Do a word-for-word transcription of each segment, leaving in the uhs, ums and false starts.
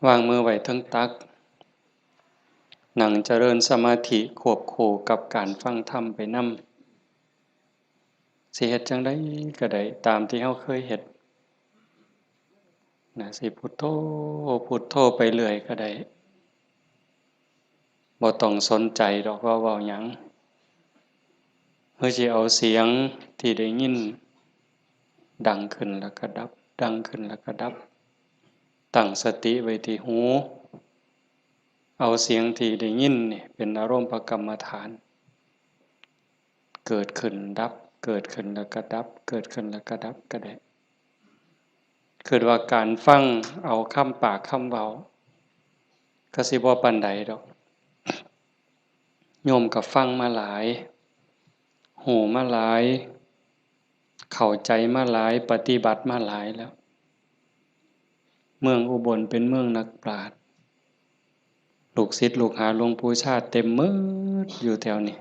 วางมือไว้เทิงตัก นั่งเจริญสมาธิควบคู่กับการฟังธรรมไปนำ สิเฮ็ดจั่งใดก็ได้ ตามที่เฮาเคยเฮ็ด นะ สิพุทโธ พุทโธไปเรื่อยก็ได้ บ่ต้องสนใจดอกว่าเว้าหยัง เฮาสิเอาเสียงที่ได้ยิน ดังขึ้นแล้วก็ดับ ดังขึ้นแล้วก็ดับ ตั้งสติไว้ที่หู เอาเสียงที่ได้ยินนี่เป็นอารมณ์กรรมฐาน เกิดขึ้นดับ เกิดขึ้นแล้วก็ดับ เกิดขึ้นแล้วก็ดับก็ได้ คิดว่าการฟังเอาคำปากคำเว้า ก็สิบ่ปานใดดอก โยมก็ฟังมาหลาย ฮู้มาหลาย เข้าใจมาหลาย ปฏิบัติมาหลายแล้ว เมืองอุบลเป็นเมืองนักปราชญ์ ลูกศิษย์ลูกหาหลวงปู่ชาติเต็มหมดอยู่แถวนี้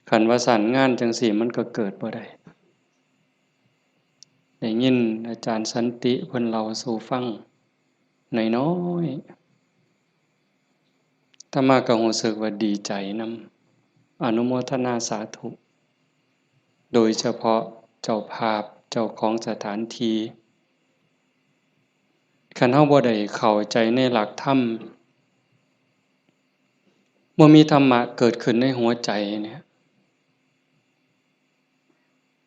คันว่าซั่นงานจั่งซี้มันก็เกิดบ่ได้ ได้ยินอาจารย์สันติเพิ่นเล่าสู่ฟังน้อยๆ อาตมาก็รู้สึกว่าดีใจนำ อนุโมทนาสาธุ โดยเฉพาะเจ้าภาพ เจ้าของสถานที่ คันเฮาบ่ได้เข้าใจในหลักธรรม บ่มีธรรมะเกิดขึ้นในหัวใจเนี่ย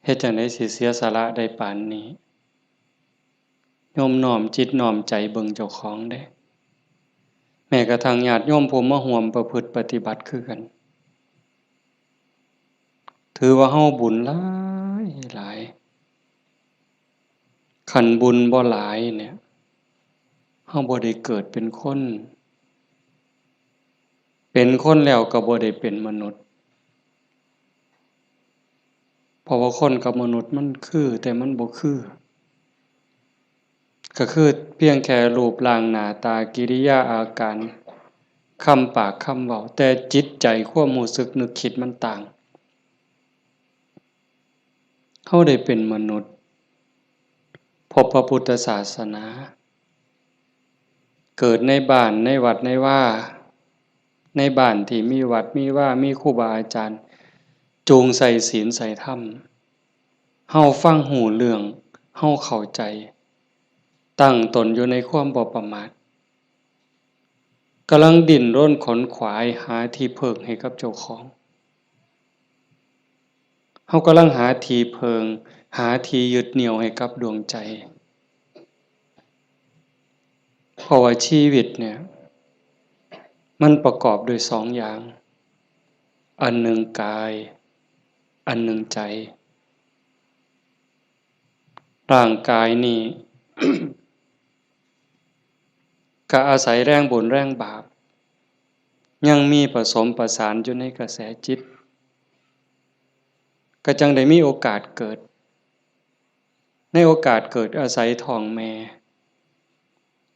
เฮ็ดจั่งใดสิเสียสละได้ปานนี้ โยมน้อมจิตน้อมใจเบิ่งเจ้าของเด้ แม้กระทั่งญาติโยมผู้มาร่วมประพฤติปฏิบัติคือกัน ถือว่าเฮาบุญหลายหลาย คันบุญบ่หลายเนี่ย เฮาบ่ได้เกิดเป็นคน เป็นคนแล้วก็บ่ได้เป็นมนุษย์ เพราะว่าคนกับมนุษย์มันคือ แต่มันบ่คือ ก็คือเพียงแค่รูปร่างหน้าตากิริยาอาการ คำปากคำเว้า แต่จิตใจความรู้สึกนึกคิดมันต่าง เฮาได้เป็นมนุษย์ พบพระพุทธศาสนา เกิดในบ้านในวัดในวา ในบ้านที่มีวัดมีวา มีครูบาอาจารย์ จูงใส่ศีลใส่ธรรม เฮาฟังฮู้เรื่อง เฮาเข้าใจ ตั้งตนอยู่ในความบ่ประมาท กำลังดิ้นรนขนขวายหาที่พึ่งให้กับเจ้าของ เฮากำลังหาที่พึ่ง หาที่ยึดเหนี่ยวให้กับดวงใจ เพราะว่าชีวิตเนี่ย มันประกอบด้วยสองอย่าง อันหนึ่งกาย อันหนึ่งใจ ร่างกายนี่ ก็อาศัยแรงบุญแรงบาป ยังมีผสมประสานอยู่ในกระแสจิต ก็จั่งได้มีโอกาสเกิด ในโอกาสเกิดอาศัยท้องแม่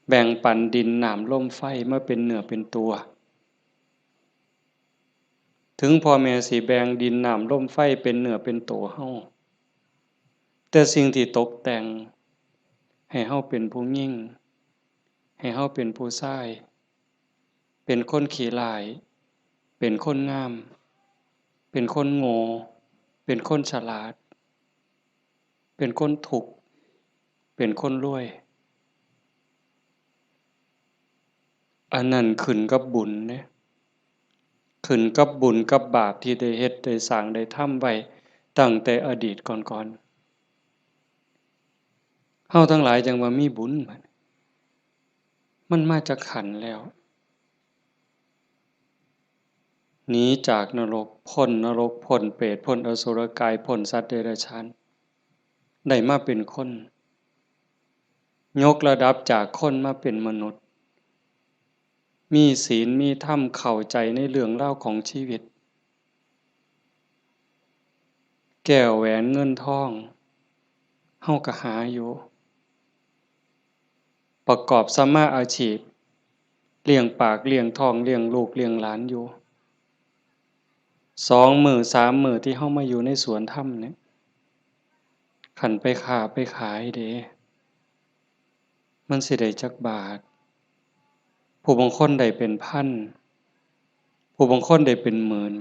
แบ่งปันดินน้ำลมไฟมาเป็นเนื้อเป็นตัว ถึงพ่อแม่สิแบ่งดินน้ำลมไฟเป็นเนื้อเป็นตัวเฮา แต่สิ่งที่ตกแต่งให้เฮาเป็นผู้หญิง ให้เฮาเป็นผู้ชาย เป็นคนขี้ร้าย เป็นคนงาม เป็นคนโง่ เป็นคนฉลาด เป็นคนทุกข์ เป็นคนรวย อันนั้นขึ้นกับบุญเด้ ขึ้นกับบุญกับบาปที่ได้เฮ็ดได้สร้างได้ทำไว้ตั้งแต่อดีตก่อนๆ เฮาทั้งหลายจั่งว่ามีบุญบัดนี้ มันมาจากขันธ์แล้ว หนีจากนรก พ้นนรก พ้นเปรต พ้นอสุรกาย พ้นสัตว์เดรัจฉาน ได้มาเป็นคน ยกระดับจากคนมาเป็นมนุษย์ มีศีล มีธรรม เข้าใจในเรื่องราวของชีวิต แก้วแหวนเงินทอง เฮาก็หาอยู่ ประกอบสัมมาอาชีพ เลี้ยงปาก เลี้ยงท้อง เลี้ยงลูก เลี้ยงหลานอยู่ สองมื้อสามมื้อที่เฮามาอยู่ในสวนธรรมเนี่ย คันไปค้าไปขายเด้ มันสิได้จักบาท ผู้บางคนได้เป็นพัน ผู้บางคนได้เป็นหมื่น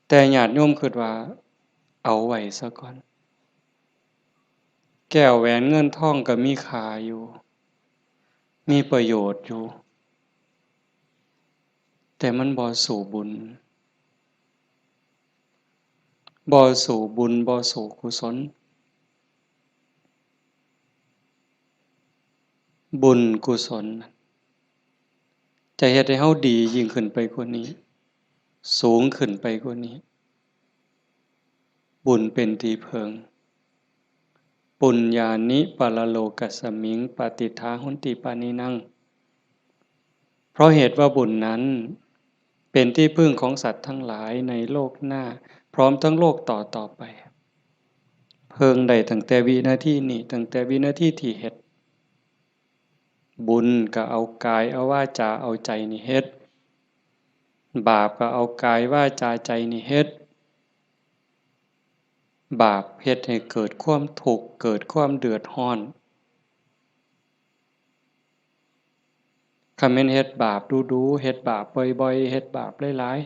แต่ญาติโยมคิดว่า เอาไว้ซะก่อน แก้วแหวนเงินทองก็มีค่าอยู่ มีประโยชน์อยู่ แต่มันบ่สู้บุญ บ่สู้บุญ บ่สู้กุศล บุญกุศล จะเฮ็ดให้เฮาดียิ่งขึ้นไปกว่านี้ สูงขึ้นไปกว่านี้ บุญเป็นที่เพิ่ง ปุญญานิปรโลกัสมิง ปาติฏฐาหนติปานินัง เพราะเหตุว่าบุญนั้นเป็นที่พึ่งของสัตว์ทั้งหลายในโลกหน้า พร้อมทั้งโลกต่อต่อไป เพิ่งได้ตั้งแต่วินาทีนี้ ตั้งแต่วินาทีที่เฮ็ด บุญก็เอากายเอาวาจาเอาใจนี่เฮ็ด บาปก็เอากายวาจาใจนี่เฮ็ด บาปเฮ็ดให้เกิดความทุกข์ เกิดความเดือดร้อน คันแม่นเฮ็ดบาปดูๆ เฮ็ดบาปบ่อยๆ เฮ็ดบาปหลาย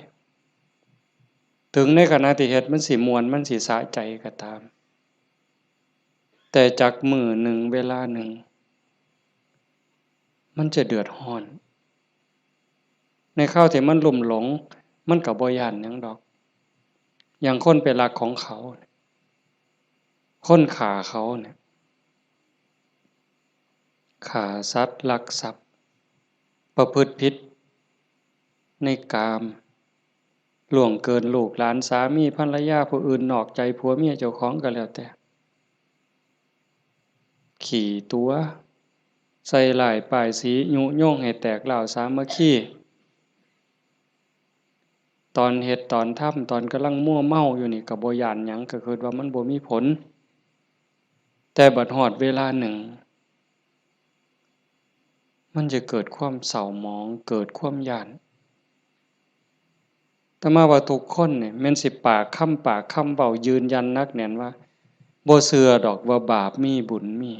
ๆ ถึงในขณะที่เฮ็ดมันสิม่วน มันสิสะใจก็ตาม แต่จักมื้อหนึ่งเวลาหนึ่ง มันจะเดือดร้อน ในคราวที่มันลุ่มหลง มันก็บ่ย้านหยังดอก อย่างคนไปลักของเขา คนฆ่าเขาเนี่ย ฆ่าสัตว์ ลักทรัพย์ ประพฤติผิดในกาม ล่วงเกินลูกหลาน สามีภรรยาผู้อื่น นอกใจผัวเมียเจ้าของก็แล้วแต่ ขี้ตั๋ว ใส่ร้ายป้ายสี ยุยงให้แตกร้าวสามัคคี ตอนเฮ็ดตอนทำ ตอนกำลังมัวเมาอยู่นี่ก็บ่ย้านหยัง ก็คิดว่ามันบ่มีผล แต่บัดฮอดเวลาหนึ่ง มันจะเกิดความเศร้าหมอง เกิดความย้าน อาตมาว่าทุกคนเนี่ย แม่นสิปากคำปากคำเว้ายืนยันหนักแน่นว่า บ่เชื่อดอกว่าบาปมีบุญมี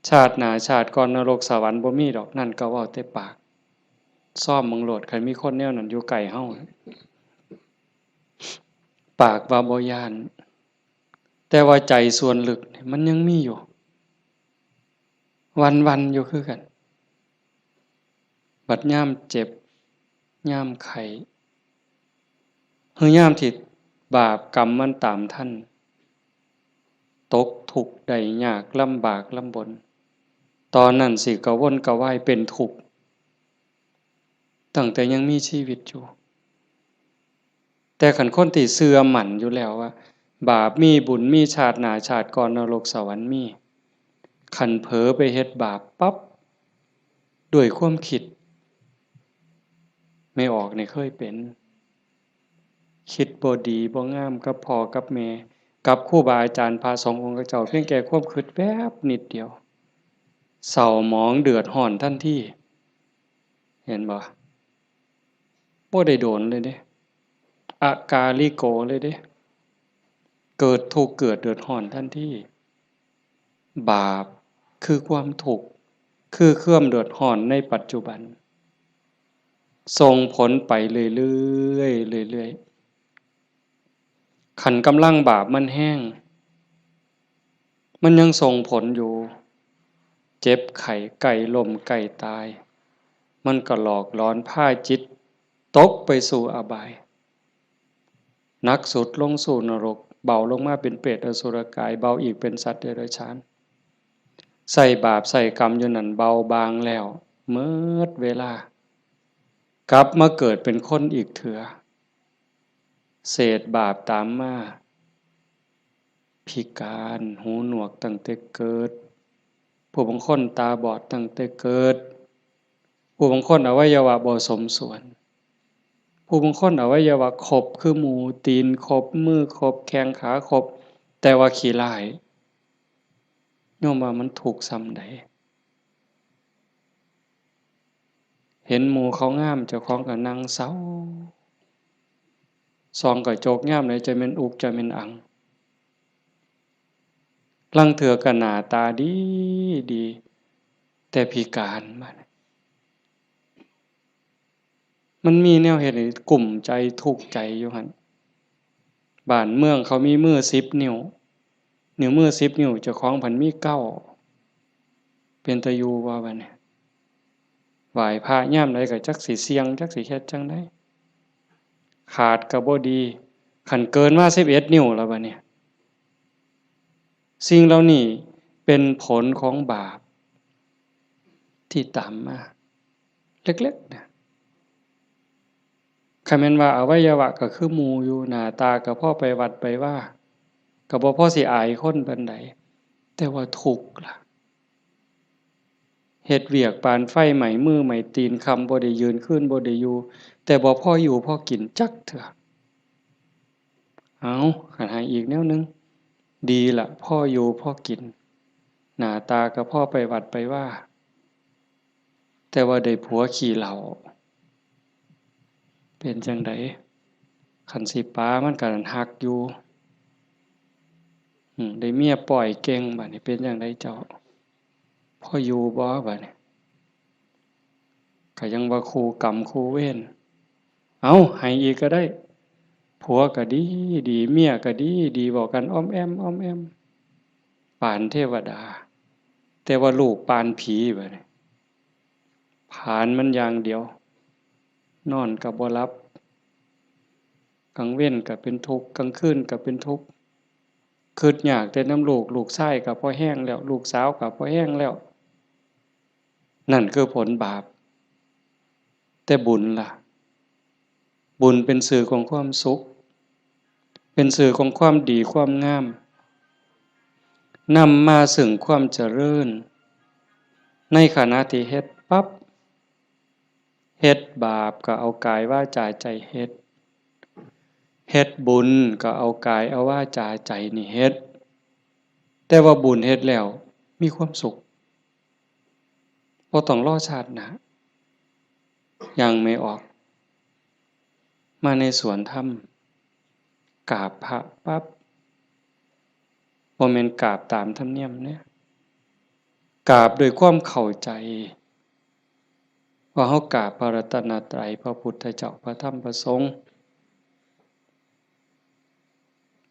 ชาติหน้าชาติก่อนนรกสวรรค์บ่มีดอก นั่นก็เว้าแต่ปาก ซ่อมเบิ่งโลด คันมีคนแนวนั้นอยู่ใกล้เฮา ปากว่าบ่ย้าน แต่ว่าใจส่วนลึกเนี่ยมันยังมีอยู่ หวั่นๆ อยู่คือกัน บัดยามเจ็บ ยามไข้ หรือยามที่บาปกรรมมันตามทัน ตกทุกข์ได้ยาก ลำบากลำบน ตอนนั้นสิกระวนกระวายเป็นทุกข์ ตั้งแต่ยังมีชีวิตอยู่ แต่คันคนที่เชื่อมั่นอยู่แล้วว่า บาปมีบุญมี ชาติหน้าชาติก่อนนรกสวรรค์มี คันเผลอไปเฮ็ดบาปปั๊บ ด้วยความคิด แม่ออกนี่เคยเป็น คิดบ่ดีบ่งามกับพ่อกับแม่ กับครูบาอาจารย์พระสงฆ์องค์เจ้า เพียงแค่ความคิดแวบนิดเดียว เศร้าหมองเดือดร้อนทันที เห็นบ่ บ่ได้โดนเลยเด้ อากาลิโกเลยเด้ เกิดทุกข์เกิดเดือดร้อนทันที บาปคือความทุกข์ คือความเดือดร้อนในปัจจุบัน ส่งผลไปเรื่อยๆ เรื่อยๆ คันกำลังบาปมันแฮง มันยังส่งผลอยู่ เจ็บไข้ ใกล้ล้ม ใกล้ตาย มันก็หลอกหลอนพาจิตตกไปสู่อบาย หนักสุดลงสู่นรก เบาลงมาเป็นเปรตอสุรกาย เบาอีกเป็นสัตว์เดรัจฉาน ใส่บาปใส่กรรมอยู่นั่น เบาบางแล้ว เมิดเวลา กลับมาเกิดเป็นคนอีกเถือ เศษบาปตามมา พิการ หูหนวกตั้งแต่เกิด ผู้บางคนตาบอดตั้งแต่เกิด ผู้บางคนอวัยวะบ่สมส่วน ผู้บางคนอวัยวะครบคือหมู ตีนครบ มือครบ แข้งขาครบ แต่ว่าขี้ร้าย โยมว่ามันทุกข์ส่ำใด เห็นหมู่เขางาม เจ้าของก็นั่งเศร้า ส่องกระจกยามใดจะแม่นอุกจะแม่นอัง ลางเทื่อก็หน้าตาดีดี แต่พิการบัดนี้ มันมีแนวเฮ็ดให้กุ้มใจทุกข์ใจอยู่หั่น บ้านเมืองเขามีมือสิบนิ้ว นิ้วมือสิบนิ้ว เจ้าของพันมีเก้า เป็นตาอยู่บ่บัดนี้ ไหว้พระยามใดก็จักสิเสี่ยง จักสิเฮ็ดจั่งใด ขาดก็บ่ดี คันเกินมาสิบเอ็ดนิ้วแล้วบัดนี้ สิ่งเหล่านี้เป็นผลของบาปที่ตามมา เล็กๆ นะ คันแม่นว่าอวัยวะก็คือหมู่อยู่ หน้าตาก็พอไปวัดไปวา ก็บ่พอสิอายคนปานใด แต่ว่าทุกข์ล่ะ เฮ็ดเวียกปานไฟไหม้มือไหม้ตีน ค่ำบ่ได้ยืน คืนบ่ได้อยู่ แต่บ่พออยู่พอกินจักเทื่อ เอา คันให้อีกแนวหนึ่ง ดีละ พออยู่พอกิน หน้าตาก็พอไปวัดไปวา แต่ว่าได้ผัวขี้เหล้า เป็นจั่งใด คันสิปามันก็ฮักอยู่ อืม ได้เมียป้อยเก่ง บัดนี้เป็นจั่งใดเจ้า พออยู่บ่บัดนี้ ก็ยังว่าคู่กรรมคู่เวร เอา ให้อีกก็ได้ ผัวก็ดีดี เมียก็ดีดี เว้ากันอ้อมแอ้มอ้อมแอ้ม ปานเทวดา แต่ว่าลูกปานผีบัดนี้ ผลาญมันอย่างเดียว นอนก็บ่หลับ กลางเว็นก็เป็นทุกข์ กลางคืนก็เป็นทุกข์ คิดยากแต่นำลูก ลูกชายก็พอแฮงแล้ว ลูกสาวก็พอแฮงแล้ว นั่นคือผลบาป แต่บุญล่ะ บุญเป็นสื่อของความสุข เป็นสื่อของความดีความงาม นำมาซึ่งความเจริญ ในขณะที่เฮ็ดปั๊บ เฮ็ดบาปก็เอากายวาจาใจเฮ็ด เฮ็ดบุญก็เอากายเอาวาจาใจนี่เฮ็ด แต่ว่าบุญเฮ็ดแล้วมีความสุข บ่ต้องรอชาติหน้า อย่างแม่ออก มาในสวนธรรม กราบพระปั๊บ บ่แม่นกราบตามธรรมเนียมเด้ กราบด้วยความเข้าใจ ว่าเฮากราบพระรัตนตรัย พระพุทธเจ้า พระธรรม พระสงฆ์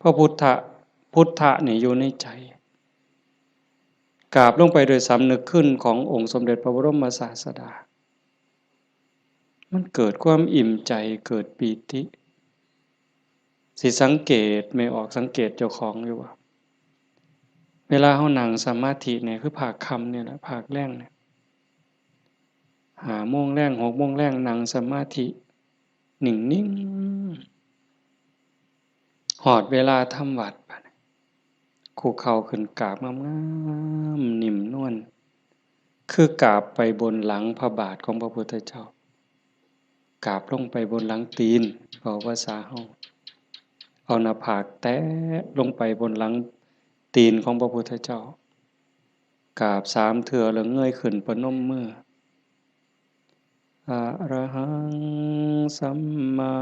พระพุทธะ พุทธะนี่อยู่ในใจ กราบลงไปโดยสำนึกคุณขององค์สมเด็จพระบรมศาสดา มันเกิดความอิ่มใจ เกิดปีติ สิสังเกต แม่ออกสังเกตเจ้าของอยู่ว่า เวลาเฮานั่งสมาธิเนี่ย คือภาคค่ำเนี่ยแหละ ภาคแลงเนี่ย ห้าโมงแลง หกโมงแลง นั่งสมาธิ นิ่งๆ ฮอดเวลาทำวัตรบัดนี้ คุกเข่าขึ้นกราบงามๆ นิ่มนวล คือกราบไปบนหลังพระบาทของพระพุทธเจ้า กราบลงไปบนหลังตีน เว้าภาษาเฮา เอาหน้าผากแตะลงไปบนหลังตีนของพระพุทธเจ้า กราบสามเทื่อแล้วเงยขึ้นประนมมือ อะระหังสัมมา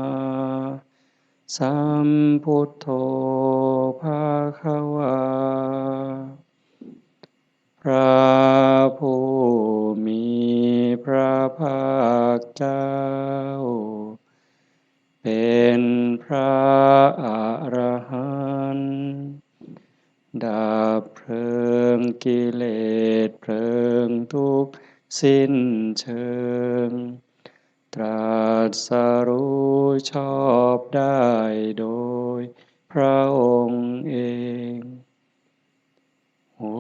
สัมพุทโธภะคะวา พระผู้มีพระภาคเจ้า เป็นพระอรหันต์ ดับเพลิงกิเลสเพลิงทุกข์สิ้นเชิง ตรัสรู้ชอบได้โดยพระองค์เอง โอ้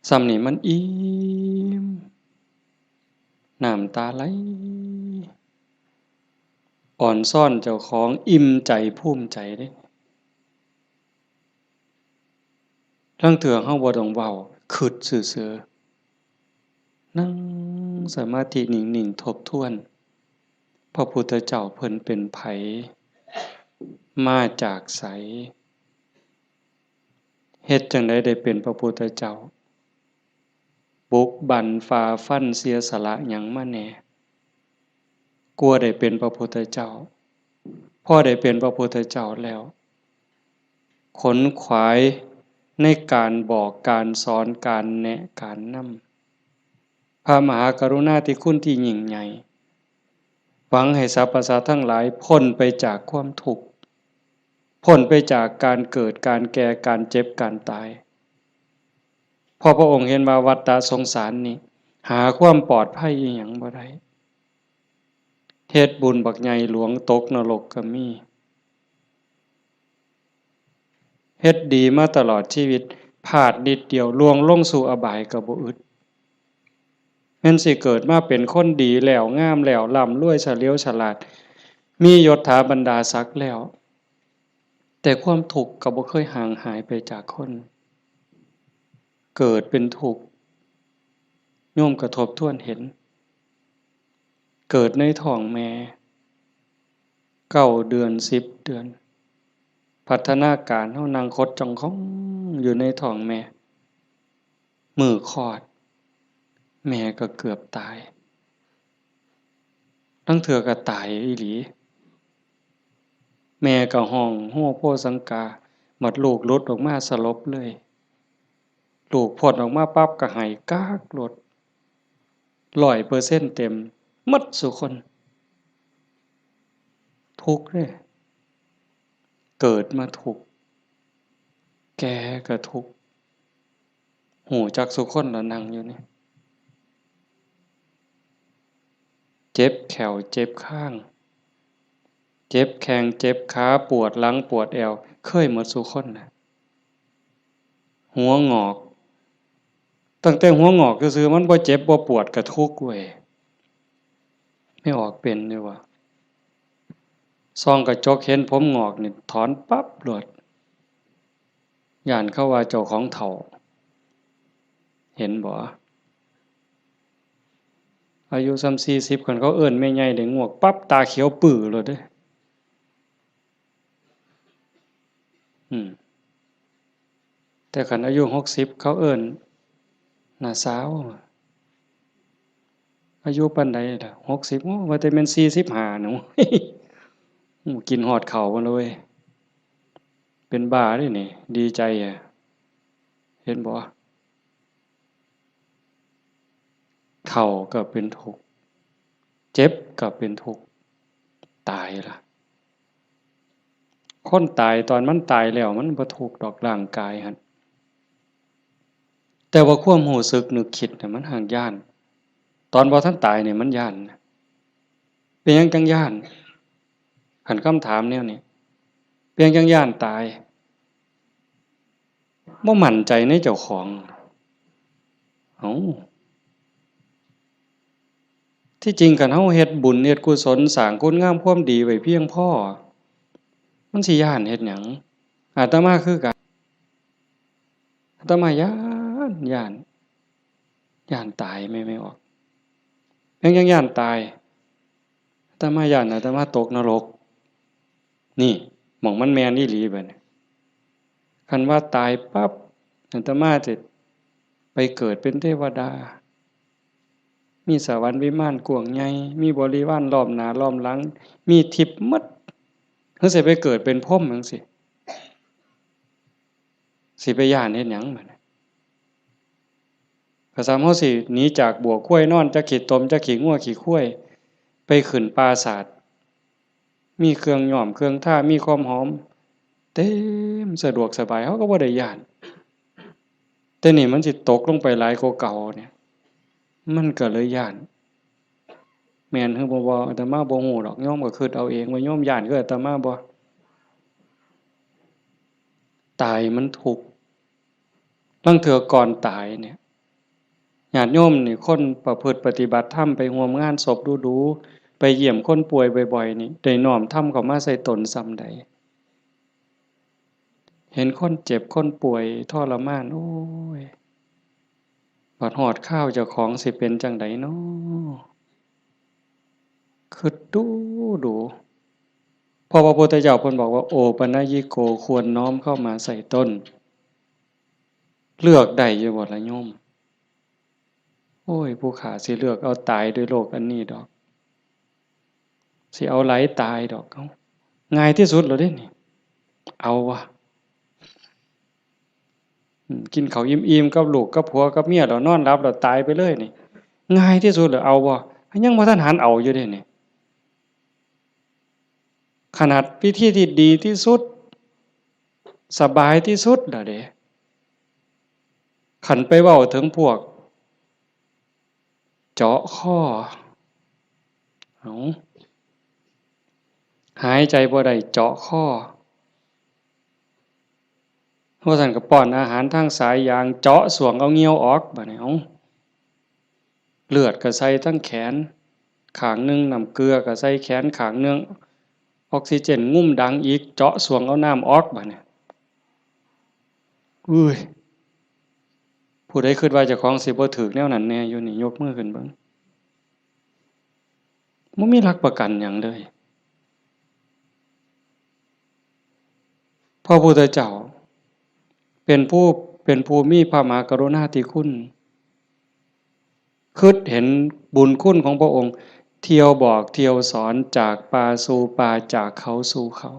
ส่ำนี่มันอิ่ม น้ำตาไหล อ่อนซ้อนเจ้าของ อิ่มใจภูมิใจเด้ ลางเทื่อเฮาบ่ต้องเว้า คิดซื่อๆ นั่งสมาธินิ่งๆ ทบทวน พระพุทธเจ้าเพิ่นเป็นไผ มาจากไส เฮ็ดจั่งใดได้เป็นพระพุทธเจ้า บุกบั่นฝ่าฟันเสียสละหยังมาแหน่ กว่าได้เป็นพระพุทธเจ้า พอได้เป็นพระพุทธเจ้าแล้ว ขนขวายในการบอก การสอน การแนะ การนำ พระมหากรุณาธิคุณที่ยิ่งใหญ่ หวังให้สรรพสัตว์ทั้งหลายพ้นไปจากความทุกข์ พ้นไปจากการเกิด การแก่ การเจ็บ การตาย เพราะพระองค์เห็นว่าวัฏสงสารนี้ หาความปลอดภัยอีหยังบ่ได้ เฮ็ดบุญบักใหญ่หลวงตกนรกก็มี เฮ็ดดีมาตลอดชีวิต พลาดนิดเดียวล่วงลงสู่อบายก็บ่อึด แม่นสิเกิดมาเป็นคนดีแล้ว งามแล้ว ร่ำรวย เฉลียวฉลาด มียศถาบรรดาศักดิ์แล้ว แต่ความทุกข์ก็บ่เคยห่างหายไปจากคน เกิดเป็นทุกข์ โยมก็ทบทวนเห็น เกิดในท้องแม่ เก้าเดือน สิบเดือน พัฒนาการเฮานั่งขดจ้องของอยู่ในท้องแม่ มื้อคลอด แม่ก็เกือบตาย ลางเทื่อก็ตายอีหลี แม่ก็ฮ้องโฮโฮสังกา บัดลูกหลุดออกมาสลบเลย ลูกพ้นออกมาปั๊บก็ไห้ก๊ากโลด ร้อยเปอร์เซ็นต์เต็ม หมดซุคน ทุกข์เด้ เกิดมาทุกข์ แก่ก็ทุกข์ ฮู้จักซุคนละนั่งอยู่นี่ เจ็บแข้ว เจ็บคาง เจ็บแข้ง เจ็บขา ปวดหลัง ปวดแอว เคยหมดซุคนนะ หัวงอก ตั้งแต่หัวงอกซื่อๆ มันบ่เจ็บบ่ปวดก็ทุกข์เว้ย แม่ออกเป็นอยู่วะ ส่องกระจกเห็นผมงอกนี่ถอนปั๊บโลด ย้านเขาว่าเจ้าของเฒ่า เห็นบ่ อายุส่ำสี่สิบ คันเขาเอิ้นแม่ใหญ่ได้งวกปั๊บ ตาเขียวปื้อโลดเด้ อืม แต่คันอายุหกสิบ เขาเอิ้นน้าสาว อายุปานใดล่ะ หกสิบ โอ้ ว่าแต่แม่นสี่สิบห้าหนู โอ้ กินฮอดข้าวมาเลย เป็นบ้าเด้นี่ ดีใจอะ เห็นบ่ เฒ่าก็เป็นทุกข์ เจ็บก็เป็นทุกข์ ตายล่ะ คนตายตอนมันตายแล้วมันบ่ทุกข์ดอกร่างกายหั่น แต่ว่าความรู้สึกนึกคิดน่ะมันหากย้าน ตอนบ่ทันตายนี่มันย้านนะ เป็นหยังจั่งย้าน คันคำถามแนวนี้ เป็นหยังจั่งย้านตาย บ่มั่นใจในเจ้าของ เอ้า ที่จริงคันเฮาเฮ็ดบุญเฮ็ดกุศลสร้างคุณงามความดีไว้เพียงพอ มันสิย้านเฮ็ดหยัง อาตมาคือกัน อาตมาย้าน ย้าน ย้านตายแม่ แม่ออก ยัง ยังย้านตาย อาตมาย้านอาตมาตกนรก นี่ หม่องมันแม่นอีหลีบัดนี้ คันว่าตายปั๊บ อาตมาจะไปเกิดเป็นเทวดา มีสวรรค์วิมานกว้างใหญ่ มีบริวารล้อมหน้าล้อมหลัง มีทิพย์หมด คือสิไปเกิดเป็นพรหมจั่งซี้ สิไปย้านเฮ็ดหยังบัดนี้ ก็ส่ำเฮาสิหนีจากบั้วควายนอน จักขี้ตม จักขี้งัวขี้ควาย ไปขึ้นปราสาท มีเครื่องย้อมเครื่องทา มีความหอม เต็ม สะดวกสบาย เฮาก็บ่ได้ย้าน แต่นี่มันสิตกลงไปหลายกว่าเก่าเนี่ย มันก็เลยย้าน แม่นหรือบ่ บ่ อาตมาบ่ฮู้ดอก โยมก็คิดเอาเองว่าโยมย้านคืออาตมาบ่ ตายมันทุกข์ ลางเทื่อก่อนตายเนี่ย ญาติโยมนี่ คนประพฤติปฏิบัติธรรม ไปร่วมงานศพดู๋ๆ ไปเยี่ยมคนป่วยบ่อยๆ นี่ ได้น้อมธรรมเข้ามาใส่ตนส่ำใด เห็นคนเจ็บคนป่วยทรมาน โอ้ย บัดฮอดคราวเจ้าของสิเป็นจั่งใดน้อ คิดดู๋ดู๋ เพราะว่าพระพุทธเจ้าเพิ่นบอกว่า โอปัญญิโก ควรน้อมเข้ามาใส่ตน เลือกได้อยู่บ่ล่ะโยม โอ้ย ผู้ข้าสิเลือกเอาตายด้วยโรคอันนี้ดอก สิเอาหลายตายดอก เอ้า ง่ายที่สุดแล้วเด้นี่ เอาวะ อืม กินข้าวอิ่มๆ กับลูกกับผัวกับเมีย แล้วนอนหลับ แล้วตายไปเลยนี่ ง่ายที่สุดเลย เอาบ่ ยังบ่ทันหันเอาอยู่เด้นี่ ขนาดวิธีที่ดีที่สุด สบายที่สุดแล้วเด้ คันไปเว้าถึงพวก เจาะคอ เอ้า หายใจบ่ได้ เจาะคอ ว่าซั่นก็ป้อนอาหารทางสายยาง เจาะส้วงเอาเหงื่อออก บาดนี้ เอ้า เลือดก็ใส่ทั้งแขนข้างหนึ่ง น้ำเกลือก็ใส่แขนข้างหนึ่ง ออกซิเจนงุ้มดังอีก เจาะส้วงเอาน้ำออก บาดนี้ อุ้ย ผู้ใดคิดว่าเจ้าของสิบ่ถืกแนวนั้นแน่อยู่นี่ ยกมือขึ้นเบิ่ง บ่มีหลักประกันหยังเลย พระพุทธเจ้า เป็นผู้ เป็นผู้มีพระมหากรุณาธิคุณ คิดเห็นบุญคุณของพระองค์ เที่ยวบอกเที่ยวสอน จากป่าสู่ป่า จากเขาสู่เขา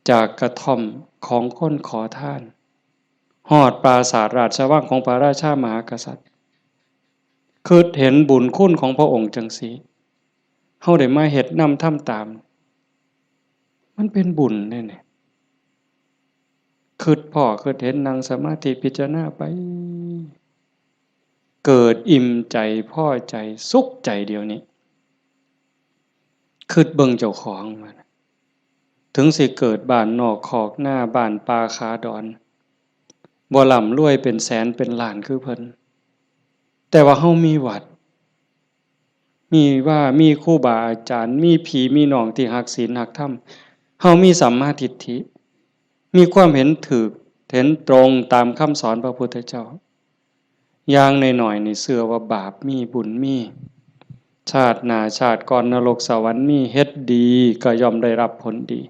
จากกระท่อมของคนขอทาน ฮอดปราสาทราชวังของพระราชามหากษัตริย์ คิดเห็นบุญคุณของพระองค์จังซี้ เฮาได้มาเฮ็ดนำทำตาม มันเป็นบุญเด้นี่ คิดพ้อคิดเห็น นั่งสมาธิพิจารณาไป เกิดอิ่มใจ พอใจ สุขใจเดี๋ยวนี้ คิดเบิ่งเจ้าของว่า ถึงสิเกิดบ้านนอกคอกนา บ้านป่าขาดอน บ่ร่ำรวยเป็นแสนเป็นล้านคือเพิ่น แต่ว่าเฮามีวัด มีวา มีครูบาอาจารย์ มีพี่มีน้องที่ฮักศีลฮักธรรม เฮามีสัมมาทิฏฐิ มีความเห็นถูก เห็นตรงตามคำสอนพระพุทธเจ้า อย่างน้อยๆ นี่เชื่อว่าบาปมี บุญมี ชาติหน้าชาติก่อนนรกสวรรค์มี เฮ็ดดีก็ย่อมได้รับผลดี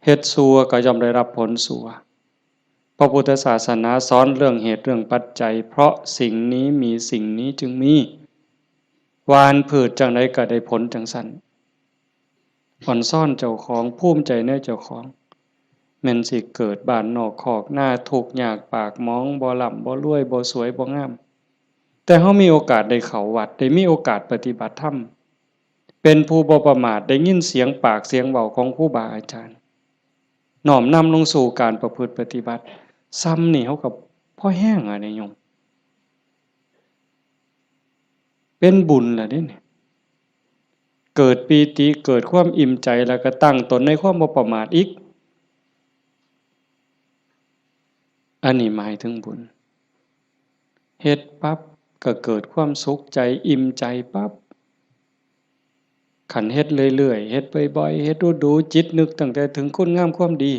เฮ็ดชั่วก็ย่อมได้รับผลชั่ว พระพุทธศาสนาสอนเรื่องเหตุเรื่องปัจจัย เพราะสิ่งนี้มีสิ่งนี้จึงมี หว่านพืชจั่งใดก็ได้ผลจั่งซั้น อ่อนซ้อนเจ้าของ ภูมิใจในเจ้าของ แม่นสิเกิดบ้านนอกคอกนา ทุกข์ยากปากหมอง บ่ร่ำบ่รวย บ่สวยบ่งาม แต่เฮามีโอกาสได้เข้าวัด ได้มีโอกาสปฏิบัติธรรม เป็นผู้บ่ประมาท ได้ยินเสียงปากเสียงเว้าของครูบาอาจารย์ น้อมนำลงสู่การประพฤติปฏิบัติ ส่ำนี่เฮาก็พอแฮงอะเด้โยม เป็นบุญล่ะเด้นี่ เกิดปีติ เกิดความอิ่มใจ แล้วก็ตั้งตนในความบ่ประมาทอีก อันนี้หมายถึงบุญ เฮ็ดปั๊บก็เกิดความสุขใจ อิ่มใจปั๊บ คันเฮ็ดเรื่อยๆ เฮ็ดบ่อยๆ เฮ็ดดูๆ จิตนึกตั้งแต่ถึงคุณงามความดี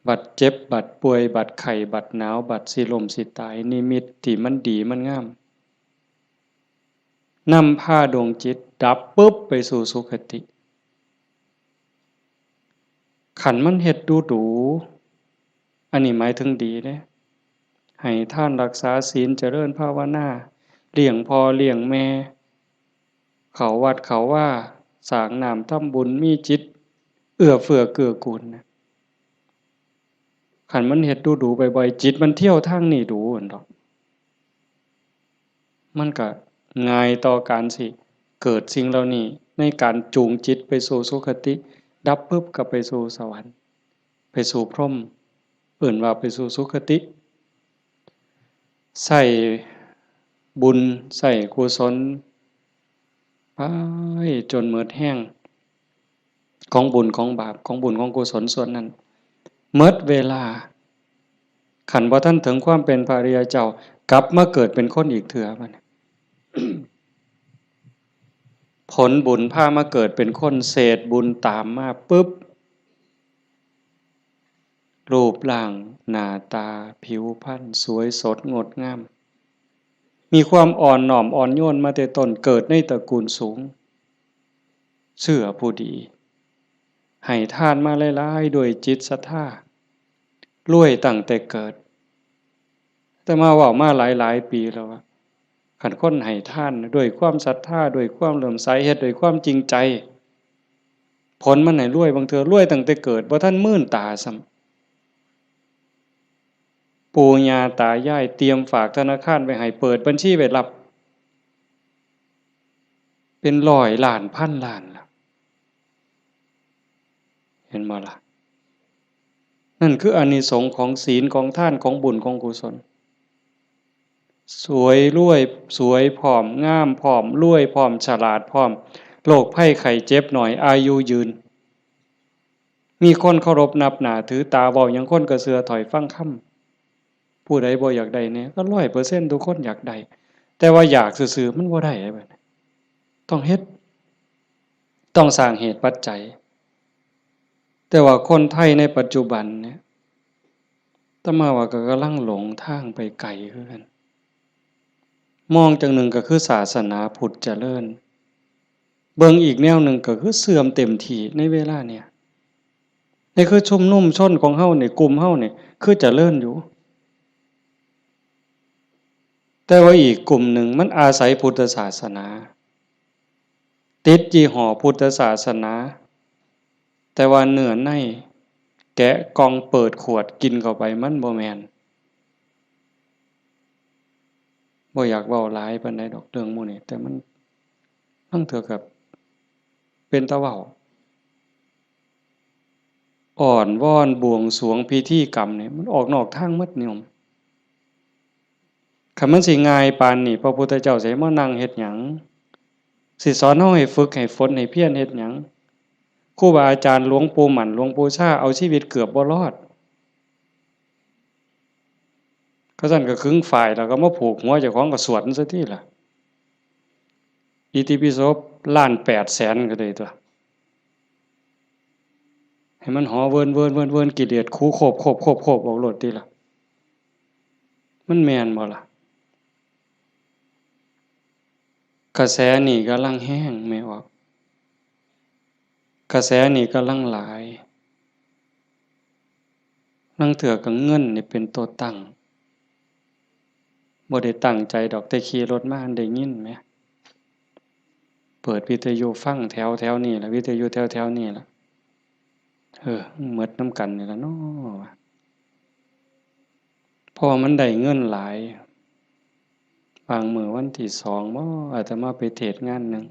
บัดเจ็บ บัดป่วย บัดไข้ บัดหนาว บัดสิล้มสิตาย นิมิตที่มันดีมันงาม นำพาดวงจิตดับปึ๊บไปสู่สุคติ คันมันเฮ็ดดูดู อันนี้หมายถึงดีเด้ ให้ทานรักษาศีล เจริญภาวนา เลี้ยงพ่อเลี้ยงแม่ เข้าวัดเข้าวา สร้างน้ำทำบุญ มีจิตเอื้อเฟื้อเกื้อกูลนะ คันมันเฮ็ดดูดูบ่อยๆ จิตมันเที่ยวทางนี้ดูหั่นดอก มันก็ง่ายต่อการสิเกิดสิ่งเหล่านี้ ในการจูงจิตไปสู่สุคติ ดับปึ๊บก็ไปสู่สวรรค์ ไปสู่พรหม เอิ้นว่าไปสู่สุคติ ใช้บุญ ใช้กุศล ไปจนหมดแฮง ของบุญของบาป ของบุญของกุศลส่วนนั้น หมดเวลา คันบ่ทันถึงความเป็นพระอริยเจ้า กลับมาเกิดเป็นคนอีกเทื่อบัดนี้ ผลบุญพามาเกิดเป็นคน เศษบุญตามมาปึ๊บ รูปร่างหน้าตาผิวพรรณสวยสดงดงาม มีความอ่อนน้อมอ่อนโยนมาแต่ต้น เกิดในตระกูลสูง เชื่อผู้ดี ให้ทานมาหลายๆ ด้วยจิตศรัทธา รวยตั้งแต่เกิด อาตมาเว้ามาหลายๆ ปีแล้วว่า คันคนให้ทานด้วยความศรัทธา ด้วยความเลื่อมใส เฮ็ดด้วยความจริงใจ ผลมันให้รวย บางเทื่อรวยตั้งแต่เกิด บ่ทันมื่นตาซ้ำ ปู่ย่าตายายเตรียมฝากธนาคารไว้ให้ เปิดบัญชีไว้รับ เป็นร้อยล้านพันล้านล่ะ เห็นบ่ล่ะ นั่นคืออานิสงส์ของศีล ของทาน ของบุญ ของกุศล สวยรวย สวยพร้อม งามพร้อม รวยพร้อม ฉลาดพร้อม โรคภัยไข้เจ็บน้อย อายุยืน มีคนเคารพนับหน้าถือตา เว้าหยังคนก็เชื่อถ้อยฟังคำ ผู้ใดบ่อยากได้แหน่ ก็ร้อยเปอร์เซ็นต์ทุกคนอยากได้ แต่ว่าอยากซื่อๆมันบ่ได้เด้บัดนี้ ต้องเฮ็ด ต้องสร้างเหตุปัจจัย แต่ว่าคนไทยในปัจจุบันเนี่ย อาตมาว่าก็กำลังหลงทางไปไกลคือกัน มองจั่งหนึ่งก็คือศาสนาพุทธเจริญ เบิ่งอีกแนวหนึ่งก็คือเสื่อมเต็มที่ในเวลาเนี่ย นี่คือชุมนุมชนของเฮานี่ กลุ่มเฮานี่ คือเจริญอยู่ แต่ว่าอีกกลุ่มหนึ่งมันอาศัยพุทธศาสนา ติดยี่ห้อพุทธศาสนา แต่ว่าเนื้อใน แกะกล่องเปิดขวดกินเข้าไป มันบ่แม่น บ่อยากเว้าหลายปานใดดอกเรื่องหมู่นี้ แต่มัน ลางเทื่อก็เป็นตาเว้า อ้อนวอนบวงสรวงพิธีกรรมนี่ มันออกนอกทางหมดโยม คันมันสิง่ายปานนี้ พระพุทธเจ้าสิให้มานั่งเฮ็ดหยัง สิสอนเฮาให้ฝึกให้ฝนให้เพียรเฮ็ดหยัง ครูบาอาจารย์หลวงปู่หมั่น หลวงปู่ชา เอาชีวิตเกือบบ่รอด เขาซั่นก็ขึงฝ้ายแล้วก็มาผูกหัวเจ้าของก็สวดมันซะติล่ะ อิติปิโสล้านแปดแสนก็ได้ตั๊ว ให้มันหอเวินเวินเวินเวิน กิเลสขูโคบโคบโคบโคบออกโลดติล่ะ มันแม่นบ่ล่ะ กระแสนี่กำลังแฮงแม่ออก กระแสนี่กำลังหลาย ลางเทื่อก็เงินนี่เป็นตัวตั้ง บ่ได้ตั้งใจดอก แต่ขี่รถมาได้ยินแหม เปิดวิทยุฟังแถวแถวนี่ล่ะ วิทยุแถวแถวนี่ล่ะ เออ หมดนำกันนี่ล่ะเนาะ เพราะว่ามันได้เงินหลาย บางมื้อวันที่สองบ่ อาตมาไปเทศน์งานหนึ่ง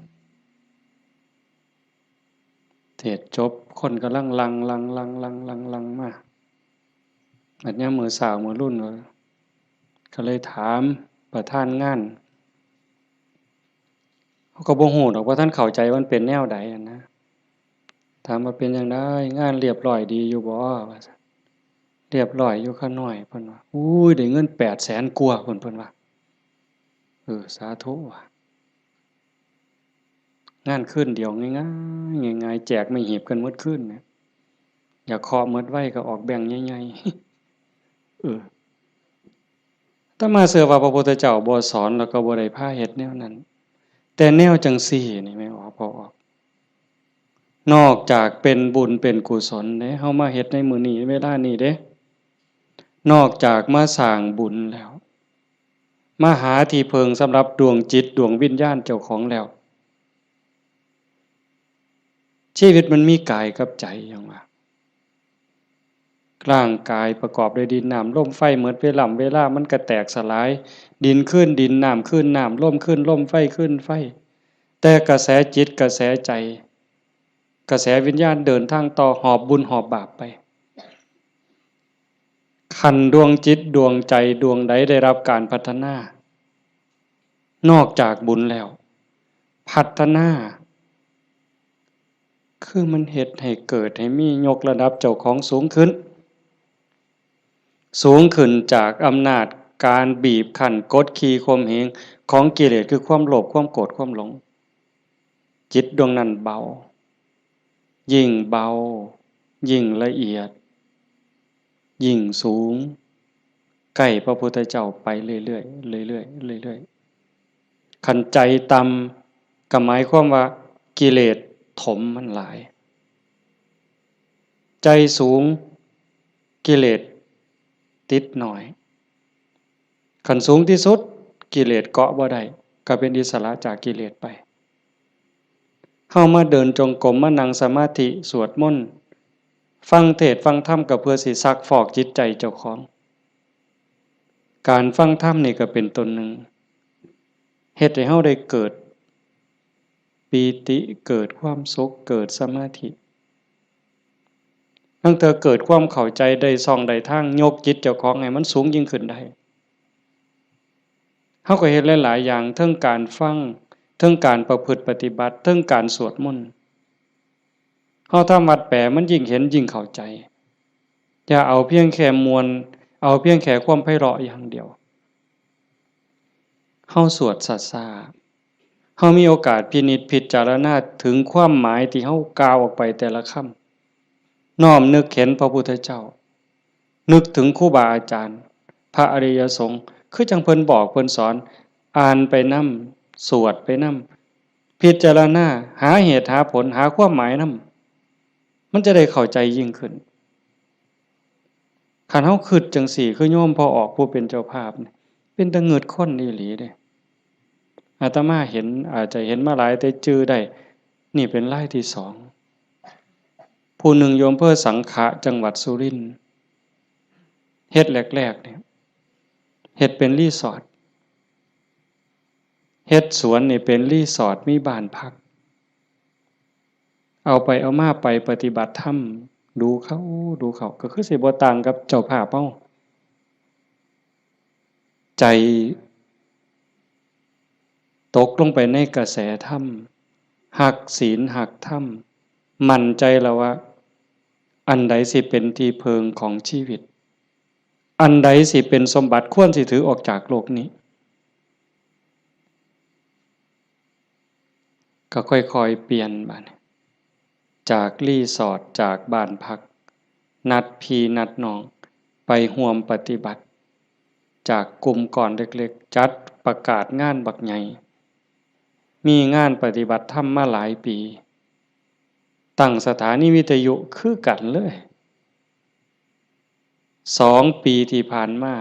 เทศน์จบ คนกำลังหลั่ง หลั่ง หลั่ง หลั่ง หลั่ง หลั่งมา บัดยามมื้อเช้ามื้อรุ่น ก็เลยถามประธานงาน เขาก็บ่ฮู้ดอกว่าท่านเข้าใจว่ามันเป็นแนวใดหั้นนะ ถามว่าเป็นจั่งใด งานเรียบร้อยดีอยู่บ่ ว่าซั่น เรียบร้อยอยู่ข้าน้อย เพิ่นว่า อุ้ย ได้เงินแปดแสนกว่าพุ้น เพิ่นว่า เออ สาธุว่ะ งานคืนเดียวง่ายๆ ง่ายๆ แจกไม้หีบกันหมดคืนเนี่ย อยากเคาะหมดไวก็ออกแบงค์ใหญ่ๆ เออ อาตมาเชื่อว่าพระพุทธเจ้าบ่สอนแล้วก็บ่ได้พาเฮ็ดแนวนั้น แต่แนวจั่งซี้นี่แม่นบ่ พ่อออก นอกจากเป็นบุญเป็นกุศลเด้ เฮามาเฮ็ดในมื้อนี้เวลานี้เด้ นอกจากมาสร้างบุญแล้ว มาหาที่พึ่งสำหรับดวงจิตดวงวิญญาณเจ้าของแล้ว ชีวิตมันมีกายกับใจหยังวะ ร่างกายประกอบด้วยดินน้ำลมไฟ หมดเวล่ำเวลามันก็แตกสลาย ดินคืนดิน น้ำคืนน้ำ ลมคืนลม ไฟคืนไฟ แต่กระแสจิตกระแสใจ กระแสวิญญาณเดินทางต่อ หอบบุญหอบบาปไป คันดวงจิตดวงใจดวงใดได้รับการพัฒนา นอกจากบุญแล้ว พัฒนา คือมันเฮ็ดให้เกิดให้มี ยกระดับเจ้าของสูงขึ้น สูงขึ้นจากอำนาจการบีบคั้นกดขี่ข่มเหงของกิเลส คือความโลภ ความโกรธ ความหลง จิตดวงนั้นเบา ยิ่งเบา ยิ่งละเอียด ยิ่งสูง ใกล้พระพุทธเจ้าไปเรื่อยๆ เรื่อยๆ เรื่อยๆ คันใจต่ำก็หมายความว่ากิเลสถมมันหลาย ใจสูงกิเลสติดน้อย คันสูงที่สุดกิเลสเกาะบ่ได้ ก็เป็นอิสระจากกิเลสไป เฮามาเดินจงกรม มานั่งสมาธิ สวดมนต์ ฟังเทศน์ฟังธรรม ก็เพื่อสิซักฟอกจิตใจเจ้าของ การฟังธรรมนี่ก็เป็นต้นหนึ่ง เฮ็ดให้เฮาได้เกิดปีติ เกิดความสุข เกิดสมาธิ ลางเทื่อเกิดความเข้าใจได้ช่องได้ทาง ยกจิตเจ้าของให้มันสูงยิ่งขึ้นได้ เฮาก็เฮ็ดหลายๆ อย่าง เทิงการฟัง เทิงการประพฤติปฏิบัติ เทิงการสวดมนต์ เฮาทำวัดแปล มันยิ่งเห็นยิ่งเข้าใจ อย่าเอาเพียงแค่ม่วน เอาเพียงแค่ความไพเราะอย่างเดียว เฮาสวดช้าๆ เฮามีโอกาสพินิจพิจารณาถึงความหมายที่เฮากล่าวออกไปแต่ละคำ น้อมนึกเห็นพระพุทธเจ้า นึกถึงครูบาอาจารย์ พระอริยสงฆ์ คือจั่งเพิ่นบอกเพิ่นสอน อ่านไปนำ สวดไปนำ พิจารณา หาเหตุหาผล หาความหมายนำ มันจะได้เข้าใจยิ่งขึ้น คันเฮาคิดจั่งซี้ คือโยมพ่อออกผู้เป็นเจ้าภาพนี่ เป็นตาเงิดคนอีหลีเด้ อาตมาเห็น อาจจะเห็นมาหลายแต่จื่อได้ นี่เป็นรายที่สอง ผู้หนึ่งอยู่อำเภอสังขะ จังหวัดสุรินทร์ เฮ็ดแรกๆ เนี่ย เฮ็ดเป็นรีสอร์ท เฮ็ดสวนนี่เป็นรีสอร์ท มีบ้านพัก เอาไปเอามาไปปฏิบัติธรรม ดูเข้า ดูเข้า ก็คือสิบ่ต่างกับเจ้าภาพเฮา ใจตกลงไปในกระแสธรรม ฮักศีลฮักธรรม มั่นใจแล้วว่า อันใดสิเป็นที่เพิ่งของชีวิต อันใดสิเป็นสมบัติควรสิถือออกจากโลกนี้ ก็ค่อยๆ เปลี่ยนบัดนี้ จากรีสอร์ท จากบ้านพัก นัดพี่นัดน้อง ไปร่วมปฏิบัติ จากกลุ่มก้อนเล็กๆ จัดประกาศงานบักใหญ่ มีงานปฏิบัติธรรมมาหลายปี ตั้งสถานีวิทยุคือกันเลย สองปีที่ผ่านมา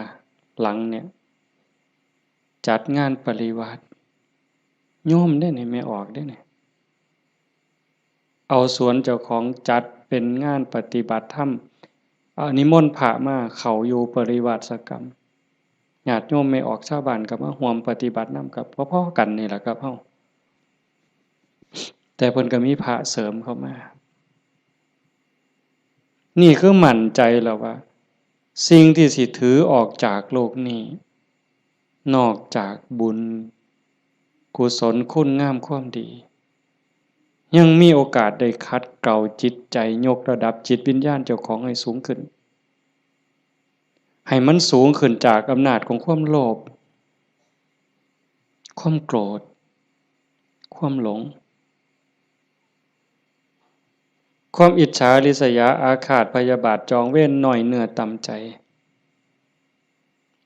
หลังเนี่ย จัดงานปริวาส โยมเด้นี่ แม่ออกเด้นี่ เอาสวนเจ้าของจัดเป็นงานปฏิบัติธรรม เอานิมนต์พระมาเข้าอยู่ปริวาสกรรม ญาติโยมแม่ออกชาวบ้านก็มาร่วมปฏิบัตินำ กับพอๆ กันนี่แหละครับเฮา แต่เพิ่นก็มีพระเสริมเข้ามา นี่คือมั่นใจแล้วว่า สิ่งที่สิถือออกจากโลกนี้ นอกจากบุญ กุศลคุณงามความดี ยังมีโอกาสได้ขัดเกลาจิตใจ ยกระดับจิตวิญญาณเจ้าของให้สูงขึ้น ให้มันสูงขึ้นจากอำนาจของความโลภ ความโกรธ ความหลง ความอิจฉาริษยาอาฆาตพยาบาทจองเวร น้อยเนื้อต่ำใจ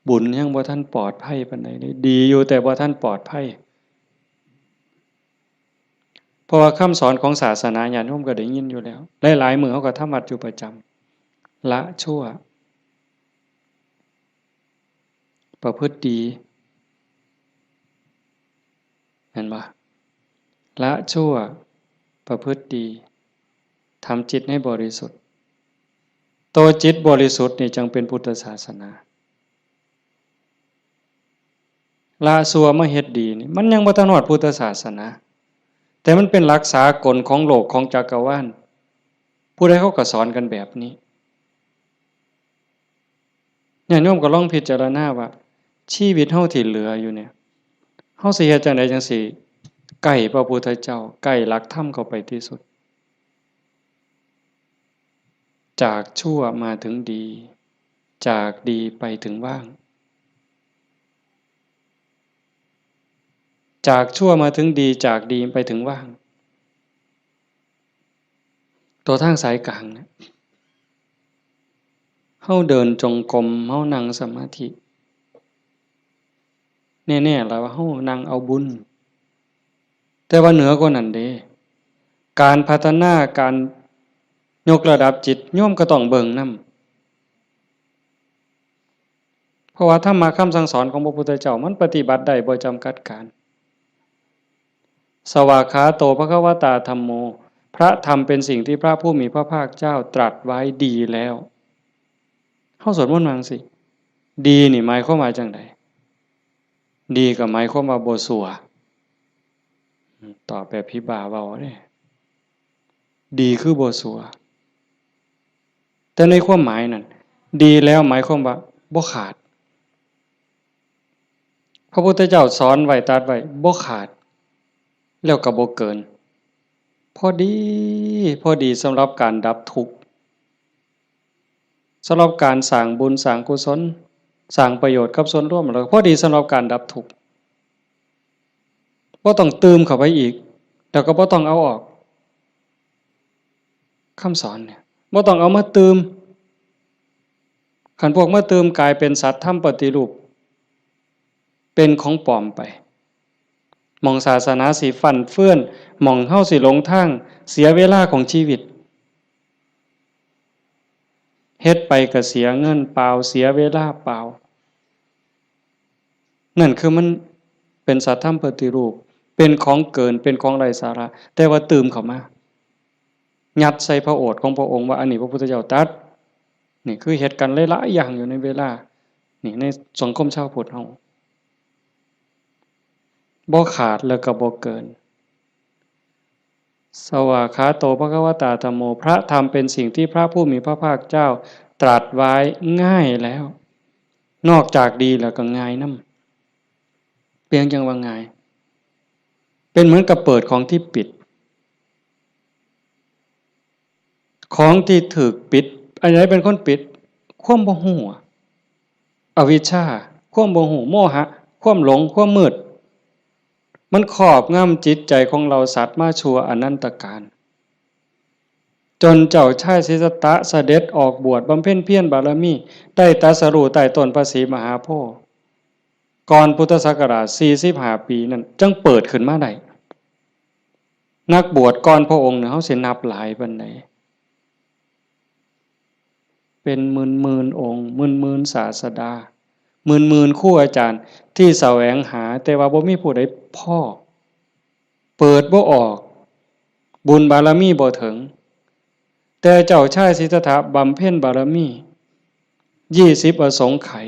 บุญยังบ่ทันปลอดภัยปานใดเลย ดีอยู่แต่บ่ทันปลอดภัย เพราะว่าคำสอนของศาสนาญาติโยมก็ได้ยินอยู่แล้ว หลายๆ มื้อเฮาก็ทำวัดอยู่ประจำ ละชั่ว ประพฤติดี เห็นบ่ ละชั่ว ประพฤติดี ทำจิตให้บริสุทธิ์ ตัวจิตบริสุทธิ์นี่จั่งเป็นพุทธศาสนา ละชั่วมาเฮ็ดดีนี่ มันยังบ่ทันฮอดพุทธศาสนา แต่มันเป็นหลักสากลของโลกของจักรวาล ผู้ใดเขาก็สอนกันแบบนี้ ญาติโยมก็ลองพิจารณาว่า ชีวิตเฮาที่เหลืออยู่เนี่ย เฮาสิเฮ็ดจั่งใดจั่งสิใกล้พระพุทธเจ้า ใกล้หลักธรรมเข้าไปที่สุด จากชั่วมาถึงดี จากดีไปถึงว่าง จากชั่วมาถึงดี จากดีไปถึงว่าง ตัวทางสายกลางเนี่ย เฮาเดินจงกรม เฮานั่งสมาธิ แน่ๆ แล้วว่าเฮานั่งเอาบุญ แต่ว่าเหนือกว่านั้นเด้ การพัฒนา การยกระดับจิต โยมก็ต้องเบิ่งนำ เพราะว่าธรรมะคำสั่งสอนของพระพุทธเจ้า มันปฏิบัติได้บ่จำกัดการ สวากขาโตภควตาธัมโม พระธรรมเป็นสิ่งที่พระผู้มีพระภาคเจ้าตรัสไว้ดีแล้ว เฮาสวดมนต์ว่าจั่งซี้ ดีนี่หมายความว่าจั่งใด ดีก็หมายความว่าบ่ซัว ตอบแบบผีบ้าเว้าเด้ ดีคือบ่ซัว แต่ในความหมายนั่น ดีแล้วหมายความว่าบ่ขาด พระพุทธเจ้าสอนไว้ ตรัสไว้ บ่ขาด แล้วก็บ่เกิน พอดี พอดีสำหรับการดับทุกข์ สำหรับการสร้างบุญสร้างกุศล สร้างประโยชน์กับส่วนรวม แล้วก็พอดีสำหรับการดับทุกข์ บ่ต้องตื่มเข้าไปอีก แล้วก็บ่ต้องเอาออก คำสอนเนี่ย บ่ต้องเอามาตื่ม คันพวกมาตื่มกลายเป็นสัตว์ธรรมปฏิรูป เป็นของปลอมไป หม่องศาสนาสิฟั่นเฟือน หม่องเฮาสิหลงทาง เสียเวลาของชีวิต เฮ็ดไปก็เสียเงินเปล่า เสียเวลาเปล่า นั่นคือมันเป็นสัตว์ธรรมปฏิรูป เป็นของเกิน เป็นของไร้สาระ แต่ว่าตื่มเข้ามา ยัดใส่พระโอษฐ์ของพระองค์ว่าอันนี้พระพุทธเจ้าตรัส นี่คือเฮ็ดกันหลายๆอย่างอยู่ในเวลา นี่ในสังคมชาวพุทธเฮา บ่ขาดแล้วก็บ่เกิน สวากขาโต ภควตา ธัมโม พระธรรมเป็นสิ่งที่พระผู้มีพระภาคเจ้าตรัสไว้ง่ายแล้ว นอกจากดีแล้วก็ง่ายนำ เปรียงจั่งว่าง่าย เป็นเหมือนกับเปิดของที่ปิด ของที่ถูกปิด อันไหนเป็นคนปิด ความบ่ฮู้อะ อวิชชา ความบ่ฮู้ โมหะ ความหลง ความมืด มันครอบงำจิตใจของเราสัตว์มาชั่วอนันตกาล จนเจ้าชายสิทธัตถะเสด็จออกบวชบำเพ็ญเพียรบารมี ได้ตรัสรู้ใต้ต้นพระศรีมหาโพธิ์ ก่อนพุทธศักราชสี่สิบห้าปีนั่น จั่งเปิดขึ้นมาได้ นักบวชก่อนพระองค์เนี่ย เฮาสินับหลายปานใด เป็นหมื่นๆองค์ หมื่นๆศาสดา หมื่นๆครูอาจารย์ที่แสวงหา แต่ว่าบ่มีผู้ใดพ้อ เปิดบ่ออก บุญบารมีบ่ถึง แต่เจ้าชายสิทธัตถะบำเพ็ญบารมี ยี่สิบอสงไขย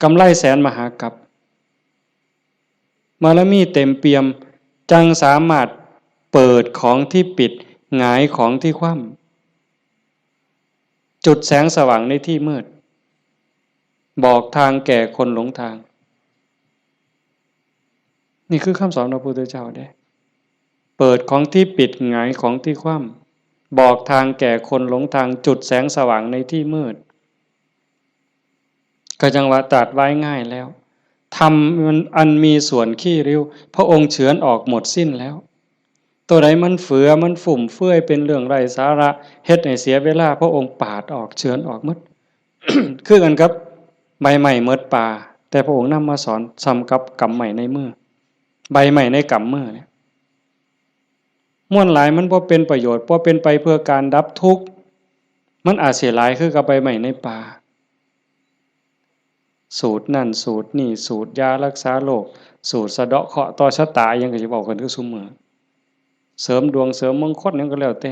กำไรแสนมหากัป บารมีเต็มเปี่ยม จั่งสามารถเปิดของที่ปิด หงายของที่คว่ำ จุดแสงสว่างในที่มืด บอกทางแก่คนหลงทาง นี่คือคำสอนพระพุทธเจ้าเด้ เปิดของที่ปิด หงายของที่คว่ำ บอกทางแก่คนหลงทาง จุดแสงสว่างในที่มืด ก็จั่งว่าตรัสไว้ง่ายแล้ว ธรรมอันมีส่วนขี้ริ้ว พระองค์เฉือนออกหมดสิ้นแล้ว ตัวใดมันเฟือ มันฟุ่มเฟือย เป็นเรื่องไร้สาระ เฮ็ดให้เสียเวลา พระองค์ปาดออก เฉือนออกหมด คือกันกับใบไม้หมดป่า แต่พระองค์นำมาสอนส่ำกับกำไม้ในมือ ใบไม้ในกำมือเนี่ย มวลหลายมันบ่เป็นประโยชน์ บ่เป็นไปเพื่อการดับทุกข์ มันอาจสิหลายคือกับใบไม้ในป่า สูตรนั่นสูตรนี่ สูตรยารักษาโรค สูตรสะเดาะเคราะห์ต่อชะตา อิหยังก็สิเว้ากันคือซุมื้อ เสริมดวงเสริมมงคลหยังก็แล้วแต่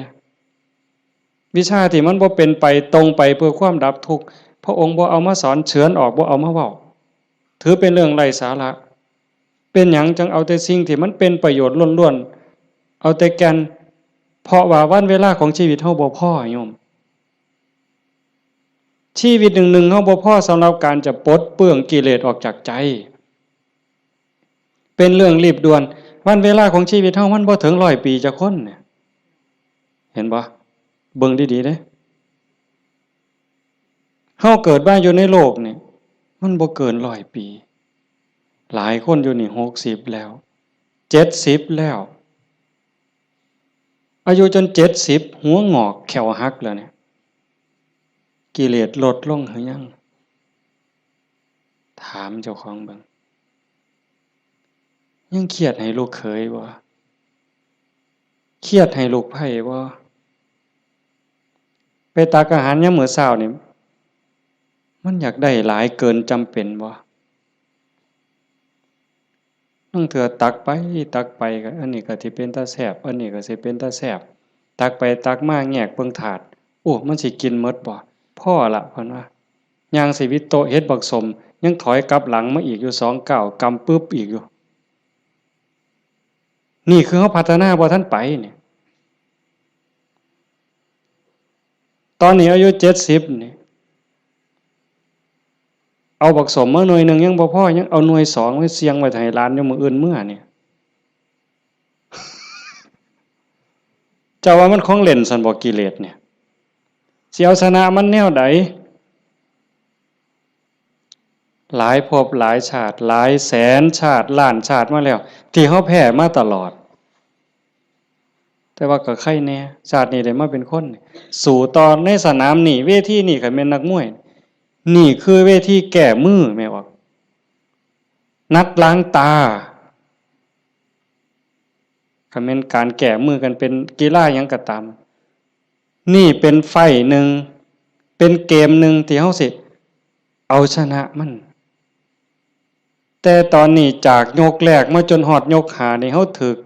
วิชาที่มันบ่เป็นไปตรงไปเพื่อความดับทุกข์ พระองค์บ่เอามาสอน เฉือนออก บ่เอามาเว้า ถือเป็นเรื่องไร้สาระ เป็นหยังจั่งเอาแต่สิ่งที่มันเป็นประโยชน์ล้วนๆ เอาแต่แก่น เพราะว่าวันเวลาของชีวิตเฮาบ่พอโยม ชีวิตหนึ่งๆ เฮาบ่พอสำหรับการจะปลดเปลื้องกิเลสออกจากใจ เป็นเรื่องรีบด่วน วันเวลาของชีวิตเฮามันบ่ถึงร้อยปีจักคนเนี่ย เห็นบ่ เบิ่งดีๆ เด้ เฮาเกิดมาอยู่ในโลกนี่ มันบ่เกินร้อยปี หลายคนอยู่นี่หกสิบแล้ว เจ็ดสิบแล้ว อายุจนเจ็ดสิบ หัวงอกแข้วหักแล้วเนี่ย กิเลสลดลงหรือยัง ถามเจ้าของเบิ่ง ยังเครียดให้ลูกเขยบ่ เครียดให้ลูกไพร่บ่ ไปตักอาหารยามมื้อเช้านี่ มันอยากได้หลายเกินจำเป็นบ่ ลางเทื่อตักไปตักไปก็ อันนี้ก็สิเป็นตาแซ่บ อันนี้ก็สิเป็นตาแซ่บ ตักไปตักมาแงกเบิ่งถาด โอ้ มันสิกินหมดบ่ พอละ เพิ่นว่า ย่างสิวิโตะเห็นบักสม ยังถอยกลับหลังมาอีกอยู่สองก้าว กำปึ๊บอีกอยู่ นี่คือเฮาพัฒนาบ่ทันไปนี่ ตอนนี้อายุเจ็ดสิบนี่ เอาบักสมมาหน่วยหนึ่งยังบ่พอ ยังเอาหน่วยสองไว้เสี่ยงไว้ให้หลานอยู่มื้ออื่นเมือนี่ เจ้าว่ามันของเล่นซั่นบ่ กิเลสเนี่ย สิเอาชนะมันแนวใด หลายภพหลายชาติ หลายแสนชาติ ล้านชาติมาแล้ว ที่เฮาแพ้มาตลอด แต่ว่าก็ไคแน่ ชาตินี้ได้มาเป็นคน สู้ต่อในสนามนี่ เวทีนี่ คันแม่นนักมวย นี่คือเวทีแก้มือ แม่นบ่ นัดล้างตา คันแม่นการแก้มือกันเป็นกีฬาหยังก็ตาม นี่เป็นไฟต์หนึ่ง เป็นเกมหนึ่งที่เฮาสิเอาชนะมัน แต่ตอนนี้จากยกแรกมาจนฮอดยกห้านี่ เฮาถืก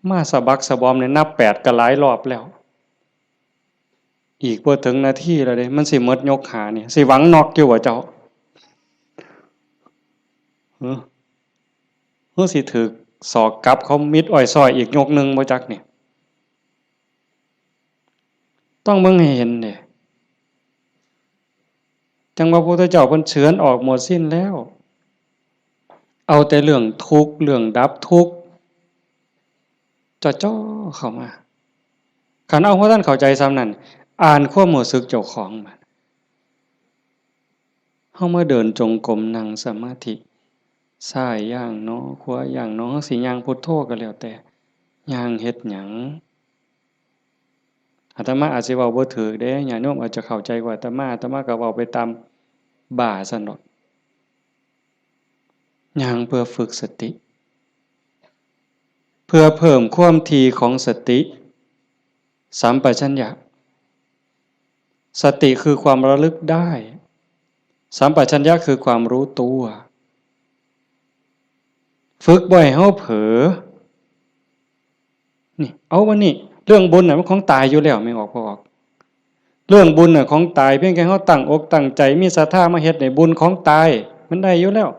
มาสะบักสะบอมนี่ นับแปดก็หลายรอบแล้ว อีกบ่ถึงนาทีแล้วเด้ มันสิหมดยกห้านี่ สิหวังน็อกอยู่บ่เจ้า หึ หรือสิถืกศอกกลับเขามิดอ้อยซ้อยอีกยกหนึ่งบ่จักนี่ ต้องเบิ่งให้เห็นเด้ จั่งว่าพระพุทธเจ้าเพิ่นเฉือนออกหมดสิ้นแล้ว เอาแต่เรื่องทุกข์ เรื่องดับทุกข์ จ่อๆเข้ามา คันเอาบ่ทันเข้าใจส่ำนั้น อ่านความรู้สึกเจ้าของบาด เฮามาเดินจงกรม นั่งสมาธิ ซ้ายย่างหนอ ขวาย่างหนอ เฮาสิย่างพุทโธก็แล้วแต่ ย่างเฮ็ดหยัง อาตมาอาจสิเว้าบ่ถูกเด้ ญาติโยมอาจจะเข้าใจกว่าอาตมา อาตมาก็เว้าไปตามบ้าซั่นดอก ย่างเพื่อฝึกสติ เพื่อเพิ่มความถี่ของสติ สัมปชัญญะ สติคือความระลึกได้ สัมปชัญญะคือความรู้ตัว ฝึกบ่ให้เฮาเผลอ นี่ เอาวันนี้ เรื่องบุญน่ะมันของตายอยู่แล้ว แม่นออกบ่ออก เรื่องบุญน่ะของตาย เพียงแค่เฮาตั้งอกตั้งใจ มีศรัทธามาเฮ็ดนี่ บุญของตาย มันได้อยู่แล้ว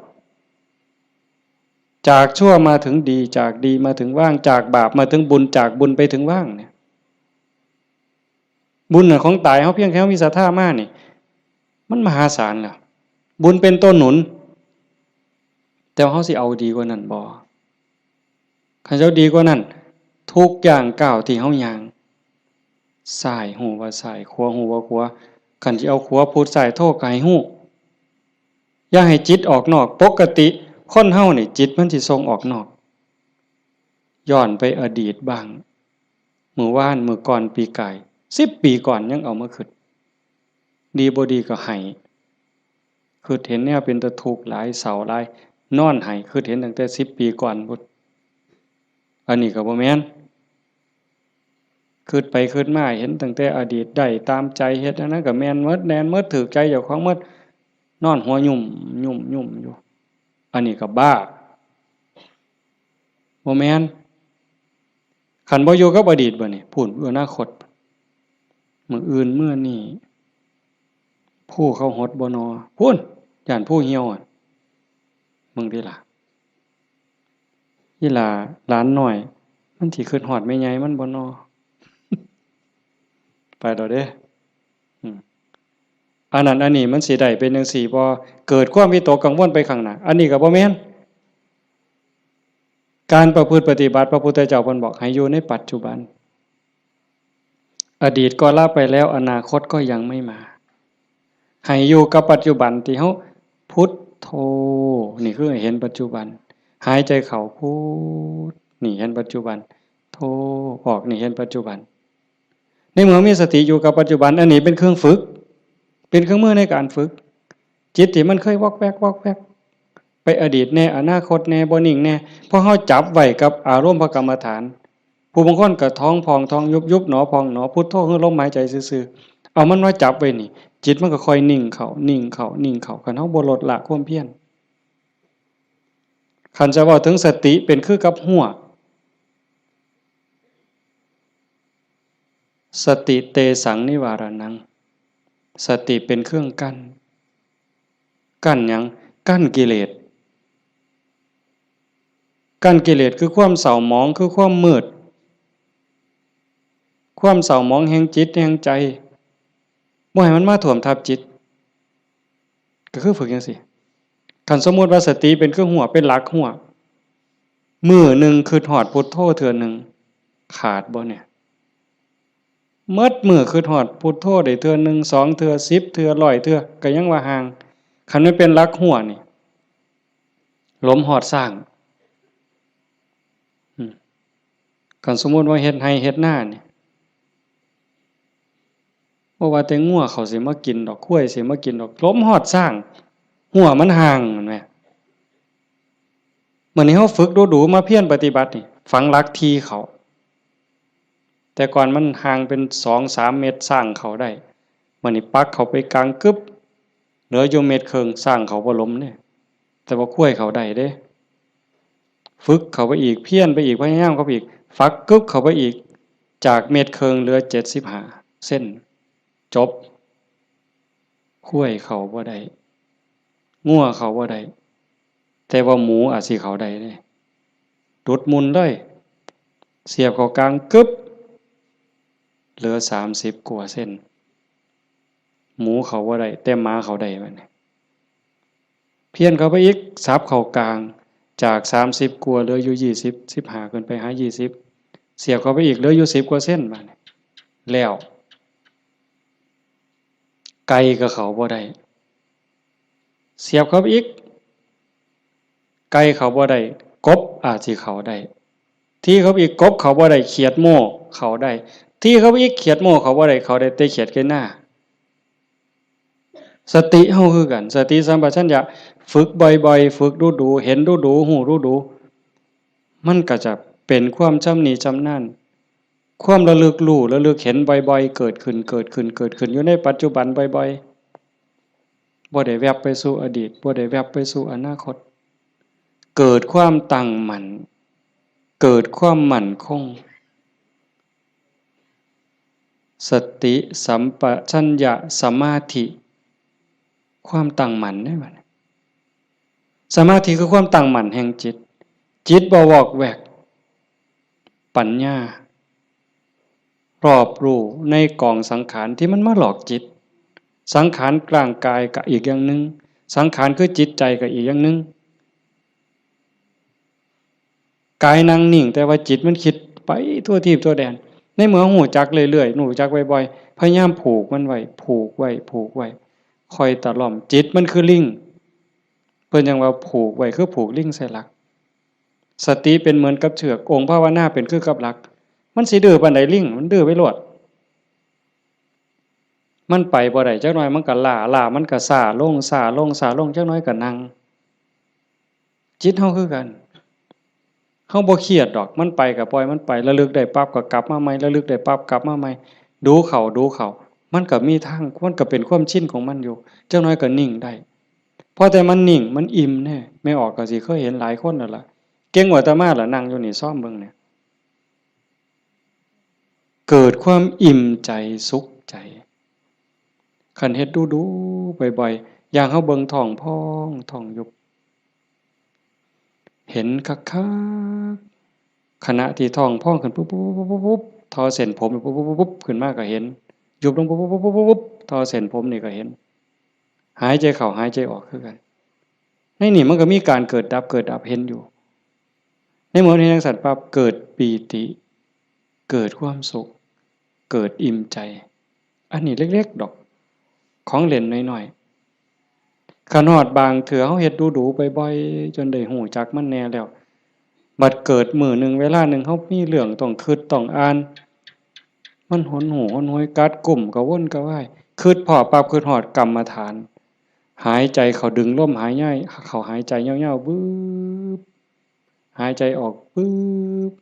จากชั่วมาถึงดี จากดีมาถึงว่าง จากบาปมาถึงบุญ จากบุญไปถึงว่างเนี่ย บุญน่ะของตาย เฮาเพียงแค่เฮามีศรัทธามานี่ มันมหาศาลแล้ว บุญเป็นตัวหนุน แต่ว่าเฮาสิเอาดีกว่านั้นบ่ คันเฮาดีกว่านั้น ทุกย่างก้าวที่เฮาย่าง ซ้ายฮู้ว่าซ้าย ขวาฮู้ว่าขวา คันสิเอาขวาพุทซ้ายโธก็ให้ฮู้ อย่าให้จิตออกนอก ปกติคนเฮานี่จิตมันสิส่งออกนอก ย้อนไปอดีตบ้าง มื้อวาน มื้อก่อน ปีกาย สิบปีก่อนยังเอามาคิด ดีบ่ดีก็ไห้ คิดเห็นแนวเป็นตาทุกข์หลาย เศร้าหลาย นอนไห้ คิดเห็นตั้งแต่สิบปีก่อนพุ้น อันนี้ก็บ่แม่น คิดไปคิดมาเห็นตั้งแต่อดีต ได้ตามใจ เฮ็ดอันนั้นก็แม่นหมด แม่นหมด ถูกใจเจ้าของหมด นอนหัวยุ่มยุ่มยุ่มอยู่ อันนี้ก็บ้า บ่แม่น คันบ่อยู่กับอดีตบัดนี้ พู้น อนาคต มื้ออื่นมื้อนี้ ภูเขาหดบ่นอ พู้น ย้านภูเหี่ยวอะ มึงติล่ะ อีหล่าหลานน้อย มันสิคิดฮอดแม่ใหญ่มันบ่นอ ไปแล้วเด้ อืม อันนั้นอันนี้มันสิได้เป็นจั่งซี้บ่ เกิดความวิตกกังวลไปข้างหน้า อันนี้ก็บ่แม่น การประพฤติปฏิบัติ พระพุทธเจ้าเพิ่นบอกให้อยู่ในปัจจุบัน อดีตก็ละไปแล้ว อนาคตก็ยังไม่มา ให้อยู่กับปัจจุบันที่เฮาพุทโธ นี่คือให้เห็นปัจจุบัน หายใจเข้าพุท นี่เห็นปัจจุบัน โธ ออก นี่เห็นปัจจุบัน ในเมื่อมีสติอยู่กับปัจจุบัน อันนี้เป็นเครื่องฝึก เป็นเครื่องมือในการฝึก จิตที่มันเคยวอกแวกวอกแวก ไปอดีตแน่ อนาคตแน่ บ่นิ่งแน่ พอเฮาจับไว้กับอารมณ์พระกรรมฐาน ผู้บางคนก็ท้องพองท้องยุบ ยุบหนอพองหนอ พุทโธคือลมหายใจซื่อๆ เอามันมาจับไว้นี่ จิตมันก็ค่อยนิ่งเข้า นิ่งเข้า นิ่งเข้า คันเฮาบ่ลดละความเพียร คันจะเว้าถึงสติเป็นคือกับฮั้ว สติเตสังนิวารณัง สติเป็นเครื่องกั้น กั้นหยัง? กั้นกิเลส กั้นกิเลสคือความเศร้าหมอง คือความมืด ความเศร้าหมองแห่งจิตแห่งใจ บ่ให้มันมาท่วมทับจิต ก็คือฝึกจั่งซี้ คันสมมุติว่าสติเป็นคือฮั้ว เป็นหลักฮั้ว มื้อหนึ่งคิดฮอดพุทโธเทื่อหนึ่ง ขาดบ่เนี่ย? หมดมื้อคิดฮอดพุทโธได้เทื่อหนึ่ง สองเทื่อ สิบเทื่อ ร้อยเทื่อ ก็ยังว่าห่าง คันมันเป็นหลักฮั้วนี่ หลมฮอดซ้าง อืม คันสมมุติว่าเฮ็ดไร่เฮ็ดนานี่ บ่ว่าแต่งัวเขาสิมากินดอก ควายสิมากินดอก หลมฮอดซ้าง ฮั้วมันห่าง แม่นบ่? มื้อนี้เฮาฝึกดูๆ มาเพียรปฏิบัตินี่ ฝังหลักถี่เข้า แต่ก่อนมันห่างเป็นสองสามเมตร ซ้างเข้าได้ มื้อนี้ปักเข้าไปกลางกึบ เหลืออยู่เมตรครึ่ง ซ้างเข้าบ่หลมเด้ แต่ว่าควายเข้าได้เด้ ฝึกเข้าไปอีก เพียรไปอีก พยายามเข้าไปอีก ฝักกึบเข้าไปอีก จากเมตรครึ่งเหลือเจ็ดสิบห้าเซน จบ ควายเข้าบ่ได้ งัวเข้าบ่ได้ แต่ว่าหมูอาจสิเข้าได้เด้ ดุดมุ่นเลย เสียบเข้ากลางกึบ เหลือสามสิบกว่าเซน หมูเข้าบ่ได้ แต่หมาเข้าได้บัดนี้ เพี้ยนเข้าไปอีก สับเข้ากลาง จากสามสิบกว่าเหลืออยู่ยี่สิบ สิบห้าขึ้นไปหายี่สิบ เสียบเข้าไปอีกเหลืออยู่สิบกว่าเซนบัดนี้ แล้ว ไก่ก็เข้าบ่ได้ เสียบเข้าไปอีก ไก่เข้าบ่ได้ กบอาจสิเข้าได้ ถี่เข้าไปอีก กบเข้าบ่ได้ เขียดโม่เข้าได้ ถี่เข้าไปอีก เขียดโม่เข้าบ่ได้ เข้าได้แต่เขียดไก่นา สติเฮาคือกัน สติสัมปชัญญะ ฝึกบ่อยๆ ฝึกดูๆ เห็นดูๆ ฮู้ดูๆ มันก็จะเป็นความชำนิชำนาญ ความระลึกรู้ ระลึกเห็นบ่อยๆ เกิดขึ้น เกิดขึ้น เกิดขึ้น อยู่ในปัจจุบันบ่อยๆ บ่ได้แวบไปสู่อดีต บ่ได้แวบไปสู่อนาคต เกิดความตั้งมั่น เกิดความมั่นคง สติสัมปชัญญะสมาธิ ความตั้งมั่นเด้บัดนี้ สมาธิคือความตั้งมั่นแห่งจิต จิตบ่วอกแวก ปัญญา รอบรู้ในกองสังขารที่มันมาหลอกจิต สังขารร่างกายก็อีกอย่างหนึ่ง สังขารคือจิตใจก็อีกอย่างหนึ่ง กายนั่งนิ่ง แต่ว่าจิตมันคิดไปทั่วทีปทั่วแดน ในเมื่อฮู้จักเรื่อยๆ ฮู้จักบ่อยๆ พยายามผูกมันไว้ ผูกไว้ ผูกไว้ ค่อยตะล่อม จิตมันคือลิง เพิ่นจั่งว่าผูกไว้คือผูกลิงใส่หลัก สติเป็นเหมือนกับเชือก องค์ภาวนาเป็นคือกับหลัก มันสิดื้อปานใดลิง มันดื้อไปโลด มันไปบ่ได้ จักหน่อยมันก็ล้า ล้ามันก็ซ้าลง ซ้าลง ซ้าลง จักหน่อยก็นั่ง จิตเฮาคือกัน เฮาบ่เครียดดอก มันไปก็ปล่อยมันไป ระลึกได้ปั๊บก็กลับมาใหม่ ระลึกได้ปั๊บกลับมาใหม่ ดูเข้า ดูเข้า มันก็มีทาง มันก็เป็นความชินของมันอยู่ จักหน่อยก็นิ่งได้ พอแต่มันนิ่ง มันอิ่มแน่ แม่ออกก็สิเคยเห็นหลายคนแล้วล่ะ เก่งกว่าอาตมาล่ะ นั่งอยู่นี่ ซอมเบิ่งเนี่ย เกิดความอิ่มใจสุขใจ คันเฮ็ดดูๆ บ่อยๆ อย่างเฮาเบิ่งท้องพองท้องยุบ เห็นคักๆ ขณะที่ท้องพองขึ้นปุ๊บๆๆๆๆ ทอเส้นผมปุ๊บๆๆๆ ขึ้นมาก็เห็น ยุบลงปุ๊บๆๆๆๆ ทอเส้นผมนี่ก็เห็น หายใจเข้าหายใจออกคือกัน ในนี่มันก็มีการเกิดดับ เกิดดับ เห็นอยู่ ในเมื่อเห็นจั่งซั้นปั๊บ เกิดปีติ เกิดความสุข เกิดอิ่มใจ อันนี้เล็กๆ ดอก ของเล่นน้อยๆ คันฮอดบางเทื่อเฮาเฮ็ดดูๆ บ่อยๆ จนได้ฮู้จักมันแน่แล้ว บัดเกิดมื้อหนึ่งเวลาหนึ่งเฮามีเรื่องต้องคิดต้องอ่าน มันหนหูหนหวย กัดกุ้ม กระวนกระวาย คิดพ้อปั๊บ คิดฮอดกรรมฐาน หายใจเข้า ดึงลมหายใจเข้า หายใจยาวๆ วืบ หายใจออก วืบ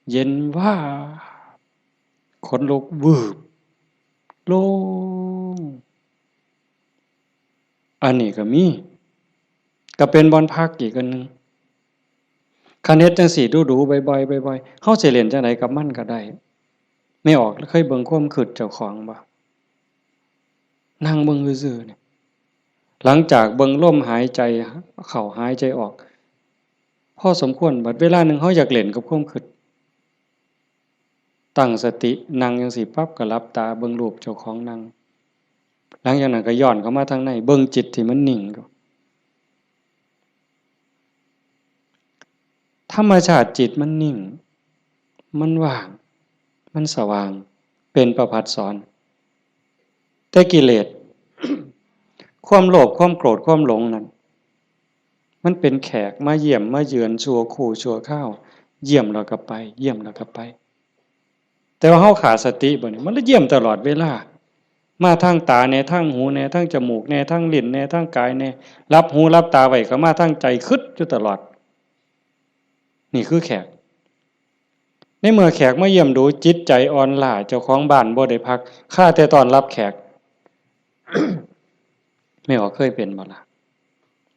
เย็นวาบ ขนลุก วืบ โล่ง อันนี้ก็มี ก็เป็นบ่อนพักอีกอันหนึ่ง คันเฮ็ดจั่งซี้ดูๆ บ่อยๆ บ่อยๆ เฮาสิเล่นจั่งใดกับมันก็ได้ แม่ออกเคยเบิ่งความคิดเจ้าของบ่? นั่งเบิ่งซื่อๆ นี่ หลังจากเบิ่งลมหายใจเข้าหายใจออก พอสมควร บัดเวลาหนึ่งเฮาอยากเล่นกับความคิด ตั้งสตินั่งจั่งซี้ปั๊บ ก็หลับตาเบิ่งรูปเจ้าของนั่ง หลังจากนั้นก็ย้อนเข้ามาทางใน เบิ่งจิตที่มันนิ่งอยู่ ธรรมชาติจิตมันนิ่ง มันว่าง มันสว่าง เป็นประภัสสร แต่กิเลส ความโลภ ความโกรธ ความหลงนั่น มันเป็นแขกมาเยี่ยมมาเยือนชั่วครู่ชั่วคราว เยี่ยมแล้วก็ไป เยี่ยมแล้วก็ไป แต่ว่าเฮาขาดสติบ่นี่ มันเลยเยี่ยมตลอดเวลา มาทางตาแหน่ ทางหูแหน่ ทางจมูกแหน่ ทางลิ้นแหน่ ทางกายแหน่ หลับหูหลับตาไว้ก็มาทางใจ คิดอยู่ตลอด นี่คือแขก ในเมื่อแขกมาเยี่ยมดู จิตใจอ่อนล้า เจ้าของบ้านบ่ได้พัก คาแต่ต้อนรับแขก แม่ออกเคยเป็นบ่ล่ะ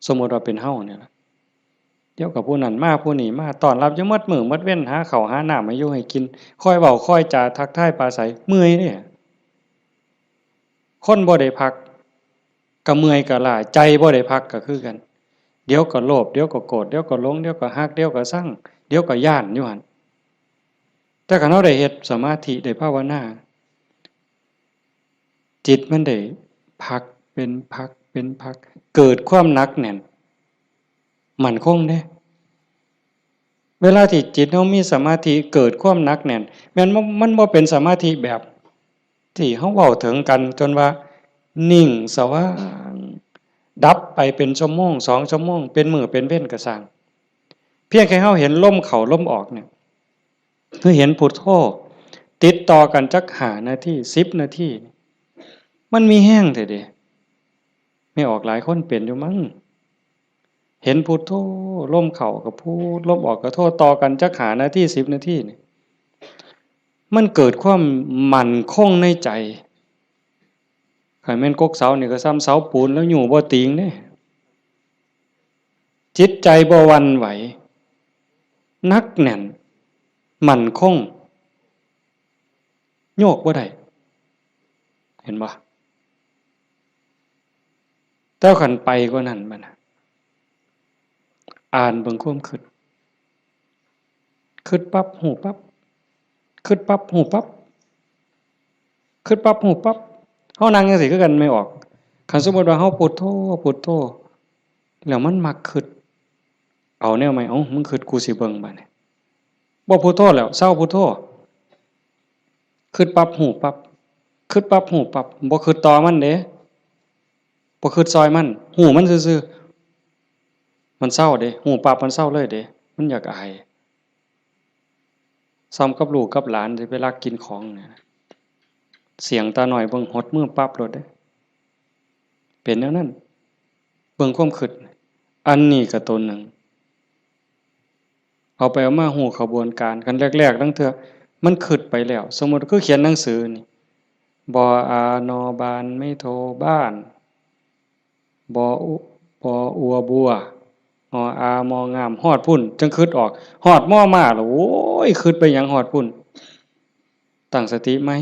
สมมุติว่าเป็นเฮาเนี่ยล่ะ เดี๋ยวก็ผู้นั้นมา ผู้นี้มา ต้อนรับอยู่หมดมื้อหมดเว็น หาข้าวหาน้ำให้อยู่ให้กิน คอยเว้าคอยจาทักทายปราศรัย เมื่อยเด้ คนบ่ได้พัก ก็เมื่อยก็ล้า ใจบ่ได้พักก็คือกัน เดี๋ยวก็โลภ เดี๋ยวก็โกรธ เดี๋ยวก็หลง เดี๋ยวก็ฮัก เดี๋ยวก็ซัง เดี๋ยวก็ย้านอยู่หั่น แต่คันเฮาได้เฮ็ดสมาธิ ได้ภาวนา จิตมันได้พักเป็นพักเป็นพัก เกิดความหนักแน่น มั่นคงเด้ เวลาที่จิตเฮามีสมาธิ เกิดความหนักแน่น แม่นบ่ มันบ่เป็นสมาธิแบบที่เฮาเว้าถึงกัน จนว่านิ่งสว่าง ดับไปเป็นชั่วโมง สองชั่วโมง เป็นมื้อเป็นเว็นก็ซ่าง เพียงแค่เฮาเห็นลมเข้าลมออกเนี่ย คือเห็นพุทโธ ติดต่อกันจักห้านาที สิบนาที มันมีแฮงแท้เด้ แม่ออกหลายคนเป็นอยู่มั้ง เห็นพุทโธ ลมเข้าก็พุท ลมออกก็โธ ต่อกันจักห้านาที สิบนาทีนี่ มันเกิดความมั่นคงในใจ คันแม่นกกเสานี่ก็ส่ำเสาปูนแล้วอยู่บ่ติงเด้ จิตใจบ่หวั่นไหว หนักแน่น มั่นคง โยกบ่ได้ เห็นบ่ แต่คันไปกว่านั้นบัดน่ะ อ่านเบิ่งความคิด คิดปั๊บ ฮู้ปั๊บ คิดปั๊บ ฮู้ปั๊บ คิดปั๊บ ฮู้ปั๊บ เฮานั่งจั่งซี้คือกัน แม่ออก คันสมมุติว่าเฮาพุทโธ พุทโธ แล้วมันมักคิด เอาแนวใหม่ เอ้า มึงคิด กูสิเบิ่งบัดนี้ บ่พุทโธแล้ว เซาพุทโธ คิดปั๊บ ฮู้ปั๊บ คิดปั๊บ ฮู้ปั๊บ บ่คิดต่อมันเด้ บ่คิดซอยมัน ฮู้มันซื่อๆ มันเซาเด้ ฮู้ปั๊บมันเซาเลยเด้ มันอยากอาย ส่ำกับลูกกับหลานสิไปลักกินของเนี่ย เสี้ยงตาน้อยเบิ่งหดมือปั๊บโลดเด้ เป็นแนวนั้น เบิ่งความคิด อันนี้ก็ตัวหนึ่ง เอาไปเอามาฮู้ขบวนการ คันแรกๆ ลางเทื่อมันคิดไปแล้ว สมมุติคือเขียนหนังสือนี่ บออา นอบาน ไม้โท บ้าน บออุ บออัว บัว งออา มองาม ฮอดพุ้น จั่งคิดออก ฮอดมอม้าแล้ว โอ้ย คิดไปหยังฮอดพุ้น ตั้งสติใหม่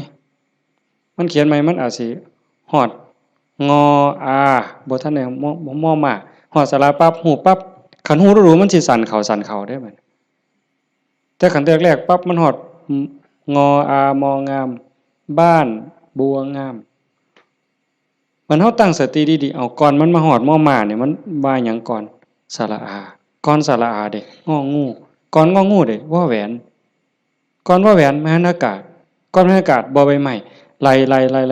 มันเขียนใหม่ มันอาจสิฮอด งออา บ่ทันได้ มอ มอม้า ฮอดสระปั๊บ ฮู้ปั๊บ คันฮู้ดูๆ มันสิสั้นเข้า สั้นเข้าเด้บัด แต่คันแรกๆ ปั๊บ มันฮอด งออา มองาม บ้าน บัวงาม มันเฮาตั้งสติดีๆ เอา ก่อนมันมาฮอดมอม้านี่ มันว่าหยังก่อน สระอา ก่อนสระอาเด้ งองู ก่อนงองูเด้ วอแหวน ก่อนวอแหวน มหันอากาศ ก่อนมหันอากาศ บอใบไม้ ไล่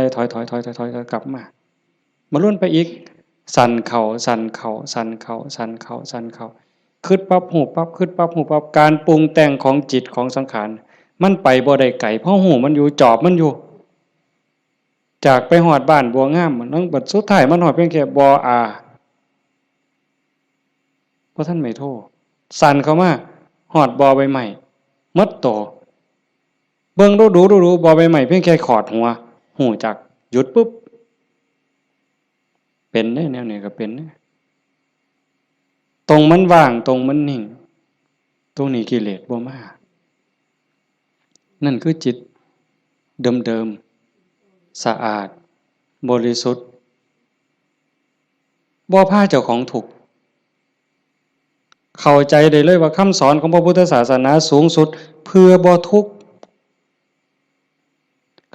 ๆๆๆ ถอยๆๆๆ กลับมา มาลุ้นไปอีก สั้นเข้า สั้นเข้า สั้นเข้า สั้นเข้า สั้นเข้า คิดปั๊บ ฮู้ปั๊บ คิดปั๊บ ฮู้ปั๊บ การปรุงแต่งของจิตของสังขาร มันไปบ่ได้ไกล เพราะฮู้มันอยู่ จอบมันอยู่ จากไปฮอดบ้านบัวงาม มันบัดสุดท้ายมันฮอดเพียงแค่ บออา บ่ทันไม้โท สั้นเข้ามา ฮอดบอใบไม้ หมดโต เบิ่งดูๆๆๆ บอใบไม้เพียงแค่ขอดหัว ฮู้จัก หยุดปุ๊บ เป็นเด้ แนวนี้ก็เป็นเด้ ตรงมันว่าง ตรงมันนิ่ง ตรงนี้กิเลสบ่มา นั่นคือจิตเดิมๆ สะอาด บริสุทธิ์ บ่พาเจ้าของทุกข์ เข้าใจได้เลยว่าคำสอนของพระพุทธศาสนาสูงสุดเพื่อบ่ทุกข์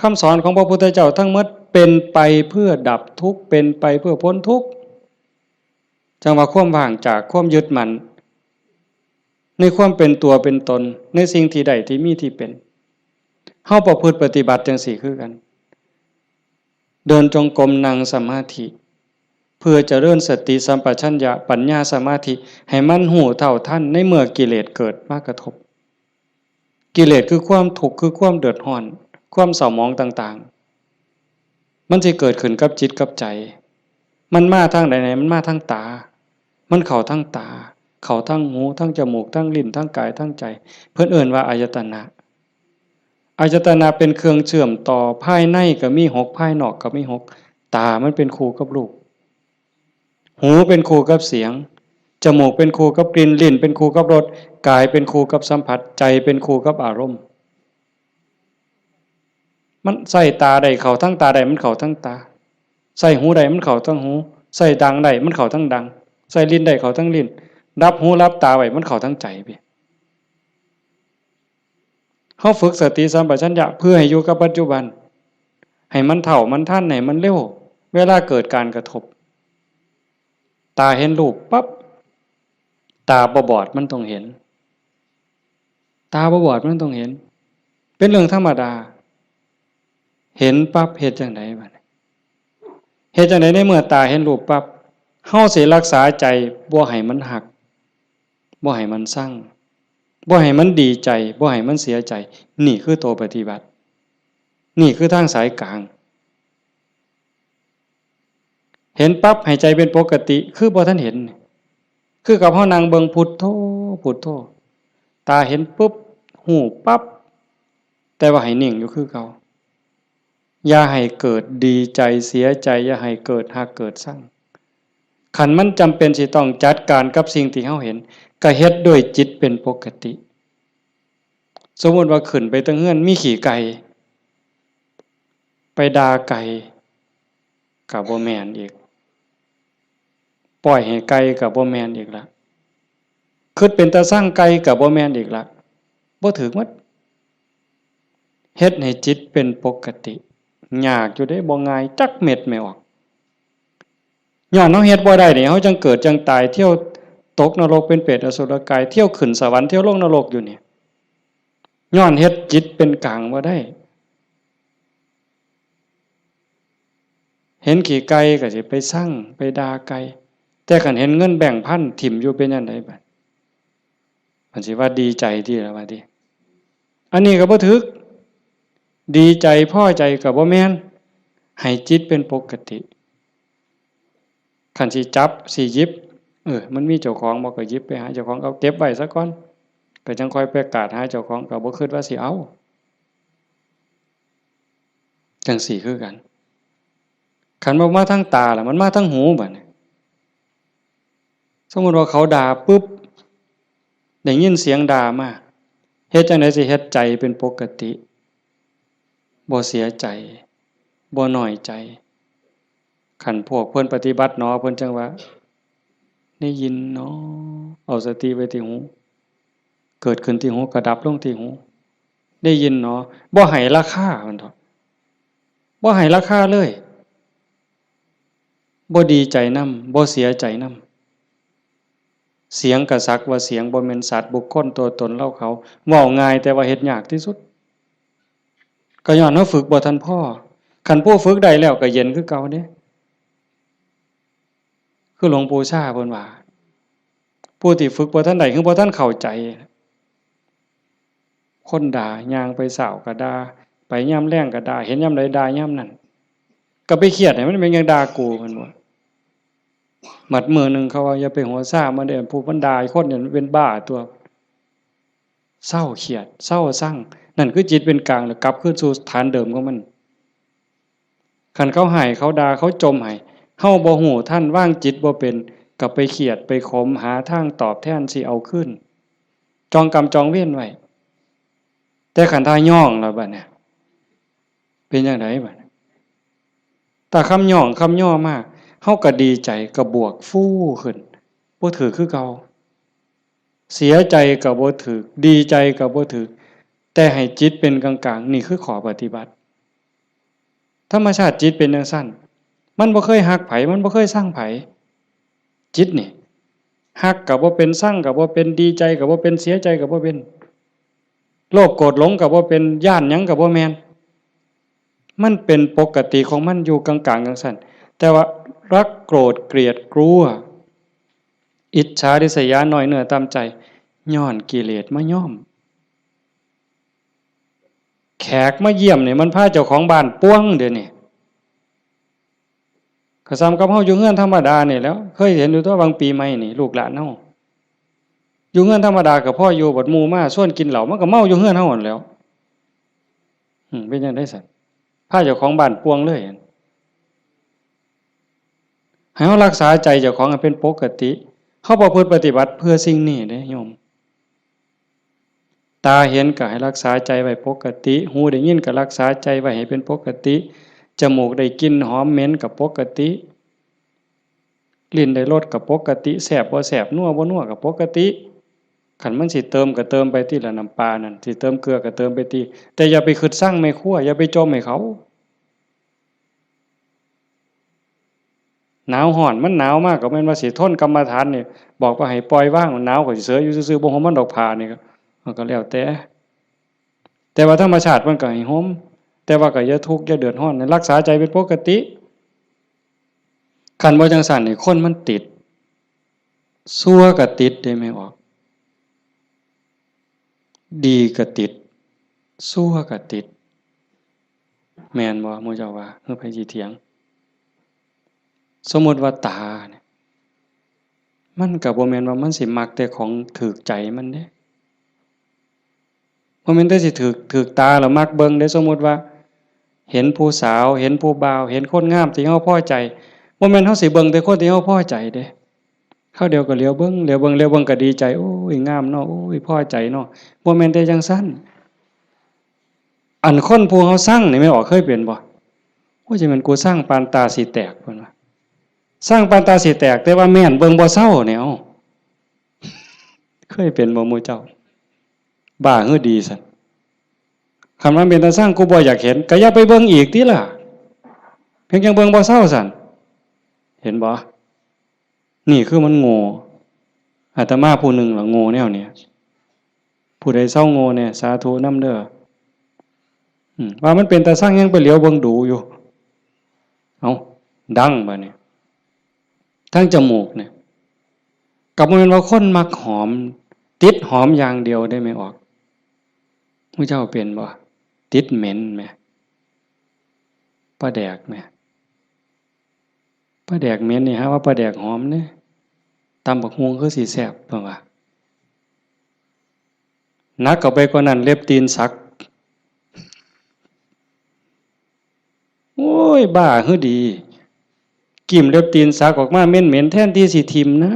คำสอนของพระพุทธเจ้าทั้งหมดเป็นไปเพื่อดับทุกข์ เป็นไปเพื่อพ้นทุกข์ จั่งว่าความว่างจากความยึดมั่น ในความเป็นตัวเป็นตน ในสิ่งที่ได้ที่มีที่เป็น เฮาประพฤติปฏิบัติจั่งซี้คือกัน เดินจงกรม นั่งสมาธิ เพื่อเจริญสติสัมปชัญญะ ปัญญา สมาธิ ให้มันรู้เท่าทันในเมื่อกิเลสเกิดมากระทบ กิเลสคือความทุกข์ คือความเดือดร้อน ความเศร้าหมองต่างๆ มันสิเกิดขึ้นกับจิตกับใจ มันมาทางใดเนี่ย มันมาทางตา มันเข้าทางตา เข้าทางหู ทางจมูก ทางลิ้น ทางกาย ทางใจ เพิ่นเอิ้นว่าอายตนะ อายตนะเป็นเครื่องเชื่อมต่อ ภายในก็มีหก ภายนอกก็มีหก ตามันเป็นคู่กับรูป หูเป็นคู่กับเสียง จมูกเป็นคู่กับกลิ่น ลิ้นเป็นคู่กับรส กายเป็นคู่กับสัมผัส ใจเป็นคู่กับอารมณ์ มันใส่ตาได้เข้าทั้งตาได้ มันเข้าทั้งตา ใส่หูได้มันเข้าทั้งหู ใส่ดังได้มันเข้าทั้งดัง ใส่ลิ้นได้เข้าทั้งลิ้น รับหูรับตาไว้มันเข้าทั้งใจพี่ เฮาฝึกสติสัมปชัญญะเพื่อให้อยู่กับปัจจุบัน ให้มันเท่ามันทัน ให้มันเร็ว เวลาเกิดการกระทบ ตาเห็นรูปปั๊บ ตาบ่บอดมันต้องเห็น ตาบ่บอดมันต้องเห็น เป็นเรื่องธรรมดา เห็นปั๊บเฮ็ดจั่งใดบัดนี้ เฮ็ดจั่งใดในเมื่อตาเห็นรูปปั๊บ เฮาสิรักษาใจบ่ให้มันฮัก บ่ให้มันซัง บ่ให้มันดีใจ บ่ให้มันเสียใจ นี่คือตัวปฏิบัติ นี่คือทางสายกลาง เห็นปั๊บให้ใจเป็นปกติ คือบ่ทันเห็น คือกับเฮานั่งเบิ่งพุทโธ พุทโธ ตาเห็นปุ๊บ ฮู้ปั๊บ แต่ว่าให้นิ่งอยู่คือเก่า อย่าให้เกิดดีใจเสียใจ อย่าให้เกิดฮักเกิดซัง คันมันจำเป็นสิต้องจัดการกับสิ่งที่เฮาเห็น ก็เฮ็ดด้วยจิตเป็นปกติ สมมุติว่าขึ้นไปเทิงเฮือนมีขี้ไก่ ไปด่าไก่ ก็บ่แม่นอีก ปล่อยให้ไก่ก็บ่แม่นอีกละ คิดเป็นตาซังไก่ก็บ่แม่นอีกละ บ่ถืกหมด เฮ็ดให้จิตเป็นปกติ ยากอยู่เด้ บ่ง่ายจักเม็ดแม่ออก ย้อนเฮาเฮ็ดบ่ได้นี่ เฮาจั่งเกิดจั่งตาย เที่ยวตกนรกเป็นเปรตอสุรกาย เที่ยวขึ้นสวรรค์ เที่ยวลงนรกอยู่นี่ ย้อนเฮ็ดจิตเป็นกลางบ่ได้ เห็นขี้ไก่ก็สิไปซัง ไปด่าไก่ แต่คันเห็นเงินแบงค์พันถิ่มอยู่เป็นจั่งใดบัด มันสิว่าดีใจติล่ะว่าติ อันนี้ก็บ่ถืก ดีใจพอใจก็บ่แม่น ให้จิตเป็นปกติ คันสิจับสิหยิบ เออ มันมีเจ้าของบ่ ก็หยิบไปหาเจ้าของ เอาเก็บไว้ซะก่อน ก็จั่งค่อยไปกราดหาเจ้าของ ก็บ่คิดว่าสิเอา จั่งซี้คือกัน คันบ่มาทางตาล่ะ มันมาทางหูบัดนี้ สมมุติว่าเขาด่าปุ๊บ ได้ยินเสียงด่ามา เฮ็ดจั่งใดสิเฮ็ดใจเป็นปกติ บ่เสียใจ บ่น้อยใจ คันพวกเพิ่นปฏิบัติหนอ เพิ่นจั่งว่า ได้ยินหนอ เอาสติไว้ที่หู เกิดขึ้นที่หู ก็ดับลงที่หู ได้ยินหนอ บ่ให้ราคา มันเถาะ บ่ให้ราคาเลย บ่ดีใจนำ บ่เสียใจนำ เสียงก็สักว่าเสียง บ่แม่นสัตว์บุคคลตัวตนเราเขา เว้าง่ายแต่ว่าเฮ็ดยากที่สุด ก็ย้อนเฮาฝึกบ่ทันพอ คันผู้ฝึกได้แล้วก็เย็นคือเก่าเด้ คือหลวงปู่ชาเพิ่นว่า ผู้ที่ฝึกบ่ทันได้ คือบ่ทันเข้าใจ คนด่า ย่างไปเช้าก็ด่า ไปยามแลงก็ด่า เห็นยามใดด่ายามนั้น ก็ไปเครียดให้มันเป็นหยังด่ากู เพิ่นว่า บัดมื้อหนึ่งเขาว่า อย่าไปหัวซ่ามันเด้อ ผู้มันด่าคนเนี่ยมันเป็นบ้าตัว เซาเครียด เซาซัง นั่นคือจิตเป็นกลาง แล้วกลับคืนสู่ฐานเดิมของมัน คันเขาให้ เขาด่า เขาจ่มให้ เฮาบ่ฮู้ทัน วางจิตบ่เป็น ก็ไปเครียด ไปขม หาทางตอบแทนสิเอาคืน จองกรรมจองเวรไว้ แต่คันถ้าย้องแล้วบัดเนี่ย เป็นจั่งใดบัดเนี่ย ถ้าคำย้องคำย่อมา เฮาก็ดีใจ ก็บวกฟูขึ้น บ่ถืกคือเก่า เสียใจก็บ่ถืก ดีใจก็บ่ถืก แต่ให้จิตเป็นกลางๆ นี่คือข้อปฏิบัติ ธรรมชาติจิตเป็นจั่งซั้น มันบ่เคยฮักไผ มันบ่เคยซังไผ จิตนี่ ฮักก็บ่เป็น ซังก็บ่เป็น ดีใจก็บ่เป็น เสียใจก็บ่เป็น โลภโกรธหลงก็บ่เป็น ย้านหยังก็บ่แม่น มันเป็นปกติของมันอยู่กลางๆ จั่งซั้น แต่ว่ารักโกรธเกลียดกลัว อิจฉาริษยา น้อยเนื้อต่ำใจ ย้อนกิเลสมาย้อม แขกมาเยี่ยมนี่มันพาเจ้าของบ้านป่วงเดี๋ยวนี้ ก็ส่ำกับเฮาอยู่เฮือนธรรมดานี่แหล้ว เคยเห็นอยู่ตั๊ว บางปีใหม่นี่ ลูกหลานเฮา อยู่เฮือนธรรมดาก็พออยู่ บัดหมู่มาชวนกินเหล้า มันก็เมาอยู่เฮือนเฮาหั้นแหล้ว อืม เป็นจั่งใดซั้น พาเจ้าของบ้านป่วงเลย ให้เฮารักษาใจเจ้าของให้เป็นปกติ เฮาประพฤติปฏิบัติเพื่อสิ่งนี้เด้โยม ตาเห็นก็ให้รักษาใจไว้ปกติ หูได้ยินก็รักษาใจไว้ให้เป็นปกติ จมูกได้กลิ่นหอมเหม็นก็ปกติ ลิ้นได้รสก็ปกติ แซ่บบ่แซ่บ นัวบ่นัวก็ปกติ คันมันสิเติมก็เติมไปติล่ะ น้ำปลานั่น สิเติมเกลือก็เติมไปติ แต่อย่าไปคิดซังแม่ครัว อย่าไปจ่มให้เขา หนาวร้อน มันหนาวมากก็แม่นว่าสิทนกรรมฐานนี่ บอกว่าให้ปล่อยวาง หนาวก็สิเสยอยู่ซื่อๆ บ่ห่มมันดอกผ้านี่ก็ มันก็แล้วแต่ แต่ว่าธรรมชาติมันก็ให้ห่ม แต่ว่าก็อย่าทุกข์อย่าเดือดร้อน รักษาใจเป็นปกติ คันบ่จั่งซั้นนี่คนมันติด ชั่วก็ติดเด้แม่ออก ดีก็ติด ชั่วก็ติด แม่นบ่ หมู่เจ้าว่า หรือไผสิเถียง สมมุติว่าตาเนี่ย มันก็บ่แม่นว่ามันสิมักแต่ของถูกใจมันเด้ บ่แม่นแต่สิถูก ถูกตาแล้วมักเบิ่งเด้ สมมุติว่า เห็นผู้สาว เห็นผู้บ่าว เห็นคนงามที่เฮาพอใจ บ่แม่นเฮาสิเบิ่งแต่คนที่เฮาพอใจเด้ คราวเดียวก็เหลียวเบิ่ง เหลียวเบิ่ง เหลียวเบิ่งก็ดีใจ โอ้ย งามเนาะ โอ้ย พอใจเนาะ บ่แม่นแต่จั่งซั้น อันคนผู้เฮาซังนี่แม่นออกเคยเป็นบ่ โอ้ย จะแม่นกูซังปานตาสิแตก เพิ่นว่า ซังปานตาสิแตก แต่ว่าแม่นเบิ่งบ่เซาเนี่ย เอ้า เคยเป็นบ่หมู่เจ้า บ้าหรือดีซั้น คันมันเป็นตาซัง กูบ่อยากเห็น ก็อย่าไปเบิ่งอีกติล่ะ เพียงจั่งเบิ่งบ่เซาซั้น เห็นบ่ นี่คือมันโง่ อาตมาผู้หนึ่งล่ะโง่แนวเนี้ย ผู้ใดเซาโง่แน่ สาธุนำเด้อ อืม ว่ามันเป็นตาซังยังไปเหลียวเบิ่งดูอยู่ เอ้า ดังบาดนี้ ทางจมูกเนี่ย ก็บ่แม่นว่าคนมักหอม ติดหอมอย่างเดียวเด้แม่ออก หมู่เจ้าเป็นบ่ ติดเหม็นแหม ปลาแดกแหม ปลาแดกเหม็นนี่หาว่าปลาแดกหอมเด้ ตำบักหุ่งคือสิแซ่บ เพิ่นว่า หนักเข้าไปกว่านั้น เล็บตีนสัก โอ้ย บ้าหรือดี กิ่มเล็บตีนสักออกมาเหม็นๆ แทนที่สิถิ่มนะ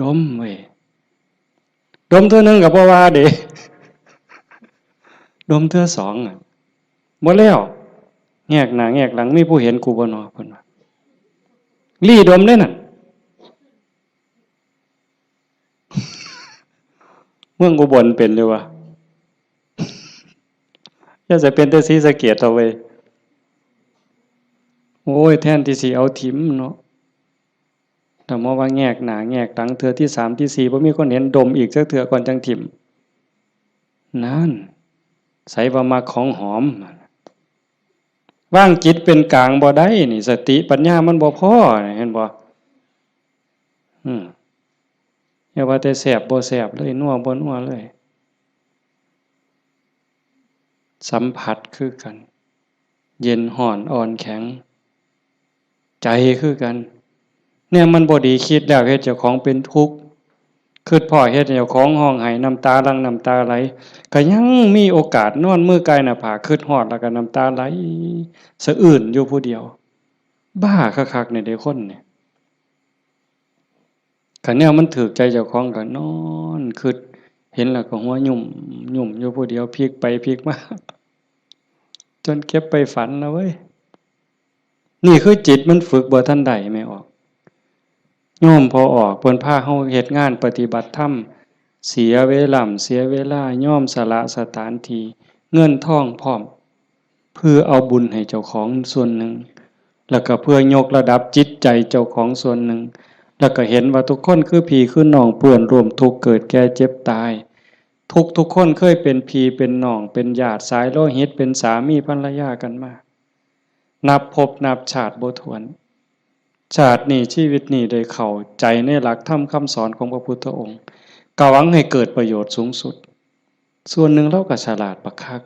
ดมเว้ย ดมเทื่อหนึ่งก็บ่ว่าเด้ ดมเทื่อสองอะ บ่แล้ว แงกหน้าแงกหลัง มีผู้เห็นกูบ่น้อ เพิ่นว่า ลี้ดมเด้นั่น เมืองอุบลเป็นอยู่วะ อย่าจะเป็นแต่ศรีสะเกษเถาะเว้ย โอ้ย แทนที่สิเอาถิ่มเนาะ แต่มาว่าแงกหน้าแงกหลัง เทื่อที่สามที่สี่ บ่มีคนเห็น ดมอีกจักเทื่อก่อนจั่งถิ่ม นั่น ไสว่ามักของหอม วางจิตเป็นกลางบ่ได้นี่ สติปัญญามันบ่พอนี่ เห็นบ่ อืม อย่าว่าแต่แซ่บบ่แซ่บเลย นัวบ่นัวเลย สัมผัสคือกัน เย็นร้อนอ่อนแข็ง ใจคือกัน เนี่ยมันบ่ดี คิดแล้วเฮ็ดเจ้าของเป็นทุกข์ คิดพ้อเฮ็ดให้เจ้าของร้องไห้ น้ำตาหลั่งน้ำตาไหล ก็ยังมีโอกาสนอนมือกายหน้าผาก คิดฮอดแล้วก็น้ำตาไหลสะอื้นอยู่ผู้เดียว บ้าคักๆ นี่เด้คนนี่ คันแนวมันถูกใจเจ้าของก็นอนคิด เห็นแล้วก็หัวยุ่มยุ่มอยู่ผู้เดียว พลิกไปพลิกมา จนเก็บไปฝันนะเว้ย นี่คือจิตมันฝึกบ่ทันได้ แม่ออก โยมพ่อออกเพิ่นพาเฮาเฮ็ดงานปฏิบัติธรรม เสียเวลา เสียเวลา ยอมสละสถานที่ เงินทองพร้อม เพื่อเอาบุญให้เจ้าของส่วนหนึ่ง แล้วก็เพื่อยกระดับจิตใจเจ้าของส่วนหนึ่ง แล้วก็เห็นว่าทุกคนคือพี่คือน้อง เพื่อนร่วมทุกข์เกิดแก่เจ็บตาย ทุกทุกคนเคยเป็นพี่เป็นน้อง เป็นญาติสายโลหิต เป็นสามีภรรยากันมา นับภพนับชาติบ่ถ้วน ชาตินี้ชีวิตนี้ได้เข้าใจในหลักธรรมคำสอนของพระพุทธองค์ ก็หวังให้เกิดประโยชน์สูงสุด ส่วนหนึ่งเราก็ฉลาดบักคัก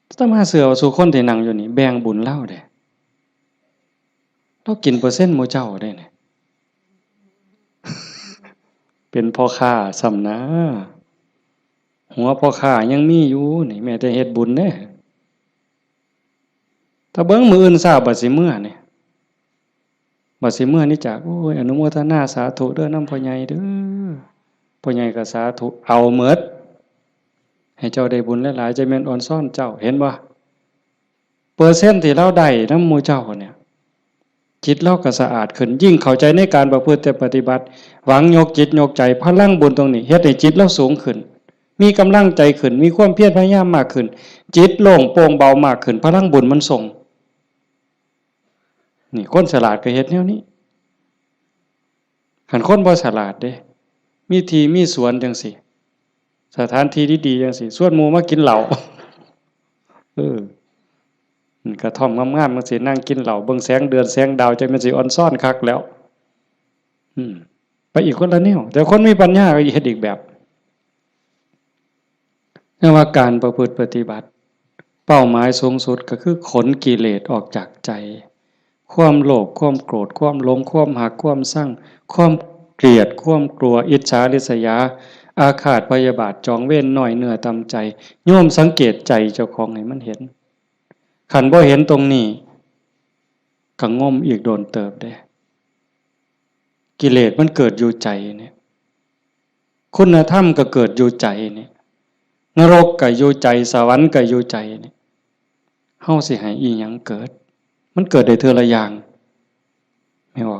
อาตมาเชื่อว่าสู่คนที่นั่งอยู่นี่แบ่งบุญลาวเด้ ลาวกินเปอร์เซ็นต์หมู่เจ้าเด้นี่ เป็นพ่อค้าซ้ำนะ หัวพ่อค้ายังมีอยู่นี่ แม้แต่เฮ็ดบุญเด้ ถ้าเบิ่งมื้ออื่นเช้าบัดสิเมือนี่ บัดสิเมือนี่จาก โอ้ย อนุโมทนาสาธุเด้อนำพ่อใหญ่เด้อ พ่อใหญ่ก็สาธุ เอาเมิด ให้เจ้าได้บุญหลายๆ จะแม่นออนซ่อนเจ้า เห็นบ่ เปอร์เซ็นต์ที่ลาวได้นำหมู่เจ้าเนี่ย จิตลาวก็สะอาดขึ้น ยิ่งเข้าใจในการประพฤติปฏิบัติ หวังยกจิตยกใจ พลังบุญตรงนี้ เฮ็ดให้จิตลาวสูงขึ้น มีกำลังใจขึ้น มีความเพียรพยายามมากขึ้น จิตโล่งโปร่งเบามากขึ้น พลังบุญมันส่ง นี่คนฉลาดก็เฮ็ดแนวนี้ คันคนบ่ฉลาดเด้ มีที่มีสวนจังซี้ สถานที่ดีๆจังซี้ ชวนหมู่มากินเหล้า เออ กระท่อมงามๆจังซี้ นั่งกินเหล้า เบิ่งแสงเดือนแสงดาว จังแม่นสิออนซ่อนคักแล้ว อืม ไปอีกคนละแนว แต่คนมีปัญญาก็เฮ็ดอีกแบบ เรียกว่าการประพฤติปฏิบัติ เป้าหมายสูงสุดก็คือขนกิเลสออกจากใจ ความโลภ ความโกรธ ความหลง ความฮัก ความซัง ความเกลียด ความกลัว อิจฉาริษยา อาฆาตพยาบาท จองเวร น้อยเนื้อต่ำใจ โยมสังเกตใจเจ้าของให้มันเห็น คันบ่เห็นตรงนี้ ก็งมอีกโดนเติบเด้ กิเลสมันเกิดอยู่ใจเนี่ย คุณธรรมก็เกิดอยู่ใจเนี่ย นรกก็อยู่ใจ สวรรค์ก็อยู่ใจเนี่ย เฮาสิให้อีหยังเกิด มันเกิดได้เทื่อละอย่าง แม่นบ่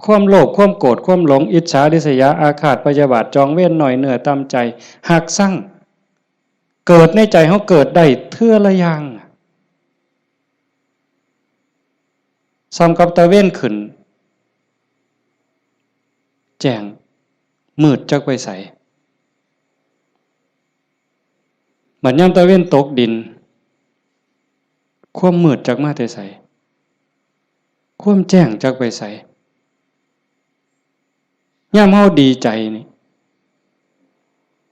ความโลภ ความโกรธ ความหลง อิจฉาริษยา อาฆาตพยาบาท จองเวร น้อยเนื้อต่ำใจ ฮักซัง เกิดในใจเฮาเกิดได้เทื่อละอย่าง ส่ำกับตะเวนขึ้น แจ้ง มืดจักไปไส บัดยามตะเวนตกดิน ความมืดจักมาแต่ไส ความแจ้งจักไปไส ยามเฮาดีใจนี่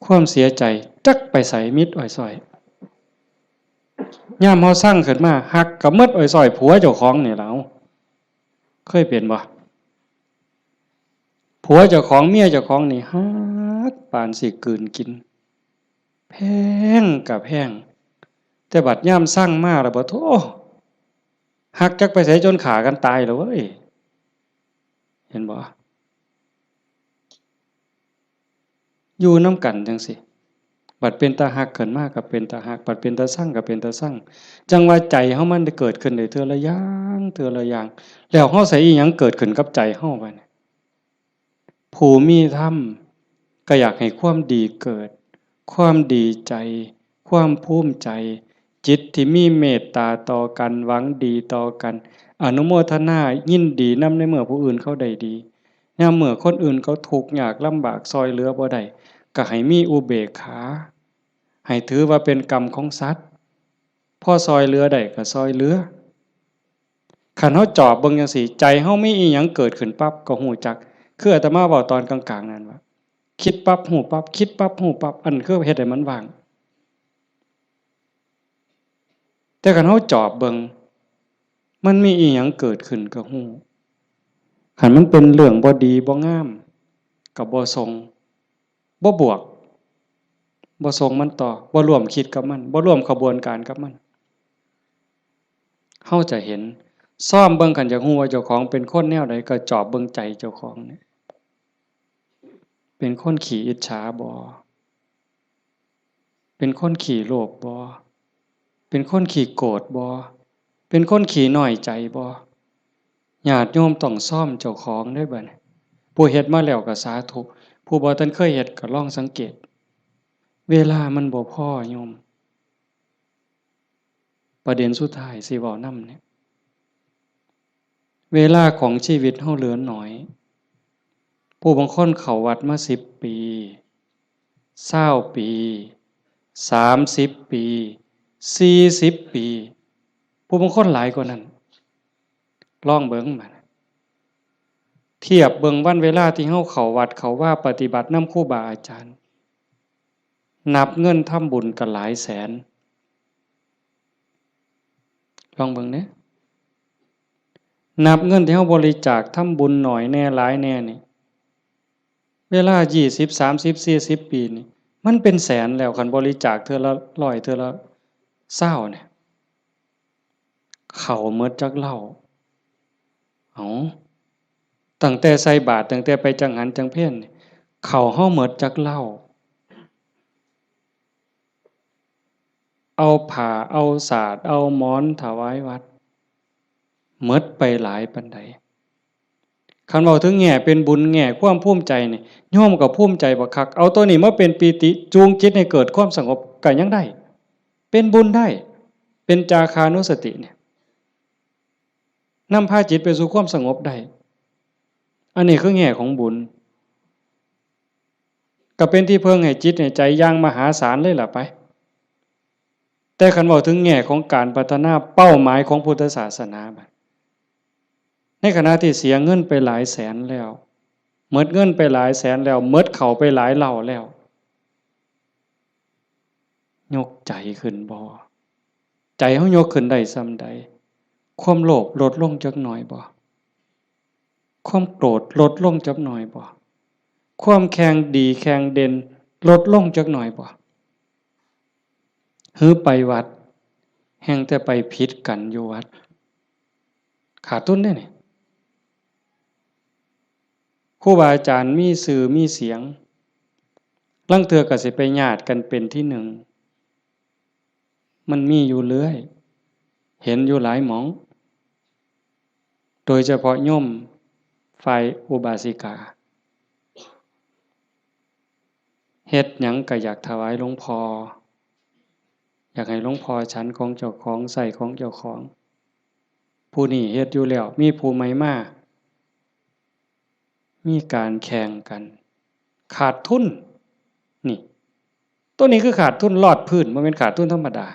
ความเสียใจจักไปไส มิดอ้อยซ้อย ยามเฮาซังขึ้นมา ฮักก็หมดอ้อยซ้อย ผัวเจ้าของนี่ล่ะ เคยเป็นบ่ ผัวเจ้าของ เมียเจ้าของนี่ฮักปานสิกลืนกิน แพงก็แพง แต่บัดยามซังมาแล้วบ่ โธ่ ฮักจักไปไสจนฆ่ากันตายแล้วเว้ย เห็นบ่ อยู่นำกันจังซี้ บัดเป็นตาฮักขึ้นมาก็เป็นตาฮัก บัดเป็นตาซังก็เป็นตาซัง จั่งว่าใจเฮามันได้เกิดขึ้นได้เทื่อละอย่าง เทื่อละอย่าง แล้วเฮาใส่อีหยังเกิดขึ้นกับใจเฮาบัดนี้ ผู้มีธรรมก็อยากให้ความดีเกิด ความดีใจ ความภูมิใจ จิตที่มีเมตตาต่อกัน หวังดีต่อกัน อนุโมทนายินดีนำในเมื่อผู้อื่นเขาได้ดี ยามเมื่อคนอื่นเขาทุกข์ยากลำบาก ซ่อยเหลือบ่ได้ ก็ให้มีอุเบกขา ให้ถือว่าเป็นกรรมของสัตว์ พอซ่อยเหลือได้ก็ซ่อยเหลือ คันเฮาจอบเบิ่งจังซี้ ใจเฮามีอีหยังเกิดขึ้นปั๊บก็ฮู้จัก คืออาตมาเว้าตอนกลางๆนั่นว่า คิดปั๊บฮู้ปั๊บ คิดปั๊บฮู้ปั๊บ อันคือเฮ็ดให้มันว่าง แต่คันเฮาจอบเบิ่ง มันมีอีหยังเกิดขึ้นก็ฮู้ คันมันเป็นเรื่องบ่ดีบ่งาม ก็บ่ส่ง บ่บวก บ่ส่งมันต่อ บ่ร่วมคิดกับมัน บ่ร่วมขบวนการกับมัน เฮาจะเห็น ซ่อมเบิ่ง คันอยากฮู้ว่าเจ้าของเป็นคนแนวใด ก็จอบเบิ่งใจเจ้าของเนี่ย เป็นคนขี้อิจฉาบ่ เป็นคนขี้โลภบ่ เป็นคนขี้โกรธบ่ เป็นคนขี้น้อยใจบ่ ญาติโยมต้องซ่อมเจ้าของเด้อบัดนี้ ผู้เฮ็ดมาแล้วก็สาธุ ผู้บ่ทันเคยเฮ็ดก็ลองสังเกต เวลามันบ่พอโยม ประเด็นสุดท้ายสิเว้านำเนี่ย เวลาของชีวิตเฮาเหลือน้อย ผู้บางคนเข้าวัดมาสิบปี ซาวปี สามสิบปี สี่สิบปี ผู้บางคนหลายกว่านั้น ลองเบิ่งบัด เทียบเบิ่งวันเวลาที่เฮาเข้าวัดเข้าวาปฏิบัตินำครูบาอาจารย์ นับเงินทำบุญก็หลายแสน ลองเบิ่งเด้ นับเงินที่เฮาบริจาคทำบุญน้อยแหน่หลายแหน่นี่ เวลายี่สิบ สามสิบ สี่สิบปีนี่ มันเป็นแสนแล้ว คันบริจาคเทื่อละร้อย เทื่อละซาวเนี่ย เข้าหมดจักเหล้า เอ้า ตั้งแต่ใส่บาตร ตั้งแต่ไปจังหันจังเพลนี่ เข้าเฮาหมดจักเหล้า เอาผ้า เอาสาด เอาหมอนถวายวัด หมดไปหลายปานใด คันเว้าถึงแง่เป็นบุญ แง่ความภูมิใจนี่ โยมก็ภูมิใจบักคัก เอาตัวนี้มาเป็นปีติ จูงจิตให้เกิดความสงบก็ยังได้ เป็นบุญได้ เป็นจาคานุสติเนี่ย นำพาจิตไปสู่ความสงบได้ อันนี้คือแง่ของบุญ ก็เป็นที่เพิ่งให้จิตให้ใจอย่างมหาศาลเลยล่ะไป แต่คันเว้าถึงแง่ของการพัฒนาเป้าหมายของพุทธศาสนาบัด ในขณะที่เสียเงินไปหลายแสนแล้ว หมดเงินไปหลายแสนแล้ว หมดเข้าไปหลายเหล้าแล้ว ยกใจขึ้นบ่ ใจเฮายกขึ้นได้ส่ำใด ความโลภลดลงจักหน่อยบ่ ความโกรธลดลงจักหน่อยบ่ ความแข่งดีแข่งเด่นลดลงจักหน่อยบ่ หือไปวัด แฮ่งแต่ไปผิดกันอยู่วัด ขาดทุนเด้นี่ ครูบาอาจารย์มีชื่อมีเสียง ลางเทื่อก็สิไปญาติกันเป็นที่หนึ่ง มันมีอยู่เรื่อย เห็นอยู่หลายหม่อง โดยเฉพาะโยมฝ่ายอุบาสิกา เฮ็ดหยังก็อยากถวายหลวงพ่อ อยากให้หลวงพ่อฉันของเจ้าของ ใช้ของเจ้าของ ผู้นี้เฮ็ดอยู่แล้ว มีผู้ใหม่มา มีการแข่งกัน ขาดทุน นี่ ตัวนี้คือขาดทุนลอดพื้น บ่แม่นขาดทุนธรรมดา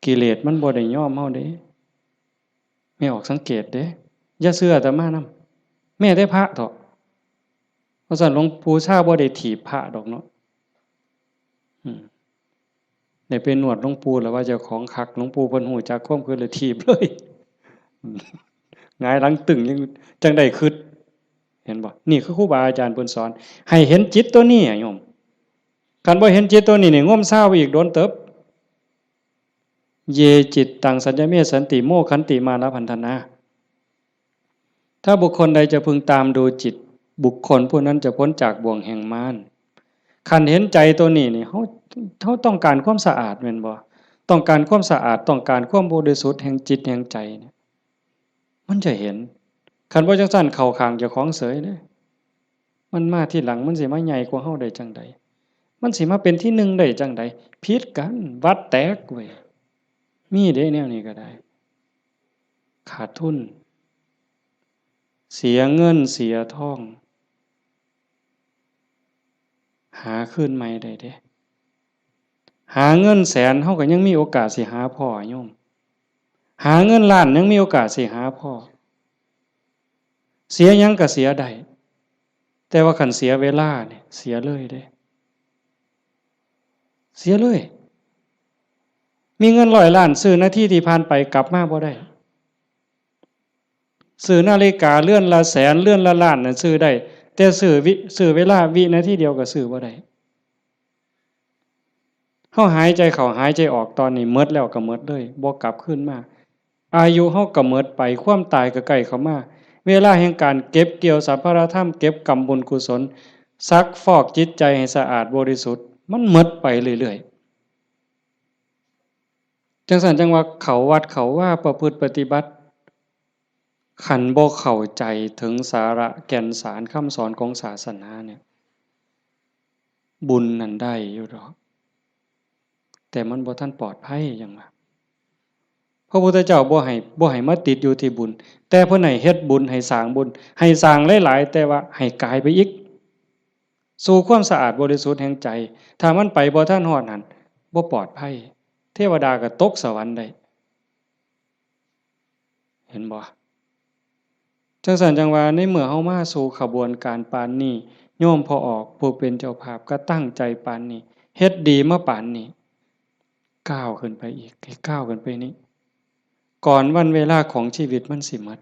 กิเลสมันบ่ได้ยอมเฮาเด้ แม่ออกสังเกตเด้ อย่าเชื่ออาตมานำ แม้แต่พระเถาะ เพราะฉะนั้นหลวงปู่ชาบ่ได้ถีบพระดอกเนาะ อืม ได้ไปนวดหลวงปู่แล้วว่าเจ้าของคัก หลวงปู่เพิ่นฮู้จักความคิดเลยถีบเลย หงายหลังตึงยังจั่งได้คิด เห็นบ่ นี่คือครูบาอาจารย์เพิ่นสอน ให้เห็นจิตตัวนี้อะโยม คันบ่เห็นจิตตัวนี้นี่ งมซาวอีกโดนเติบ เย จิตตัง สัญญเม สันติ โมคขันติ มานะพันธนา ถ้าบุคคลใดจะพึงตามดูจิต บุคคลผู้นั้นจะพ้นจากบ่วงแห่งมาร คันเห็นใจตัวนี้นี่ เฮา เฮาต้องการความสะอาดแม่นบ่ ต้องการความสะอาด ต้องการความบริสุทธิ์แห่งจิตแห่งใจเนี่ย มันจะเห็น คันบ่จั่งซั้นเข้าข้างเจ้าของเสยเด้ มันมาทีหลัง มันสิมาใหญ่กว่าเฮาได้จั่งใด มันสิมาเป็นที่หนึ่งได้จั่งใด ผิดกัน วัดแตกเว้ย มีเด้แนวนี้ก็ได้ ขาดทุน เสียเงินเสียทอง หาคืนใหม่ได้เด้ หาเงินแสนเฮาก็ยังมีโอกาสสิหาพ้อโยม หาเงินล้านยังมีโอกาสสิหาพ้อ เสียหยังก็เสียได้ แต่ว่าคันเสียเวลาเนี่ย เสียเลยเด้ เสียเลย มีเงินร้อยล้านซื้อนาทีที่ผ่านไปกลับมาบ่ได้ ซื้อนาฬิกาเรือนละแสน เรือนละล้านน่ะซื้อได้ แต่ซื้อวิ ซื้อเวลาวินาทีเดียวก็ซื้อบ่ได้ เฮาหายใจเข้าหายใจออกตอนนี้หมดแล้วก็หมดเลย บ่กลับคืนมา อายุเฮาก็หมดไป ความตายก็ใกล้เข้ามา เวลาแห่งการเก็บเกี่ยวสรรพารธรรม เก็บกำบุญกุศล ซักฟอกจิตใจให้สะอาดบริสุทธิ์ มันหมดไปเรื่อยๆ จั่งซั้นจั่งว่าเข้าวัดเข้าวาประพฤติปฏิบัติ คันบ่เข้าใจถึงสาระแก่นสารคำสอนของศาสนาเนี่ย บุญนั่นได้อยู่ดอก แต่มันบ่ทันปลอดภัยหยังว่า พระพุทธเจ้าบ่ให้ บ่ให้มาติดอยู่ที่บุญ แต่เพิ่นให้เฮ็ดบุญ ให้สร้างบุญ ให้สร้างหลายๆ แต่ว่าให้กายไปอีก สู่ความสะอาดบริสุทธิ์แห่งใจ ถ้ามันไปบ่ทันฮอดหั้น บ่ปลอดภัย เทวดาก็ตกสวรรค์ได้ เห็นบ่ จั่งซั้นจั่งว่าในเมื่อเฮามาสู่ขบวนการปานนี้ โยมพ่อออกผู้เป็นเจ้าภาพก็ตั้งใจปานนี้ เฮ็ดดีมาปานนี้ ก้าวขึ้นไปอีก ให้ก้าวขึ้นไปนี้ ก่อนวันเวลาของชีวิตมันสิหมด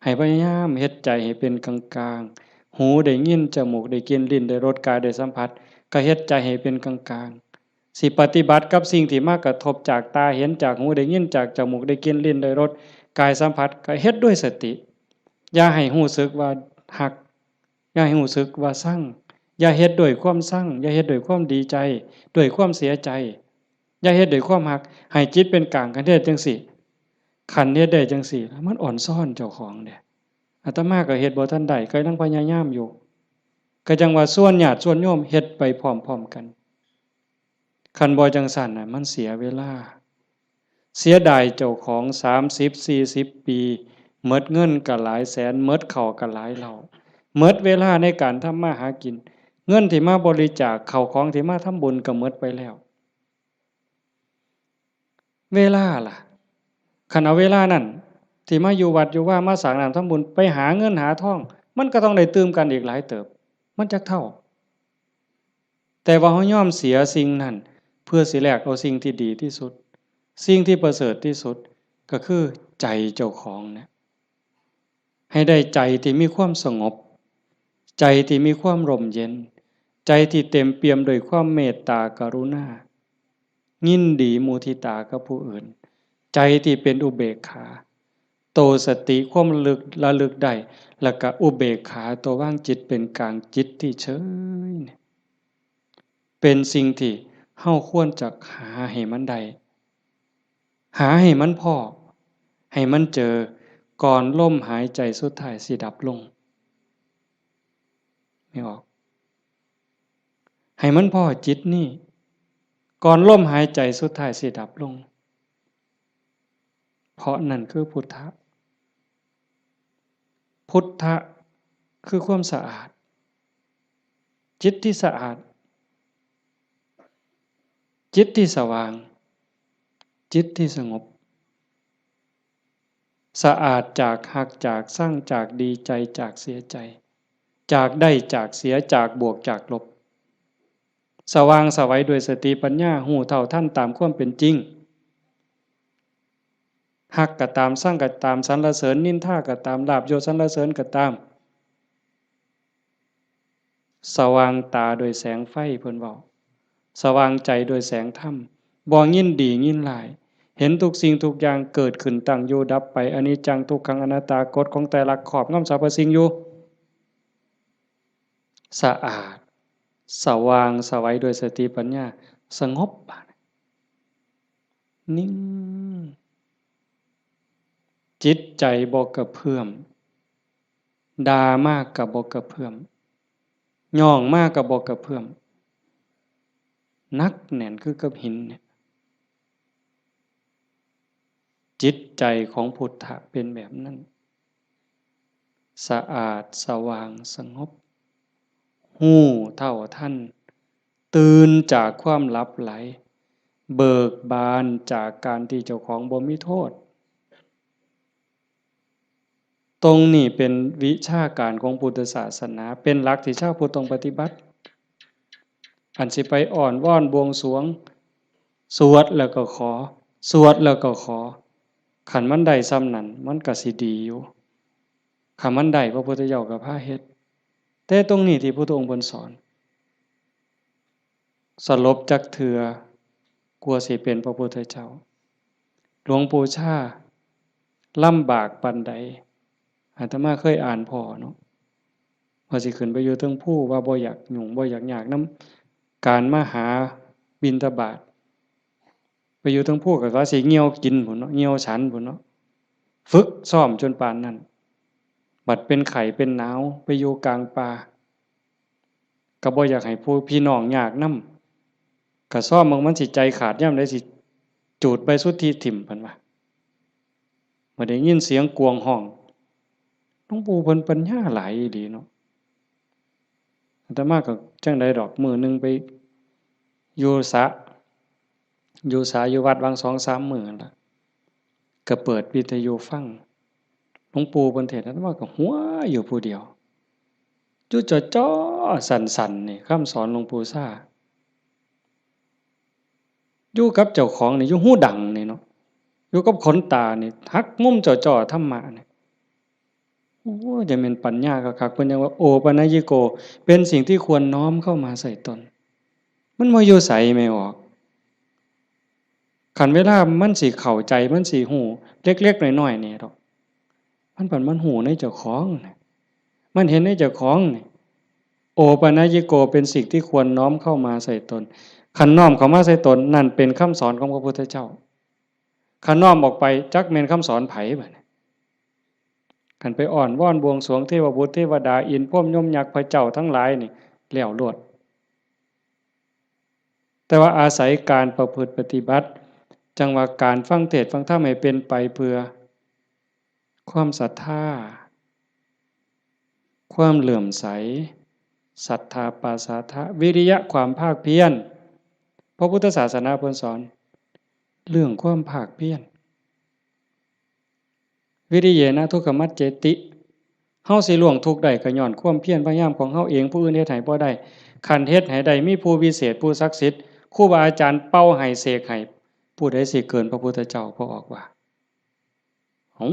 ให้พยายามเฮ็ดใจให้เป็นกลางๆ หูได้ยิน จมูกได้กลิ่น ลิ้นได้รส กายได้สัมผัส ก็เฮ็ดใจให้เป็นกลางๆ สิปฏิบัติกับสิ่งที่มากระทบจากตาเห็น จากหูได้ยิน จากจมูกได้กลิ่น ลิ้นได้รส กายสัมผัส ก็เฮ็ดด้วยสติ อย่าให้รู้สึกว่าฮัก อย่าให้รู้สึกว่าชัง อย่าเฮ็ดด้วยความชัง อย่าเฮ็ดด้วยความดีใจ ด้วยความเสียใจ อย่าเฮ็ดด้วยความฮัก ให้จิตเป็นกลาง คันเฮ็ดจั่งซี้ คันเฮ็ดได้จั่งซี้ มันอ่อนซ้อนเจ้าของเด้ อาตมาก็เฮ็ดบ่ทันได้ ก็ยังพยายามอยู่ ก็จั่งว่าชวนญาติชวนโยมเฮ็ดไปพร้อมๆ กัน คันบ่จั่งซั้นน่ะ มันเสียเวลา เสียดายเจ้าของ สามสิบ สี่สิบ ปี หมดเงินก็หลายแสน หมดข้าวก็หลายเหล้า หมดเวลาในการทำมาหากิน เงินที่มาบริจาค ข้าวของที่มาทำบุญก็หมดไปแล้ว เวลาล่ะ คันเอาเวลานั้น ที่มาอยู่วัดอยู่วา มาสร้างน้ำทำบุญ ไปหาเงินหาทอง มันก็ต้องได้ตื่มกันอีกหลายเติบ มันจักเท่า แต่ว่าเฮายอมเสียสิ่งนั้น เพื่อสิแลกเอาสิ่งที่ดีที่สุด สิ่งที่ประเสริฐที่สุด ก็คือใจเจ้าของเนี่ย ให้ได้ใจที่มีความสงบ ใจที่มีความร่มเย็น ใจที่เต็มเปี่ยมด้วยความเมตตากรุณา ยินดีมุทิตากับผู้อื่น ใจที่เป็นอุเบกขา โตสติความระลึก ระลึกได้ แล้วก็อุเบกขา ตัววางจิตเป็นกลาง จิตที่เฉยเนี่ย เป็นสิ่งที่เฮาควรจะหาให้มันได้ หาให้มันพ้อ ให้มันเจอ ก่อนลมหายใจสุดท้ายสิดับลง ไม่ออก ให้มันพ้อจิตนี่ ก่อนลมหายใจสุดท้ายสิดับลง เพราะนั่นคือพุทธะ พุทธะคือความสะอาด จิตที่สะอาด จิตที่สว่าง จิตที่สงบ สะอาดจากฮัก จากชัง จากดีใจ จากเสียใจ จากได้ จากเสีย จากบวก จากลบ สว่างไสวด้วยสติปัญญา ฮู้เท่าทันตามความเป็นจริง ฮักก็ตาม ชังก็ตาม สรรเสริญนินทาก็ตาม ลาภยศสรรเสริญก็ตาม สว่างตาด้วยแสงไฟ เพิ่นเว้า สว่างใจด้วยแสงธรรม บ่ยินดียินร้าย เห็นทุกสิ่งทุกอย่างเกิดขึ้น ตั้งอยู่ดับไป อนิจจัง ทุกขัง อนัตตา กฎของไตรลักษณ์ครอบงำสรรพสิ่งอยู่ สะอาด สว่างไสวด้วยสติปัญญา สงบ บาดนี้ นิ่ง จิตใจบ่กระเพื่อม ด่ามาก็บ่กระเพื่อม ย่องมาก็บ่กระเพื่อม หนักแน่นคือกับหินเนี่ย จิตใจของพุทธะเป็นแบบนั้น สะอาด สว่าง สงบ ฮู้เท่าทัน ตื่นจากความหลับไหล เบิกบานจากการที่เจ้าของบ่มีโทษ ตรงนี้เป็นวิชาการของพุทธศาสนา เป็นหลักที่ชาวพุทธต้องปฏิบัติ อันสิไปอ้อนวอนบวงสรวง สวดแล้วก็ขอ สวดแล้วก็ขอ คันมันได้ส่ำนั้น มันก็สิดีอยู่ คันมันได้ พระพุทธเจ้าก็พาเฮ็ด แต่ตรงนี้ที่พุทธองค์เพิ่นสอน สลบจักเทื่อ กว่าสิเป็นพระพุทธเจ้า หลวงปู่ชาลำบากปานใด อาตมาเคยอ่านพ้อเนาะ ว่าสิขึ้นไปอยู่เทิงภู ว่าบ่อยากยุ่ง บ่อยากยากนำการมาหาบิณฑบาต ไป อยู่เทิงภูก็ว่าสิเหี่ยวกินพู้นเนาะ เหี่ยวฉันพู้นเนาะ ฝึกซ้อมจนปานนั้น บัดเป็นไข้เป็นหนาวไปอยู่กลางป่า ก็บ่อยากให้ผู้พี่น้องยากนำ ก็ซ้อมเบิ่งมันสิใจขาดยามใดสิจูดใบสุทธิถิ่ม เพิ่นว่า เมื่อได้ยินเสียงกวงฮ้อง หลวงปู่เพิ่นปัญญาหลายอีหลีเนาะ อาตมาก็จั่งใดดอก มื้อหนึ่งไปอยู่สระ อยู่สระอยู่วัดหว่างสองสามมื้อนั่นล่ะ ก็เปิดวิทยุฟัง หลวงปู่เพิ่นเทศน์ อาตมาก็หัวอยู่ผู้เดียว อยู่จ่อๆ สั่นๆ นี่ คำสอนหลวงปู่ซ่า อยู่กับเจ้าของนี่ อยู่หูดังนี่เนาะ อยู่กับขนตานี่ หักมุมจ่อๆ ธรรมะนี่ โอ้ จะแม่นปัญญาคักๆ เพิ่นยังว่า โอปัญญิโก เป็นสิ่งที่ควรน้อมเข้ามาใส่ตน มันบ่อยู่ไสแม่ออก คันเวลามันสิเข้าใจ มันสิฮู้เล็กๆ น้อยๆ นี่ดอก มันบัดมันฮู้ในเจ้าของน่ะ มันเห็นในเจ้าของนี่ โอปัญญิโก เป็นสิ่งที่ควรน้อมเข้ามาใส่ตน คันน้อมเข้ามาใส่ตน นั่นเป็นคำสอนของพระพุทธเจ้า คันน้อมออกไป จักแม่นคำสอนไผบัดนี้ คันไปอ้อนวอนบวงสรวงเทวบุตรเทวดา อินทร์พรหมยมยักษ์พระเจ้าทั้งหลายนี่ แล้วโลด แต่ว่าอาศัยการประพฤติปฏิบัติ จั่งว่าการฟังเทศน์ฟังธรรมให้เป็นไปเพื่อ ความศรัทธา ความเลื่อมใส ศรัทธาปาสาทะ วิริยะ ความภาคเพียร พระพุทธศาสนาเพิ่นสอน เรื่องความภาคเพียร วิริเยนะทุกขมัจเจติ เฮาสิล่วงทุกข์ได้ก็ย้อนความเพียรพยายามของเฮาเอง ผู้อื่นเฮ็ดให้บ่ได้ คันเฮ็ดให้ได้ มีผู้วิเศษ ผู้ศักดิ์สิทธิ์ ครูบาอาจารย์เป่าให้เสกให้ ผู้ใดสิเกินพระพุทธเจ้า พระออกว่า เอ้า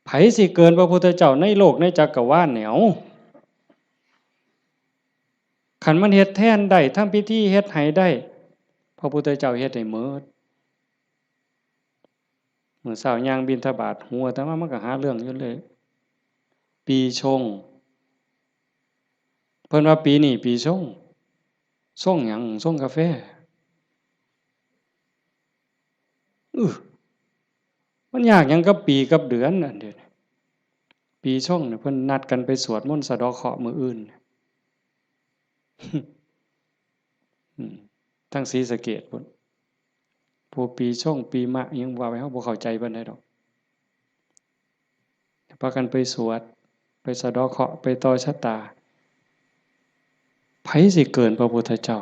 ไผสิเกินพระพุทธเจ้าในโลกในจักรวาลเนี่ย เอ้า คันมันเฮ็ดแทนได้ ทำพิธีเฮ็ดให้ได้ พระพุทธเจ้าเฮ็ดให้หมด มื้อเช้าย่างบิณฑบาต หัวอาตมามันก็หาเรื่องอยู่เลย ปีชง เพิ่นว่าปีนี้ปีชง ชงหยัง ชงกาแฟ อื้อ มันยากหยังกับปีกับเดือนอันเดียวนี้ ปีชงเนี่ยเพิ่นนัดกันไปสวดมนต์สะเดาะเคราะห์มื้ออื่น อืม ทางศรีสะเกษพุ้น ผู้ปีชงปีมะอิหยังว่าไป เฮาบ่เข้าใจปานใดดอก พากันไปสวด ไปสะเดาะเคราะห์ ไปต่อชะตา ไผสิเกินพระพุทธเจ้า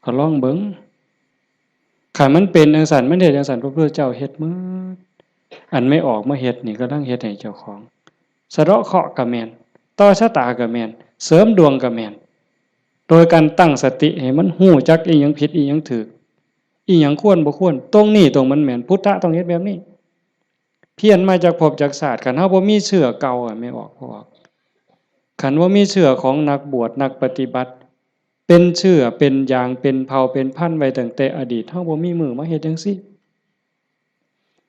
ก็ลองเบิ่ง คันมันเป็นจั่งซั้น มันเฮ็ดจั่งซั้น พระพุทธเจ้าเฮ็ดหมด อันแม่ออกมาเฮ็ดนี่ กำลังเฮ็ดให้เจ้าของ สะเดาะเคราะห์ก็แม่น ต่อชะตาก็แม่น เสริมดวงก็แม่น โดยการตั้งสติให้มันฮู้จักอิหยังผิดอิหยังถูก อิหยังควรบ่ควร ตรงนี้ตรงมันแม่น พุทธะต้องเฮ็ดแบบนี้ เพี้ยนมาจากภพจากชาติ คันเฮาบ่มีเชื้อเก่าอะ แม่ออก พ่อออก คันบ่มีเชื้อของนักบวชนักปฏิบัติ เป็นเชื้อเป็นยางเป็นเผ่าเป็นพันธุ์ไว้ตั้งแต่อดีต เฮาบ่มีมื้อมาเฮ็ดจั่งซี้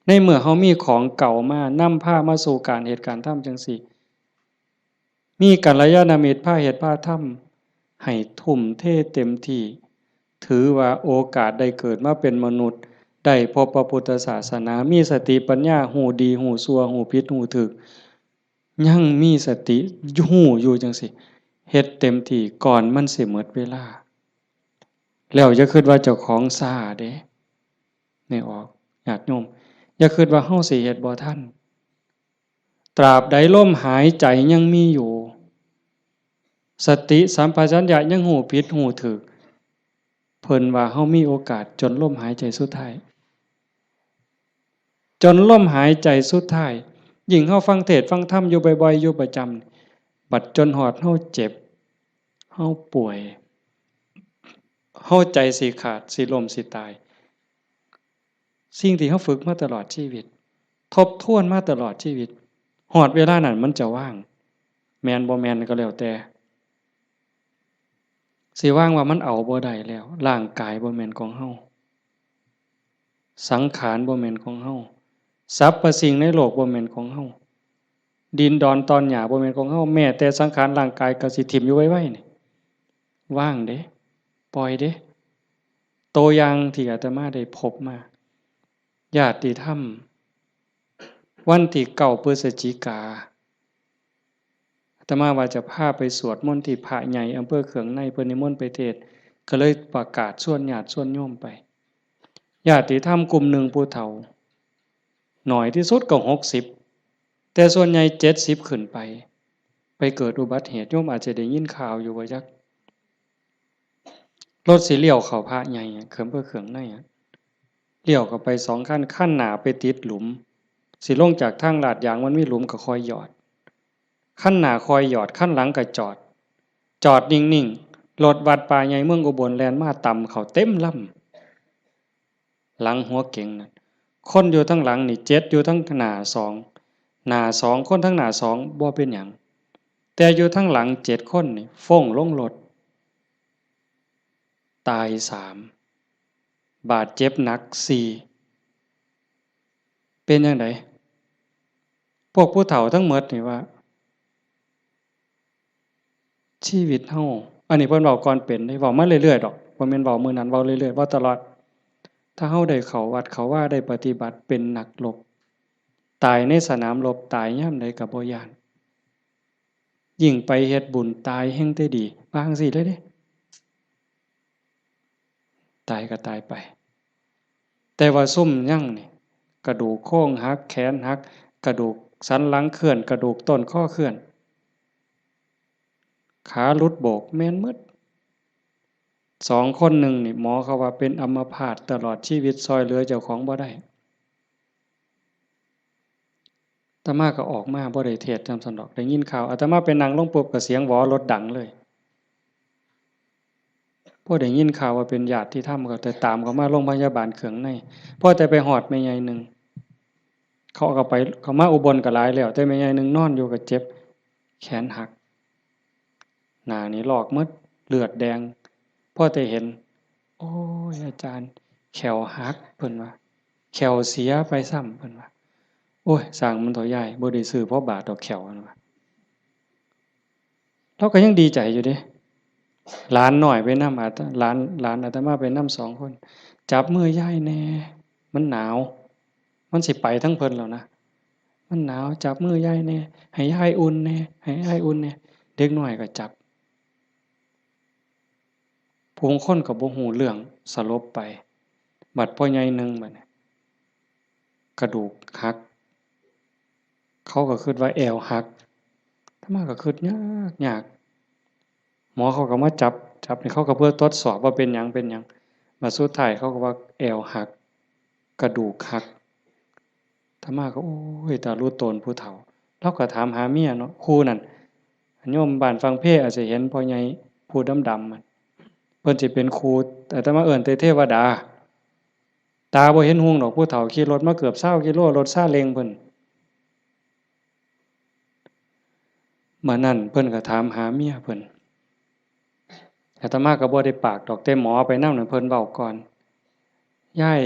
ในเมื่อเฮามีของเก่ามานำพามาสู่การเฮ็ดการทำจั่งซี้ มีกัลยาณมิตรพาเฮ็ดพาทำ ให้ทุ่มเทเต็มที่ ถือว่าโอกาสได้เกิดมาเป็นมนุษย์ ได้พบพระพุทธศาสนา มีสติปัญญา ฮู้ดีฮู้ชั่ว ฮู้ผิดฮู้ถูก ยังมีสติฮู้อยู่จั่งซี้ เฮ็ดเต็มที่ก่อนมันสิหมดเวลา แล้วอย่าคิดว่าเจ้าของช้าเด้ แม่ออก ญาติโยม อย่าคิดว่าเฮาสิเฮ็ดบ่ทัน ตราบใดลมหายใจยังมีอยู่ สติสัมปชัญญะยังฮู้ผิดฮู้ถูก เพิ่นว่าเฮามีโอกาสจนลมหายใจสุดท้าย จนลมหายใจสุดท้าย ยิ่งเฮาฟังเทศน์ฟังธรรมอยู่บ่อยๆ อยู่ประจำ บัดจนฮอดเฮาเจ็บ เฮาป่วย เฮาใจสิขาด สิล้ม สิตาย สิ่งที่เฮาฝึกมาตลอดชีวิต ทบทวนมาตลอดชีวิต ฮอดเวลานั้นมันจะว่าง แม่นบ่แม่นก็แล้วแต่ สิว่างว่ามันเอาบ่ได้แล้ว ร่างกายบ่แม่นของเฮา สังขารบ่แม่นของเฮา สรรพสิ่งในโลกบ่แม่นของเฮา ดินดอนตอนหญ้าบ่แม่นของเฮา แม้แต่สังขารร่างกายก็สิถิ่มอยู่ไวๆ นี่ ว่างเด้ ปล่อยเด้ ตัวอย่างที่อาตมาได้พบมา ญาติธรรม วันที่เก้าพฤศจิกา อาตมาว่าจะพาไปสวดมนต์ที่พระใหญ่อำเภอเขืองใน เพิ่นนิมนต์ไปเทศน์ ก็เลยประกาศชวนญาติชวนโยมไป ญาติธรรมกลุ่มหนึ่งผู้เฒ่า หน่อยที่สุดก็หกสิบ แต่ส่วนใหญ่เจ็ดสิบขึ้นไป ไปเกิดอุบัติเหตุ โยมอาจจะได้ยินข่าวอยู่บ่จัก รถสิเลี้ยวเข้าพระใหญ่อะ เขือง เพื่อเขืองในอะ เลี้ยวเข้าไปสองคัน คันหน้าไปติดหลุม สิลงจากทางลาดยางมันมีหลุมก็ค่อยหยอด คันหน้าค่อยหยอด คันหลังก็จอด จอดนิ่งๆ รถวัดป่าใหญ่เมืองอุบลแล่นมาตำเข้าเต็มลำ หลังหัวเก๋งนั่น คนอยู่ทางหลังนี่เจ็ด อยู่ทางหน้าสอง หน้าสอง คนทางหน้าสองบ่เป็นหยัง แต่อยู่ทางหลังเจ็ดคนนี่ฟ้งลงรถ ตายสาม บาดเจ็บหนักสี่ เป็นจั่งใด พวกผู้เฒ่าทั้งหมดนี่ว่า ชีวิตเฮา อันนี้เพิ่นเว้าก่อนเป็นเด้ เว้ามาเรื่อยๆดอก บ่แม่นเว้ามื้อนั้น เว้าเรื่อยๆ เว้าตลอด ถ้าเฮาได้เข้าวัดเข้าวา ได้ปฏิบัติ เป็นนักรบ ตายในสนามรบ ตายยามใดก็บ่ย้าน ยิ่งไปเฮ็ดบุญ ตายแฮ่งแต่ดี ว่าจั่งซี้เลยเด้ ตายก็ตายไป แต่ว่าซุมยังนี่ กระดูกโครงหัก แขนหัก กระดูกสันหลังเคลื่อน กระดูกต้นคอเคลื่อน ขาหลุดโบก แม่นหมด สองคนหนึ่งนี่ หมอเขาว่าเป็นอัมพาตตลอดชีวิต ซ่อยเหลือเจ้าของบ่ได้ อาตมาก็ออกมา บ่ได้เทศน์นำซั้นดอก ได้ยินข่าว อาตมาไปนั่งลงปุ๊บก็เสียงหวอรถดังเลย พอได้ยินข่าวว่าเป็นญาติธรรมก็แต่ตามเขามาโรงพยาบาลเขืองใน พอแต่ไปฮอดแม่ใหญ่หนึ่ง เขาก็ไป เขามาอุบลก็หลายแล้ว แต่แม่ใหญ่หนึ่งนอนอยู่ก็เจ็บ แขนหัก หน้านี่ลอกหมด เลือดแดง พอแต่เห็น โอ้ย อาจารย์ แข้วหัก เพิ่นว่า แข้วเสียไปซ้ำ เพิ่นว่า โอ้ย ซ่างมันเถาะยาย บ่ได้ซื้อพอบาทดอกแข้ว เพิ่นว่า ลาวก็ยังดีใจอยู่เด้ หลานน้อยไปนำ อาต- หลาน หลานอาตมาไปนำสองคน จับมือยายแหน่ มันหนาว มันสิไปทางเพิ่นแล้วนะ มันหนาว จับมือยายแหน่ ให้ยายอุ่นแหน่ ให้ยายอุ่นแหน่ เด็กน้อยก็จับ ผู้บางคนก็บ่ฮู้เรื่อง สลบไป บัดพ่อใหญ่หนึ่งบัดนี้ กระดูกหัก เขาก็คิดว่าแอวหัก อาตมาก็คิดยากยาก หมอเขาก็มาจับ จับนี่เขาก็เพื่อทดสอบว่าเป็นหยัง เป็นหยัง บัดสุดท้ายเขาก็ว่าแอวหัก กระดูกหัก อาตมาก็ โอ้ย ตาลุโตนผู้เฒ่า ลาวก็ถามหาเมียเนาะ คู่นั่น โยมบ้านฝั่งเพอาจจะเห็นพ่อใหญ่ผู้ดำๆ มัน เพิ่นสิเป็นครู อาตมาเอิ้นแต่เทวดา ตาบ่เห็นหุงดอก ผู้เฒ่าขี่รถมาเกือบซาวกิโล รถซาเล้งเพิ่น มื้อนั้นเพิ่นก็ถามหาเมียเพิ่น อาตมาก็บ่ได้ปากดอก แต่หมอไปนำนั่นเพิ่นเว้าก่อน ยาย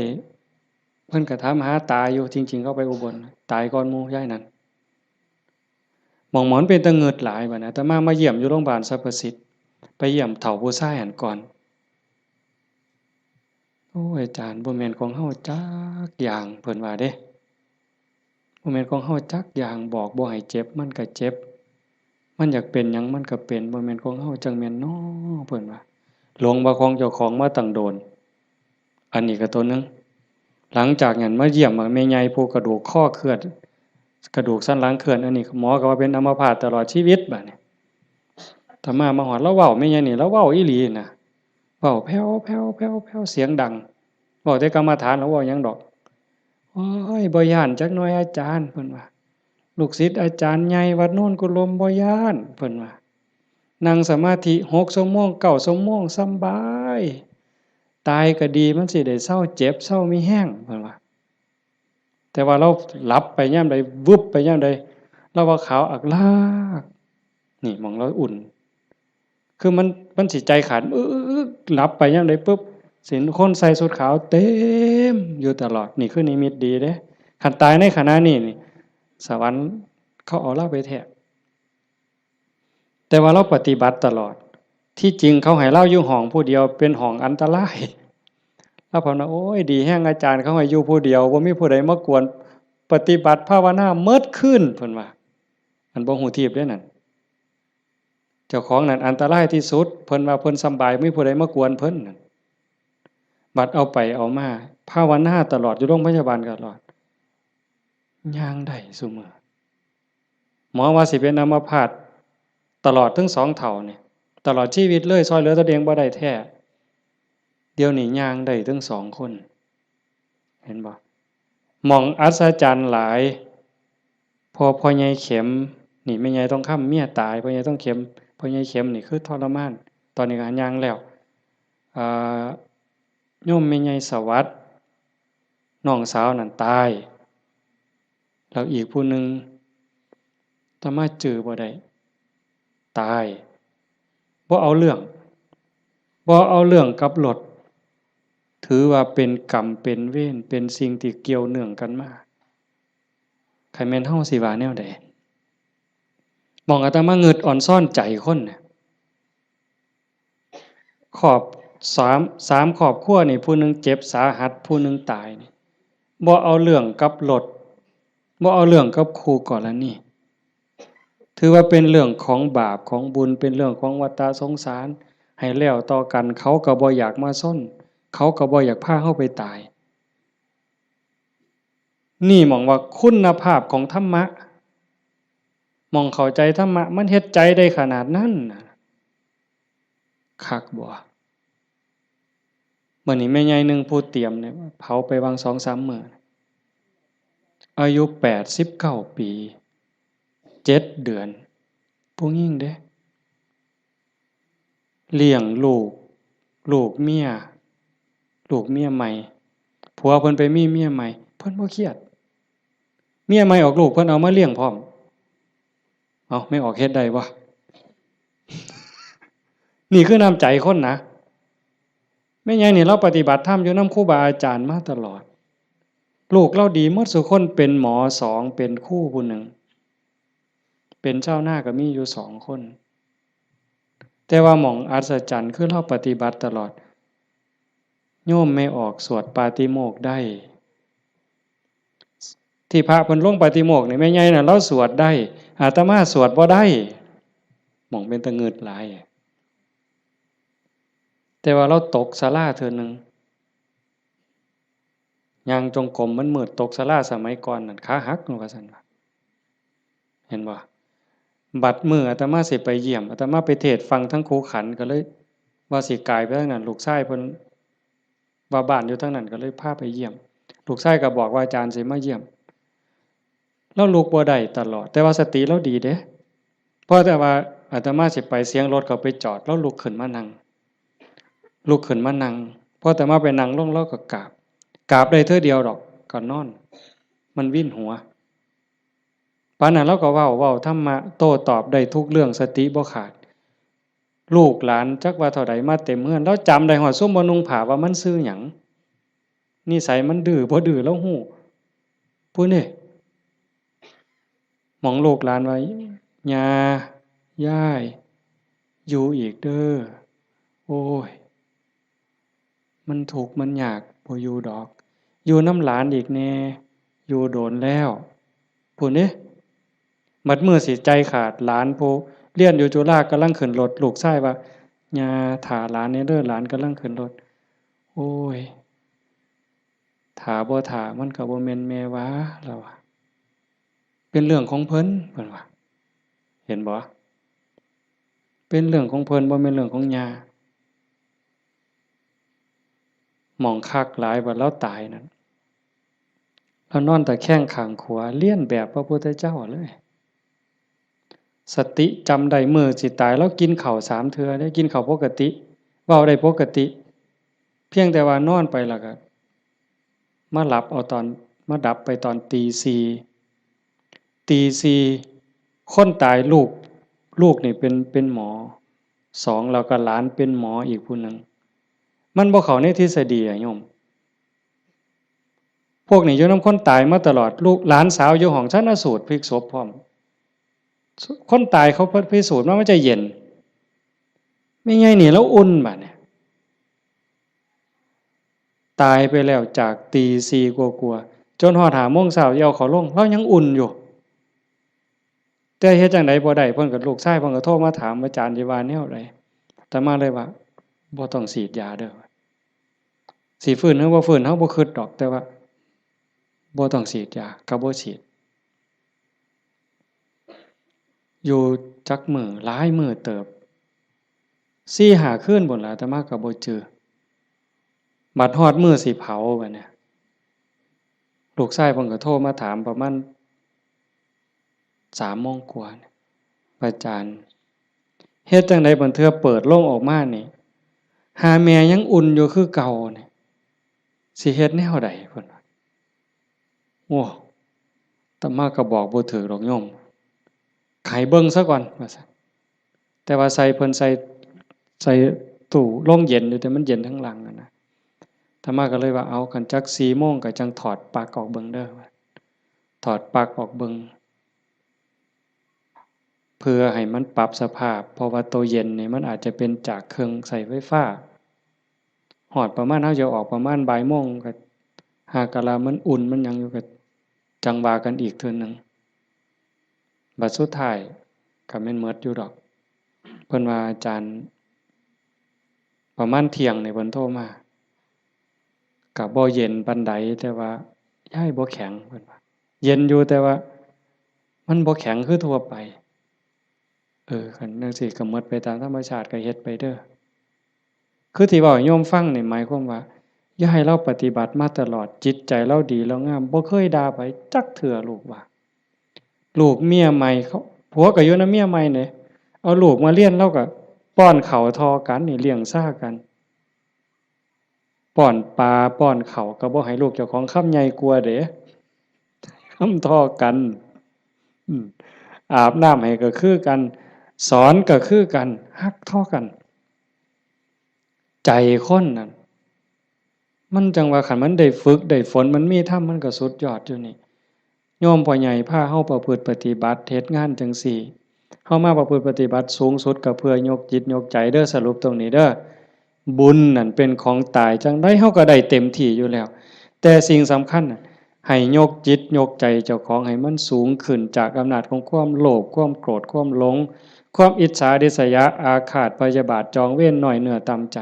เพิ่นก็ถามหาตาอยู่ จริงๆ เขาไปอุบล ตายก่อนหมู่ยายนั่น หม่องหมอนเป็นตะเงิดหลายบัดนี้ อาตมามาเยี่ยมอยู่โรงพยาบาลสรรพสิทธิ์ ไปเยี่ยมเฒ่าผู้ชายหั้นก่อน โอ้ย อาจารย์ บ่แม่นของเฮาจักอย่าง เพิ่นว่าเด้ บ่แม่นของเฮาจักอย่าง บอกบ่ให้เจ็บ มันก็เจ็บ มันอยากเป็นหยังมันก็เป็น บ่แม่นของเฮาจั่งแม่นน้อ เพิ่นว่า หลงว่าของเจ้าของมาตั้งโดน อันนี้ก็ตัวหนึ่ง หลังจากนั้นมาเยี่ยมแม่ใหญ่ผู้กระดูกคอเคลื่อน กระดูกสันหลังเคลื่อน อันนี้หมอก็ว่าเป็นอัมพาตตลอดชีวิตบัดนี้ อาตมามาฮอด ลาวเว้าแม่ใหญ่นี่ ลาวเว้าอีหลีนะ เว้าแผ่วๆๆๆ เสียงดัง เว้าแต่กรรมฐาน ลาวเว้าหยังดอก โอ้ย บ่ย้านจักหน่อยอาจารย์ เพิ่นว่า ลูกศิษย์อาจารย์ใหญ่วัดโนนกุลมบ่ย้าน เพิ่นว่า นั่งสมาธิหกชั่วโมง เก้าชั่วโมง สำบาย ตายก็ดี มันสิได้เซาเจ็บ เซามีแฮง เพิ่นว่า แต่ว่าลาวหลับไปยามใด วึบไปยามใด ลาวว่าขาวอักลาก นี่หม่องลาวอุ่น คือมัน มันสิใจขาด อึ๊กๆๆ หลับไปยามใดปุ๊บ สิเห็นคนใส่ชุดขาวเต็มอยู่ตลอด นี่คือนิมิตดีเด้ คันตายในขณะนี้นี่ สวรรค์เขาเอาลาวไปแท้ แต่ว่าลาวปฏิบัติตลอด ที่จริงเขาให้ลาวอยู่ห้องผู้เดียว เป็นห้องอันตราย ลาวเพิ่นว่า โอ้ย ดีแฮง อาจารย์เขาให้อยู่ผู้เดียว บ่มีผู้ใดมากวน ปฏิบัติภาวนาเมิดคืน เพิ่นว่า อันบ่ฮู้ทีบเด้นั่น เจ้าของนั่นอันตรายที่สุด เพิ่นว่าเพิ่นสำบาย บ่มีผู้ใดมากวนเพิ่นนั่น บัดเอาไปเอามา ภาวนาตลอด อยู่โรงพยาบาลตลอด ย่างได้ซุมื้อ หมอว่าสิเป็นอัมพาตตลอดทั้งสองเฒ่านี่ ตลอดชีวิตเลย ซ่อยเหลือตนเองบ่ได้แท้ เดี๋ยวนี้ย่างได้ทั้งสองคน เห็นบ่ หม่องอัศจรรย์หลาย พอพ่อใหญ่เข็ม นี่แม่ใหญ่ทองคำเมียตาย พ่อใหญ่ทองเข็ม พ่อใหญ่เข็มนี่คือทรมาน ตอนนี้ก็ย่างแล้ว อ่า โยมแม่ใหญ่สวัสดิ์ น้องสาวนั่นตาย แล้วอีกผู้หนึ่ง อาตมาจื่อบ่ได้ ตาย บ่เอาเรื่อง บ่เอาเรื่องกับรถ ถือว่าเป็นกรรมเป็นเวร เป็นสิ่งที่เกี่ยวเนื่องกันมา คันแม่นเฮาสิว่าแนวใด หม่องอาตมางึดออนซอนใจคนน่ะ ครอบ สาม สามครอบครัวนี่ ผู้หนึ่งเจ็บสาหัส ผู้หนึ่งตายนี่ บ่เอาเรื่องกับรถ บ่เอาเรื่องกับคู่กรณี ถือว่าเป็นเรื่องของบาปของบุญ เป็นเรื่องของวัฏสงสาร ให้แล้วต่อกัน เขาก็บ่อยากมาซน เขาก็บ่อยากพาเฮาไปตาย นี่หม่องว่าคุณภาพของธรรมะ หม่องเข้าใจธรรมะ มันเฮ็ดใจได้ขนาดนั้นน่ะ คักบ่ มื้อนี้แม่ใหญ่หนึ่งผู้เตรียมเนี่ย เผาไปวางสองสามมื้อ อายุแปดสิบเก้าปี เจ็ดเดือน ผู้หญิงเด้ เลี้ยงลูก ลูกเมีย ลูกเมียใหม่ ผัวเพิ่นไปมีเมียใหม่ เพิ่นบ่เครียด เมียใหม่ออกลูก เพิ่นเอามาเลี้ยงพร้อม เอ้า แม่ออกเฮ็ดได้บ่ นี่คือน้ำใจคนนะ แม่ใหญ่นี่ลาวปฏิบัติธรรมอยู่นำครูบาอาจารย์มาตลอด ลูกลาวดีหมดซุคน เป็นหมอสอง เป็นครูผู้หนึ่ง เป็นชาวนาก็มีอยู่สองคน แต่ว่าหม่องอัศจรรย์คือลาวปฏิบัติตลอด โยมแม่ออกสวดปาฏิโมกข์ได้ ที่พระเพิ่นลงปาฏิโมกข์นี่ แม่ใหญ่น่ะลาวสวดได้ อาตมาสวดบ่ได้ หม่องเป็นตะงึดหลาย แต่ว่าลาวตกศาลาเทื่อหนึ่ง ย่างจงกรมมันมืด ตกศาลาสมัยก่อนนั่น ขาหัก ว่าซั่นว่า เห็นบ่ บัดมื้ออาตมาสิไปเยี่ยม อาตมาไปเทศน์ฟังทั้งคูขัน ก็เลยว่าสิกายไปทางนั้น ลูกชายเพิ่นว่าบ้านอยู่ทางนั้น ก็เลยพาไปเยี่ยม ลูกชายก็บอกว่าอาจารย์สิมาเยี่ยม ลาวลุกบ่ได้ตลอด แต่ว่าสติลาวดีเด้ พอแต่ว่าอาตมาสิไป เสียงรถเขาไปจอด ลาวลุกขึ้นมานั่ง ลุกขึ้นมานั่ง พออาตมาไปนั่งลง ลาวก็กราบ กราบได้เทื่อเดียวดอก ก็นอน มันวินหัว ปานนั้นลาวก็เว้า เว้าธรรมะ โต้ตอบได้ทุกเรื่อง สติบ่ขาด ลูกหลานจักว่าเท่าใดมาเต็มเฮือน ลาวจำได้ฮอดซุมบ่นุ่งผ้าว่ามันชื่อหยัง นิสัยมันดื้อบ่ดื้อลาวฮู้ พู้นเด้ หม่องลูกหลานว่า ย่า ยาย อยู่อีกเด้อ โอ้ย มันทุกข์มันยาก บ่อยู่ดอก อยู่นำหลานอีกแน่ อยู่โดนแล้ว พู้นเด้ บัดมื้อสิใจขาด หลานผู้เรียนอยู่จุฬากำลังขึ้นรถ ลูกชายว่า ย่า ถ่าหลานแน่เด้อ หลานกำลังขึ้นรถ โอ้ย ถ่าบ่ถ่ามันก็บ่แม่นแม่ว่า ลาวว่า เป็นเรื่องของเพิ่น เพิ่นว่า เห็นบ่ เป็นเรื่องของเพิ่น บ่แม่นเรื่องของย่า หม่องคักหลาย บัดลาวตายนั่น ลาวนอนตะแคงข้างขวา เลียนแบบพระพุทธเจ้าเลย สติจำได้ มื้อสิตาย ลาวกินข้าวสามเทื่อเด้ กินข้าวปกติ เว้าได้ปกติ เพียงแต่ว่านอนไปแล้วก็มาหลับเอาตอน มาดับไปตอนตีสี่ ตีสี่ คนตายลูก ลูกนี่เป็น เป็นหมอสอง แล้วก็หลานเป็นหมออีกผู้หนึ่ง มันบ่เข้าในทฤษฎีอะโยม พวกนี้อยู่นำคนตายมาตลอด ลูกหลานสาวอยู่ห้องชันสูตรพลิกศพพร้อม คนตายเขาพิสูจน์มามันจะเย็น แม่ใหญ่นี่ลาวอุ่นบัดเนี่ย ตายไปแล้วจากตีสี่กว่าๆ จนฮอดห้าโมงเช้าสิเอาเขาลง ลาวยังอุ่นอยู่ แต่เฮ็ดจั่งใดบ่ได้ เพิ่นก็ ลูกชายเพิ่นก็โทรมาถาม อาจารย์สิว่าแนวใด อาตมาเลยว่า บ่ต้องฉีดยาเด้อ สิฟื้นหรือบ่ฟื้น เฮาบ่คิดดอก แต่ว่า บ่ต้องฉีดยา ก็บ่ฉีด อยู่จักมื้อ หลายมื้อเติบ สี่ห้าคืนพู้นล่ะ อาตมาก็บ่จื่อ บัดฮอดมื้อสิเผาบัดนี้ ลูกชายเพิ่นก็โทรมาถามประมาณสามโมงกว่า อาจารย์ เฮ็ดจั่งใดบัดเทื่อเปิดโลงออกมานี่ หาแม่ยังอุ่นอยู่คือเก่านี่ สิเฮ็ดแนวใด เพิ่นว่า โอ้ อาตมาก็บอกบ่ถืกดอกโยม ให้เบิ่งซะก่อน ว่าซั่น แต่ว่าใส่ เพิ่นใส่ ใส่ตู้โรงเย็นอยู่ แต่มันเย็นทั้งหลังอะนะ อาตมาก็เลยว่า เอา คันจักสี่โมงก็จั่งถอดปลั๊กออกเบิ่งเด้อ ถอดปลั๊กออกเบิ่ง เพื่อให้มันปรับสภาพ เพราะว่าตัวเย็นนี่มันอาจจะเป็นจากเครื่องใช้ไฟฟ้า ฮอดประมาณ เฮาจะออกประมาณบ่ายโมง ก็หากะลามันอุ่นมันหยังอยู่ ก็จั่งว่ากันอีกเทื่อหนึ่ง บัดสุดท้ายก็แม่นหมดอยู่ดอก เพิ่นว่า อาจารย์ ประมาณเที่ยงนี่เพิ่นโทรมา ก็บ่เย็นปานใด แต่ว่ายายบ่แข็ง เพิ่นว่า เย็นอยู่ แต่ว่ามันบ่แข็งคือทั่วไป เออ คันจั่งซี้ก็หมดไปตามธรรมชาติ ก็เฮ็ดไปเด้อ คือที่เว้าให้โยมฟังนี่หมายความว่า ยายลาวปฏิบัติมาตลอด จิตใจลาวดีลาวงาม บ่เคยด่าไผจักเทื่อ ลูกว่า ลูกเมียใหม่เขา ผัวก็อยู่นำเมียใหม่เด้ เอาลูกมาเรียน ลาวก็ป้อนข้าวเท่ากันนี่ เลี้ยงซ่ากัน ป้อนปลาป้อนข้าวก็บ่ให้ลูกเจ้าของคำใหญ่กว่าเด้ คำเท่ากัน อืม อาบน้ำให้ก็คือกัน สอนก็คือกัน ฮักเท่ากัน ใจคนนั่น มันจั่งว่าคันมันได้ฝึกได้ฝน มันมีธรรม มันก็สุดยอดอยู่นี่ โยมพ่อใหญ่พาเฮาประพฤติปฏิบัติ เฮ็ดงานจั่งซี้ เฮามาประพฤติปฏิบัติสูงสุดก็เพื่อยกจิตยกใจเด้อ สรุปตรงนี้เด้อ บุญนั่นเป็นของตาย จั่งใดเฮาก็ได้เต็มที่อยู่แล้ว แต่สิ่งสำคัญน่ะ ให้ยกจิตยกใจเจ้าของให้มันสูงขึ้นจากอำนาจของความโลภ ความโกรธ ความหลง ความอิจฉาริษยาอาฆาตพยาบาทจองเวร น้อยเนื้อต่ำใจ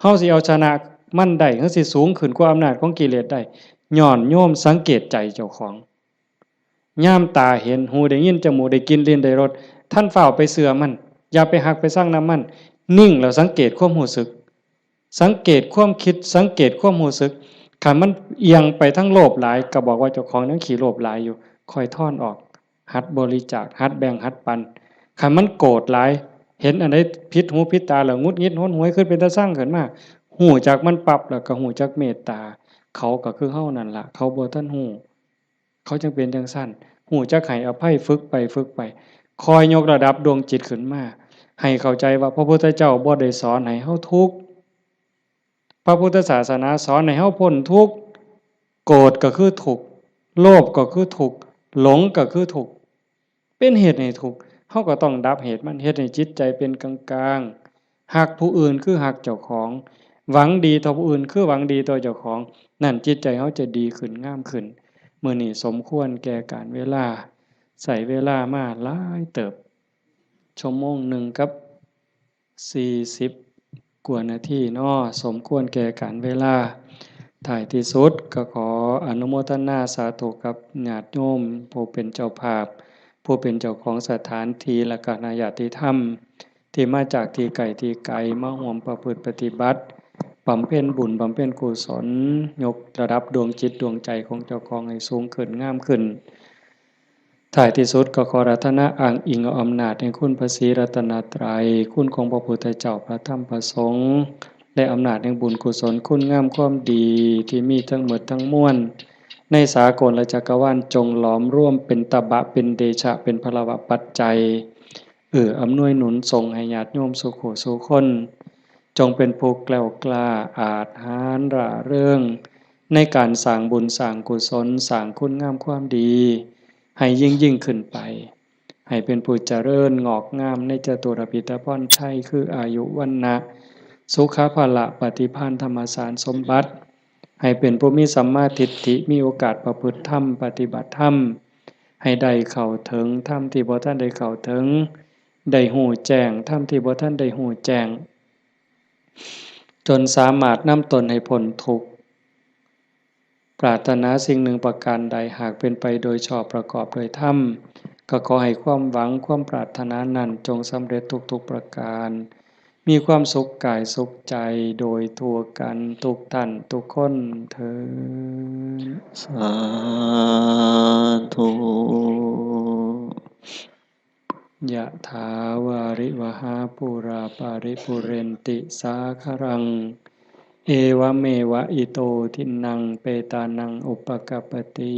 เฮาสิเอาชนะมันได้ เฮาสิสูงขึ้นกว่าอำนาจของกิเลสได้ ย้อนโยมสังเกตใจเจ้าของ ยามตาเห็น หูได้ยิน จมูกได้กลิ่น ลิ้นได้รส ทันฟ้าวไปเชื่อมัน อย่าไปฮักไปชังนำมัน นิ่งแล้วสังเกตความรู้สึก สังเกตความคิด สังเกตความรู้สึก คันมันเอียงไปทางโลภหลาย ก็บอกว่าเจ้าของยังขี้โลภหลายอยู่ ค่อยถอนออก หัดบริจาค หัดแบ่ง หัดปัน คันมันโกรธหลาย เห็นอันใดผิดหูผิดตาแล้วหงุดหงิดหนหวย คิดเป็นตาชังขึ้นมา ฮู้จักมันปั๊บแล้วก็ฮู้จักเมตตา เขาก็คือเฮานั่นล่ะ เขาบ่ทันฮู้ เขาจั่งเป็นจั่งซั้น ฮู้จักให้อภัย ฝึกไปฝึกไป คอยยกระดับดวงจิตขึ้นมา ให้เข้าใจว่าพระพุทธเจ้าบ่ได้สอนให้เฮาทุกข์ พระพุทธศาสนาสอนให้เฮาพ้นทุกข์ โกรธก็คือทุกข์ โลภก็คือทุกข์ หลงก็คือทุกข์ เป็นเหตุให้ทุกข์ เฮาก็ต้องดับเหตุมัน เฮ็ดให้จิตใจเป็นกลางๆ ฮักผู้อื่นคือฮักเจ้าของ หวังดีต่อผู้อื่นคือหวังดีต่อเจ้าของ นั่นจิตใจเฮาจะดีขึ้น งามขึ้น มื้อนี้สมควรแก่กาลเวลา ใช้เวลามาหลายเติบ ชั่วโมงหนึ่งกับสี่สิบกว่านาทีเนาะ สมควรแก่กาลเวลา ท้ายที่สุดก็ขออนุโมทนาสาธุกับญาติโยมผู้เป็นเจ้าภาพ ผู้เป็นเจ้าของสถานที่ และคณะญาติธรรม ที่มาจากที่ไกลที่ไกล มาร่วมประพฤติปฏิบัติ บำเพ็ญบุญ บำเพ็ญกุศล ยกระดับดวงจิตดวงใจของเจ้าของให้สูงขึ้น งามขึ้น ท้ายที่สุดก็ขออาราธนาอ้างอิงเอาอำนาจแห่งคุณพระศรีรัตนตรัย คุณของพระพุทธเจ้า พระธรรม พระสงฆ์ และอำนาจแห่งบุญกุศล คุณงามความดีที่มีทั้งหมดทั้งมวล ในสากลและจักรวาล จงหลอมรวมเป็นตบะ เป็นเดชะ เป็นพลวปัจจัย เอื้ออำนวยหนุนส่งให้ญาติโยมสู่ผู้สู่คน จงเป็นผู้แกล้วกล้า อาจหาญร่าเริง ในการสร้างบุญสร้างกุศล สร้างคุณงามความดี ให้ยิ่งยิ่งขึ้นไป ให้เป็นผู้เจริญงอกงามในจตุรพิธพรชัย คืออายุ วรรณะ สุขะ พละ ปฏิภาณ ธรรมสารสมบัติ ให้เป็นผู้มีสัมมาทิฏฐิ มีโอกาสประพฤติธรรม ปฏิบัติธรรม ให้ได้เข้าถึงธรรมที่บ่ทันได้เข้าถึง ได้ฮู้แจ้งธรรมที่บ่ทันได้ฮู้แจ้ง จนสามารถนำตนให้พ้นทุกข์ ปรารถนาสิ่งหนึ่งประการใด หากเป็นไปโดยชอบประกอบโดยธรรม ก็ขอให้ความหวังความปรารถนานั้นจงสำเร็จทุกๆประการ มีความสุขกายสุขใจโดยทั่วกันทุกท่านทุกคนเทอญ สาธุ ยะถาวาริวหาปูราปาริปุเรนติสาคารัง เอวะเมวะอิโตทินนังเปตานังอุปกัปปติ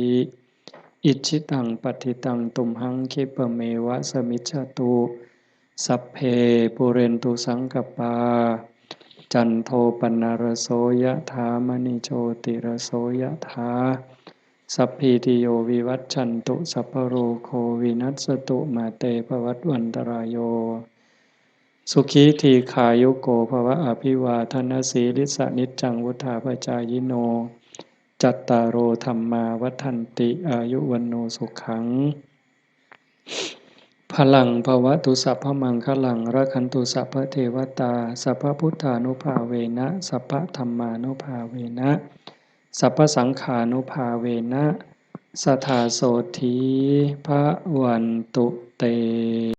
อิจฉิตังปัตถิตังตุมหังคิปะเมวะสมิจฉตุ สัพเพปุเรนตุสังกปา จันโทปนรโสยะถามณิโชติรโสยะถา สัพพีติโยวิวัชชันตุ สัพพะโรโควินัสสตุ มาเตภวัตวันตรายโย สุขีทีขายุโกภวะ อภิวาทนสีลิสะนิจจังวุธาปจายิโน จัตตาโรธัมมาวัฒนติ อายุวันโนสุขัง พลังภวตุสัพพมังคลัง รักขันตุสัพพเทวตา สัพพพุทธานุภาเวนะ สัพพธรรมานุภาเวนะ สัพพสังฆานุภาเวนะ สทาโสธีพวันตุเต